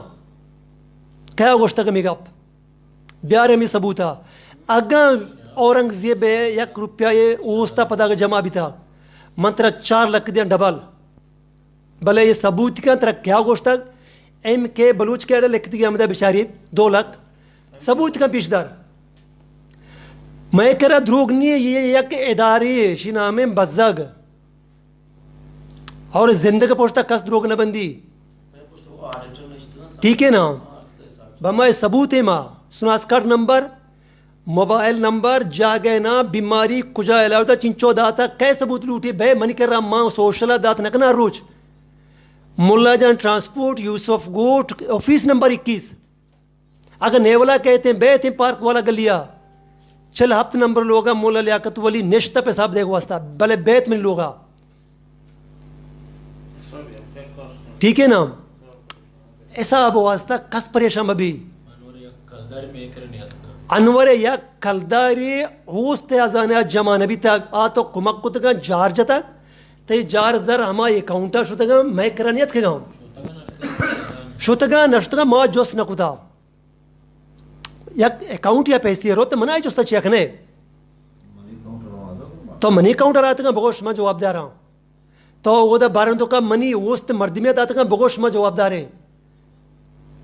کیا گوشتگ ہمے گپ؟ بیار ہمے ثبوتا۔ اگاں اورنگزیب یک روپیہ اوستا پدا جمع بیتا، من ترا چار لکھ دیاں ڈبل۔ بلے یہ ثبوت کن ترا کیا گوشتگ؟ ایم کے بلوچ کے اڑے لکھتی گیا ہمدا بچاری دو لکھ۔ ثبوت کن پیش دار۔ مئے کرا دروگ نہیں، یہ یک ادارے، شی نام بزگ۔ اور زندگ پوشتا کس دروگ نہ بندی۔ ٹھیک ہے نا؟ بما ثبوت ہے ما۔ سناس کارڈ نمبر، موبائل نمبر، جاگہ نام، بیماری، کجا علاج دا، چنچو داتا، کئے ثبوت لوٹی بھے؟ منی کرا ما سوشل دات نکنا روچ۔ ملا جان ٹرانسپورٹ، یوسف گوٹ، آفس نمبر اکیس۔ اگہ نیولا کہتے ہیں، بیت ہیں پارک والا گلیا۔ چل ہفت نمبر لوگا مولا لیاقت ولی نشتہ پیساب دے واسطہ، بلے بیت منی لوگا۔ ٹھیک ہے نا؟ حساب واسطہ کس پریشان مبی۔ انور یک کلداری اوست ازانے جمع نبی تک، آ تو کمک کتگاں جار جتگ، تئی جار زر ہما اکاؤنٹا شتگاں، مئے کرا نیتکگاں۔ شتگاں نشتگاں، ما جست نکتا۔ یک اکاؤنٹ یا پیسے روت، منا جستا چیا کنے؟ تو منی اکاؤنٹ راتگاں، بگوش من جواب داراں۔ تو اودا بارندوکا منی اوست مردمے داتگاں، بگوش ما جوابداریں۔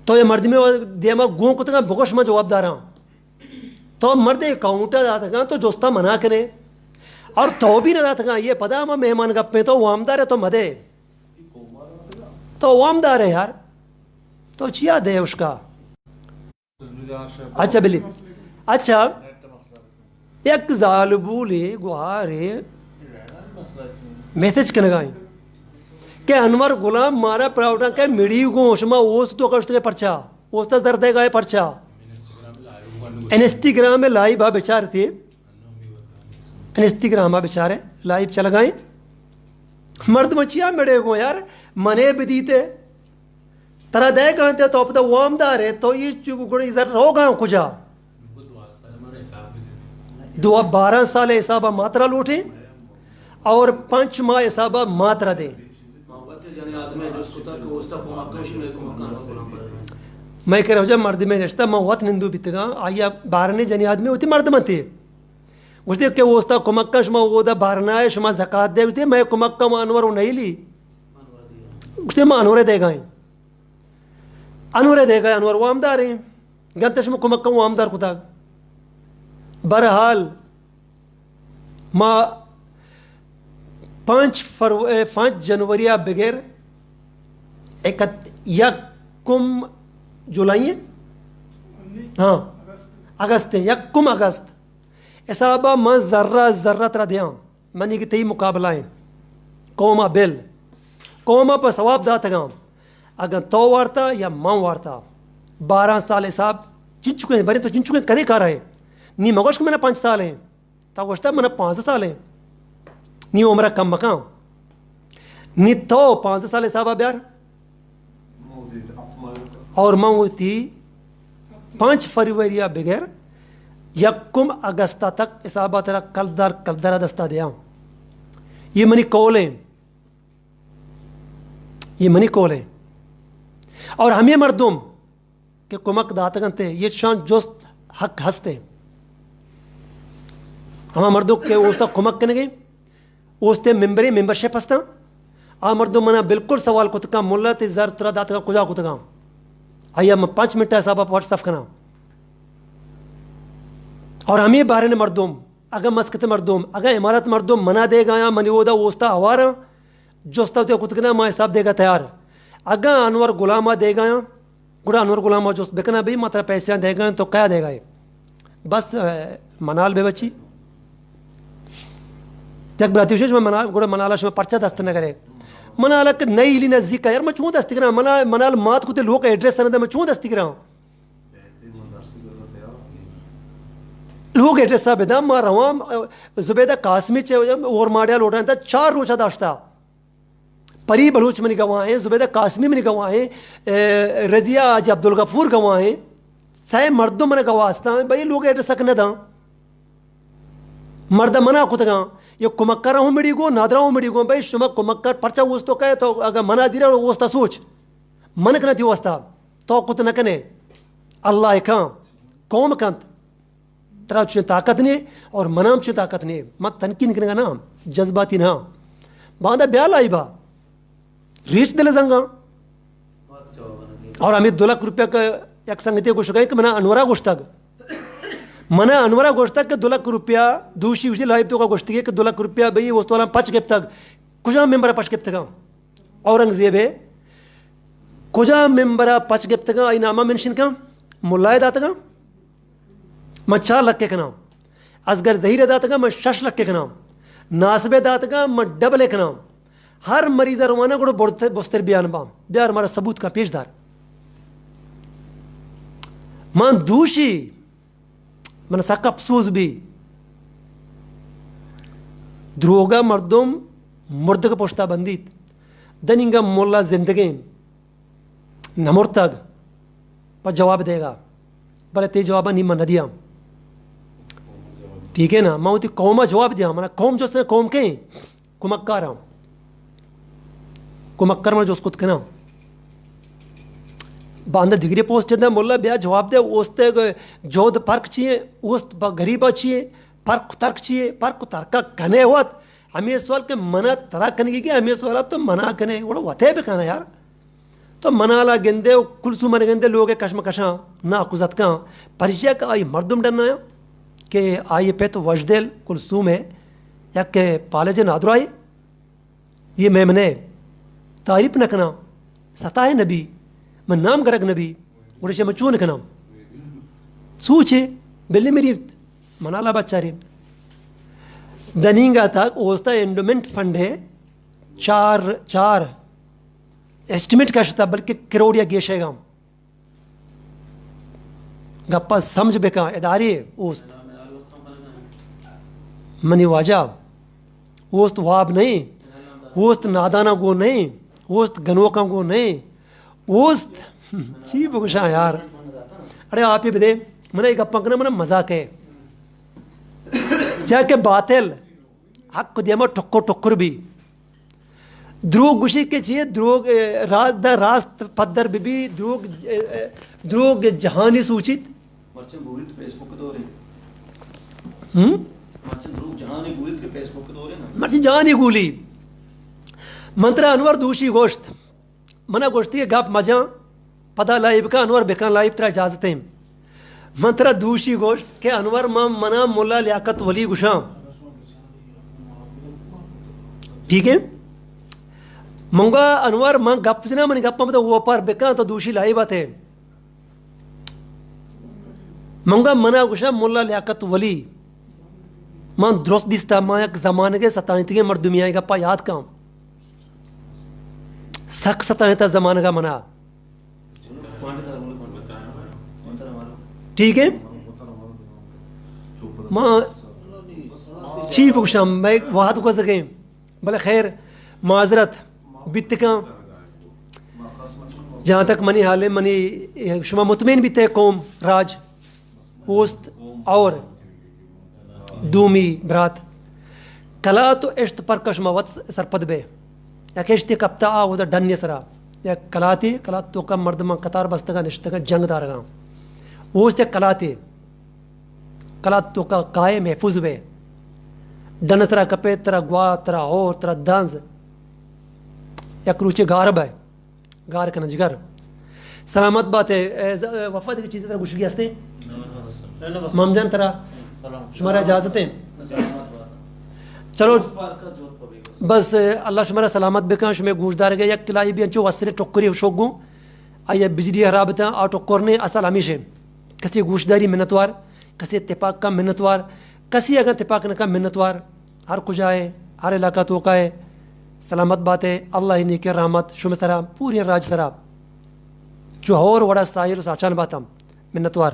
تو یہ مردمے دیما گون کتگاں، بگوش ما جوابداراں۔ تو مرد اکاؤنٹ داتگاں، تو جستا منا کنے۔ اور تو بھی نہ داتگاں، یہ پدا ہما مہمان گپیں، تو وامدار ہے، تو مدے۔ تو وامدار ہے یار، تو چیا دے اشکا؟ اچھا بلی، اچھا، یک زالبولے گوارے میسج کنگائیں کہ انور غلام مارا پراوٹاں کہ مڑی گوں شما اوست تو کشت کے پرچا، اوستا زر دے گائے پرچا۔ انسٹاگرام لائیو آ بچار تھے، انسٹاگرام آ بچارے لائیو چل گائیں۔ مردم چیا مڑے گوں یار، منے بدیتے۔ ترا دئیگاں تے تو پدا وام دارے، تو یہ چو گڑی زر روگاں کجا؟ دو بارہ سال حسابا ما ترا لوٹیں اور پنچ ماہ حسابا ما ترا دیں۔ میں کہ رہو جا مردمے نشتا، ما وت نندو بیتگاں، آیا بارنے جنی آدمی ہوتی مردم تے۔ گوشتے کہ اوستا کمک کن، شما اودا بارنا ہے، شما زکات دے، گوشتے میں کمک کن انور و نیلی۔ گوشتے ما انورے دے گائیں۔ انورے دے گائیں، انور وامداریں۔ گنتے شما کمک کن وامدار کتاگ۔ بہرحال، ما پنچ فرو-، اے، پنچ جنوری ءَ بگر اکت-، یکم جولائی ایں؟ ہاں، اگست ایں، یکم اگست۔ حساب ءَ من ذرہ ذرہ ترا دیاں، منی کہ تئی مقابلہ ایں۔ قوم ءَ بل، قوم ءَ پہ ثواب داتگاں۔ اگاں تو وارتا یا من وارتا، بارہ سال حساب چنچکیں، بلے تو چنچکیں کدے کار ئے؟ نی مگوش کہ من پنچ سال ایں، تو گوشتا من پانزدہ سال ایں، نی عمر کم مکاں، نی تو پانزدہ سال حساب بیار۔ اور من وتی پنچ فروری ءَ بگر یکم اگست ءَ تک حساب ءَ ترا کلدار کلدار ءَ دستا دیاں۔ یہ منی قول ایں، یہ منی قول ایں۔ اور ہمے مردم کہ کمک داتگ انت، یہ شان جست حق ہست ایں۔ ہما مردم کہ اوستا کمک کنگے، اوستے ممبرے، ممبرشپ ہستاں۔ آ مردم منا بالکل سوال کتکاں، ملا تئی زر ترا داتگاں کجا کتگاں؟ آیا من پنچ منٹ حساب ءَ واٹس اپ کناں۔ اور ہمے بحرین مردم، اگاں مسکت مردم، اگاں امارات مردم منا دیگایاں، منی اودا اوستا ہواراں، جستا وتی کتگنا ما حساب دیگا تیار۔ اگاں انور غلام ءَ دیگایاں، گڑا انور غلام ءَ جست بکناں، بھئی ما ترا پیسے دیگایاں، تو کیا دیگائے؟ بس، اے، منال بے بچی۔ یک براتی شش، من منال، گڑا منال شما پرچہ دست نہ کرے۔ منال کہ نئی علی نزدیک یار، من چون دست کراں؟ منال، منال مات کتے لوگ ایڈریس نہ دے، من چون دست کراں؟ لوگ ایڈریس بداں، ما رواں، زبیدہ قاسمی چے اور ماڑیا لوٹاں، تا چار روچا داشتا۔ پری بلوچ منی گواہ ایں، زبیدہ قاسمی منی گواہ ایں، اے، رضیہ حاجی عبدالغفور گواہ ایں، سئے مردم من گواہ استاں، بھئی لوگ ایڈریس حق نہ داں۔ مرد منع کتگاں، یہ کمکار ہوں مڑی گو، نادرا ہوں مڑی گو، بھئی شما کمکار پرچا اوستو کئے تو اگر منع دیرا اوستا سوچ، من کنا تئی واسطہ، تو کت نہ کنے، اللہ کاں، قوم کنت۔ ترا چون طاقت نے اور منام چون طاقت نے۔ من تنقید کنگا نہ، جذباتی نہ۔ باندا بیا لائبا۔ ریچ دل زنگا۔ اور ہمیں دو لاکھ روپیہ کا یک سنگتے گوشگا کہ منا انورا گوشتگ۔ منا انورا گوشتگ کہ دو لاکھ روپیہ دوشی وشی لائب تو کا گوشتگے کہ دو لاکھ روپیہ بھئی وستوالا پچ گپتگ۔ کجا ممبر پچ گپتگا؟ اورنگزیب ہے۔ کجا ممبر پچ گپتگا؟ آئی نامہ منشن کن۔ ملائے داتگا؟ من چار لکھ کناں۔ اصغر ظہیر داتگا، من شش لکھ کناں۔ ناصب داتگا، من ڈبل کناں۔ ہر مریض روانا گڑا بڑت-، بستر بیان باں۔ بیار مارا ثبوت کا پیش دار۔ من دوشی، من سک افسوس بی۔ دروگا مردم مردگ پشتا بندیت۔ دنینگا مولا زندگیں۔ نہ مرتگ، پہ جواب دیگا، بلے تئی جواب نی من نہ دیاں۔ ٹھیک ہے نا، من وتی قوم ءَ جواب دیاں، منا قوم جو سے قوم کہیں کمکاراں، کمکار من جست کت کناں۔ باندا دگری پوسٹ دے، مولا بیا جواب دے، اوست جہد پرک چیے، اوست با غریبا چیے، پرک ترک چیے، پرک ترکا کنے وت۔ ہمیں سوال کہ منا ترا کنگی کہ ہمیں سوال تو منا کنے، وڑا وتے بکنا یار۔ تو منالا گندے و کلثوم گندے لوگ کشمکشاں نا کزتکاں، پرچیا کہ آئی مردم ڈنایا کہ آئی پت وشدل کلثوم ہے، یک پالج نادرائی، یہ میمنے تعریف نہ کنا، ستا ہے نبی، من نام گرگ نبی، گڑا شے من چون کناں؟ سوچے، بلے میری منالا بچارین۔ دنینگا تک اوستا انڈومنٹ فنڈ ہے، چار، چار ایسٹیمیٹ کشتا، بلکہ کروڑ یا گیشے گا۔ گپا سمجھ بکن، ادارے اوست۔ منی واجہ، اوست واب نہیں، اوست نادانا گو نہیں، اوست گنوکاں گو نہیں، اوست چی بگوشاں یار۔ اڑے آپ ہی بدے، من یہ گپاں کنا، من مزاق ہے۔ چیا کہ باطل حق دیما ٹکر ٹکر بی۔ دروگ گوشی کہ چیے؟ دروگ، اے، راز، دا راست پدر بی بی، دروگ، اے، اے، دروگ جہانی سوچیت۔ مرچی گولیت فیس بک دورے۔ ہم؟ مرچی دروگ جہانی گولیت کہ فیس بک دورے نا۔ مرچی جہانی گولی۔ من ترا انور دوشی گوشت۔ منا گوشتی گپ مجاں، پدا لائیو بکن، انور بکن لائیو، ترا اجازت ایں۔ من ترا دوشی گوشت کہ انور، من، منا ملا لیاقت ولی گوشاں۔ ٹھیک ہے؟ منگا انور، من گپ جنا، من گپ مبدا اوپار بکن، تو دوشی لائیو آتے۔ منگا منا گوشا ملا لیاقت ولی۔ من درست دیستا، ما یک زمانگے ستائنتگیں مردمی آئی گپا یاد کن۔ سک ستائیں تا زمانگا منا۔ ٹھیک ہے؟ ما چی بگوشاں، میں وہد گوزگیں، بلے خیر، معذرت بیتکاں۔ جہاں تک منی حال ہے، منی، شما مطمئن بیتے، قوم، راج، اوست اور دومی برات، کلات و اشت پرکا شما وت سرپد بے۔ یک اشتے کپتا آ اودا ڈنے سرا، یک کلاتے، کلات توکا مردمان قطار بستگا نشتگا جنگ دارگا۔ اوست یک کلاتے، کلات توکا کائے محفوظ بے۔ ڈن سرا کپے، ترا گوا، ترا ہور، ترا دنز، یک روچے گار بے۔ گار کن جگر۔ سلامت بات ئے۔ اے ز-، اے وفا، دگہ چیزے ترا گوشگی ہستے؟ مام جان ترا؟ شمارا اجازت ہے؟ چلو۔ بس، اے اللہ شمارا سلامت بکن، شمے گوشدارگ ءَ یک کلائی بھی انچو وسرے ٹکری شوک گوں۔ آئی بجلی خراب تا، آ ٹکر نے اصل ہمیش ہے۔ کسی گوشداری منتوار، کسی تپاک کا منتوار، کسی اگر تپاک نہ کا منتوار۔ ہر کجا ہے، ہر علاقہ توکا ہے، سلامت بات ئے۔ اللہ ہی نیک رحمت شمے سرا، پوری راج سرا، چو ہور وڑا ساحر و ساچان باتم۔ منتوار۔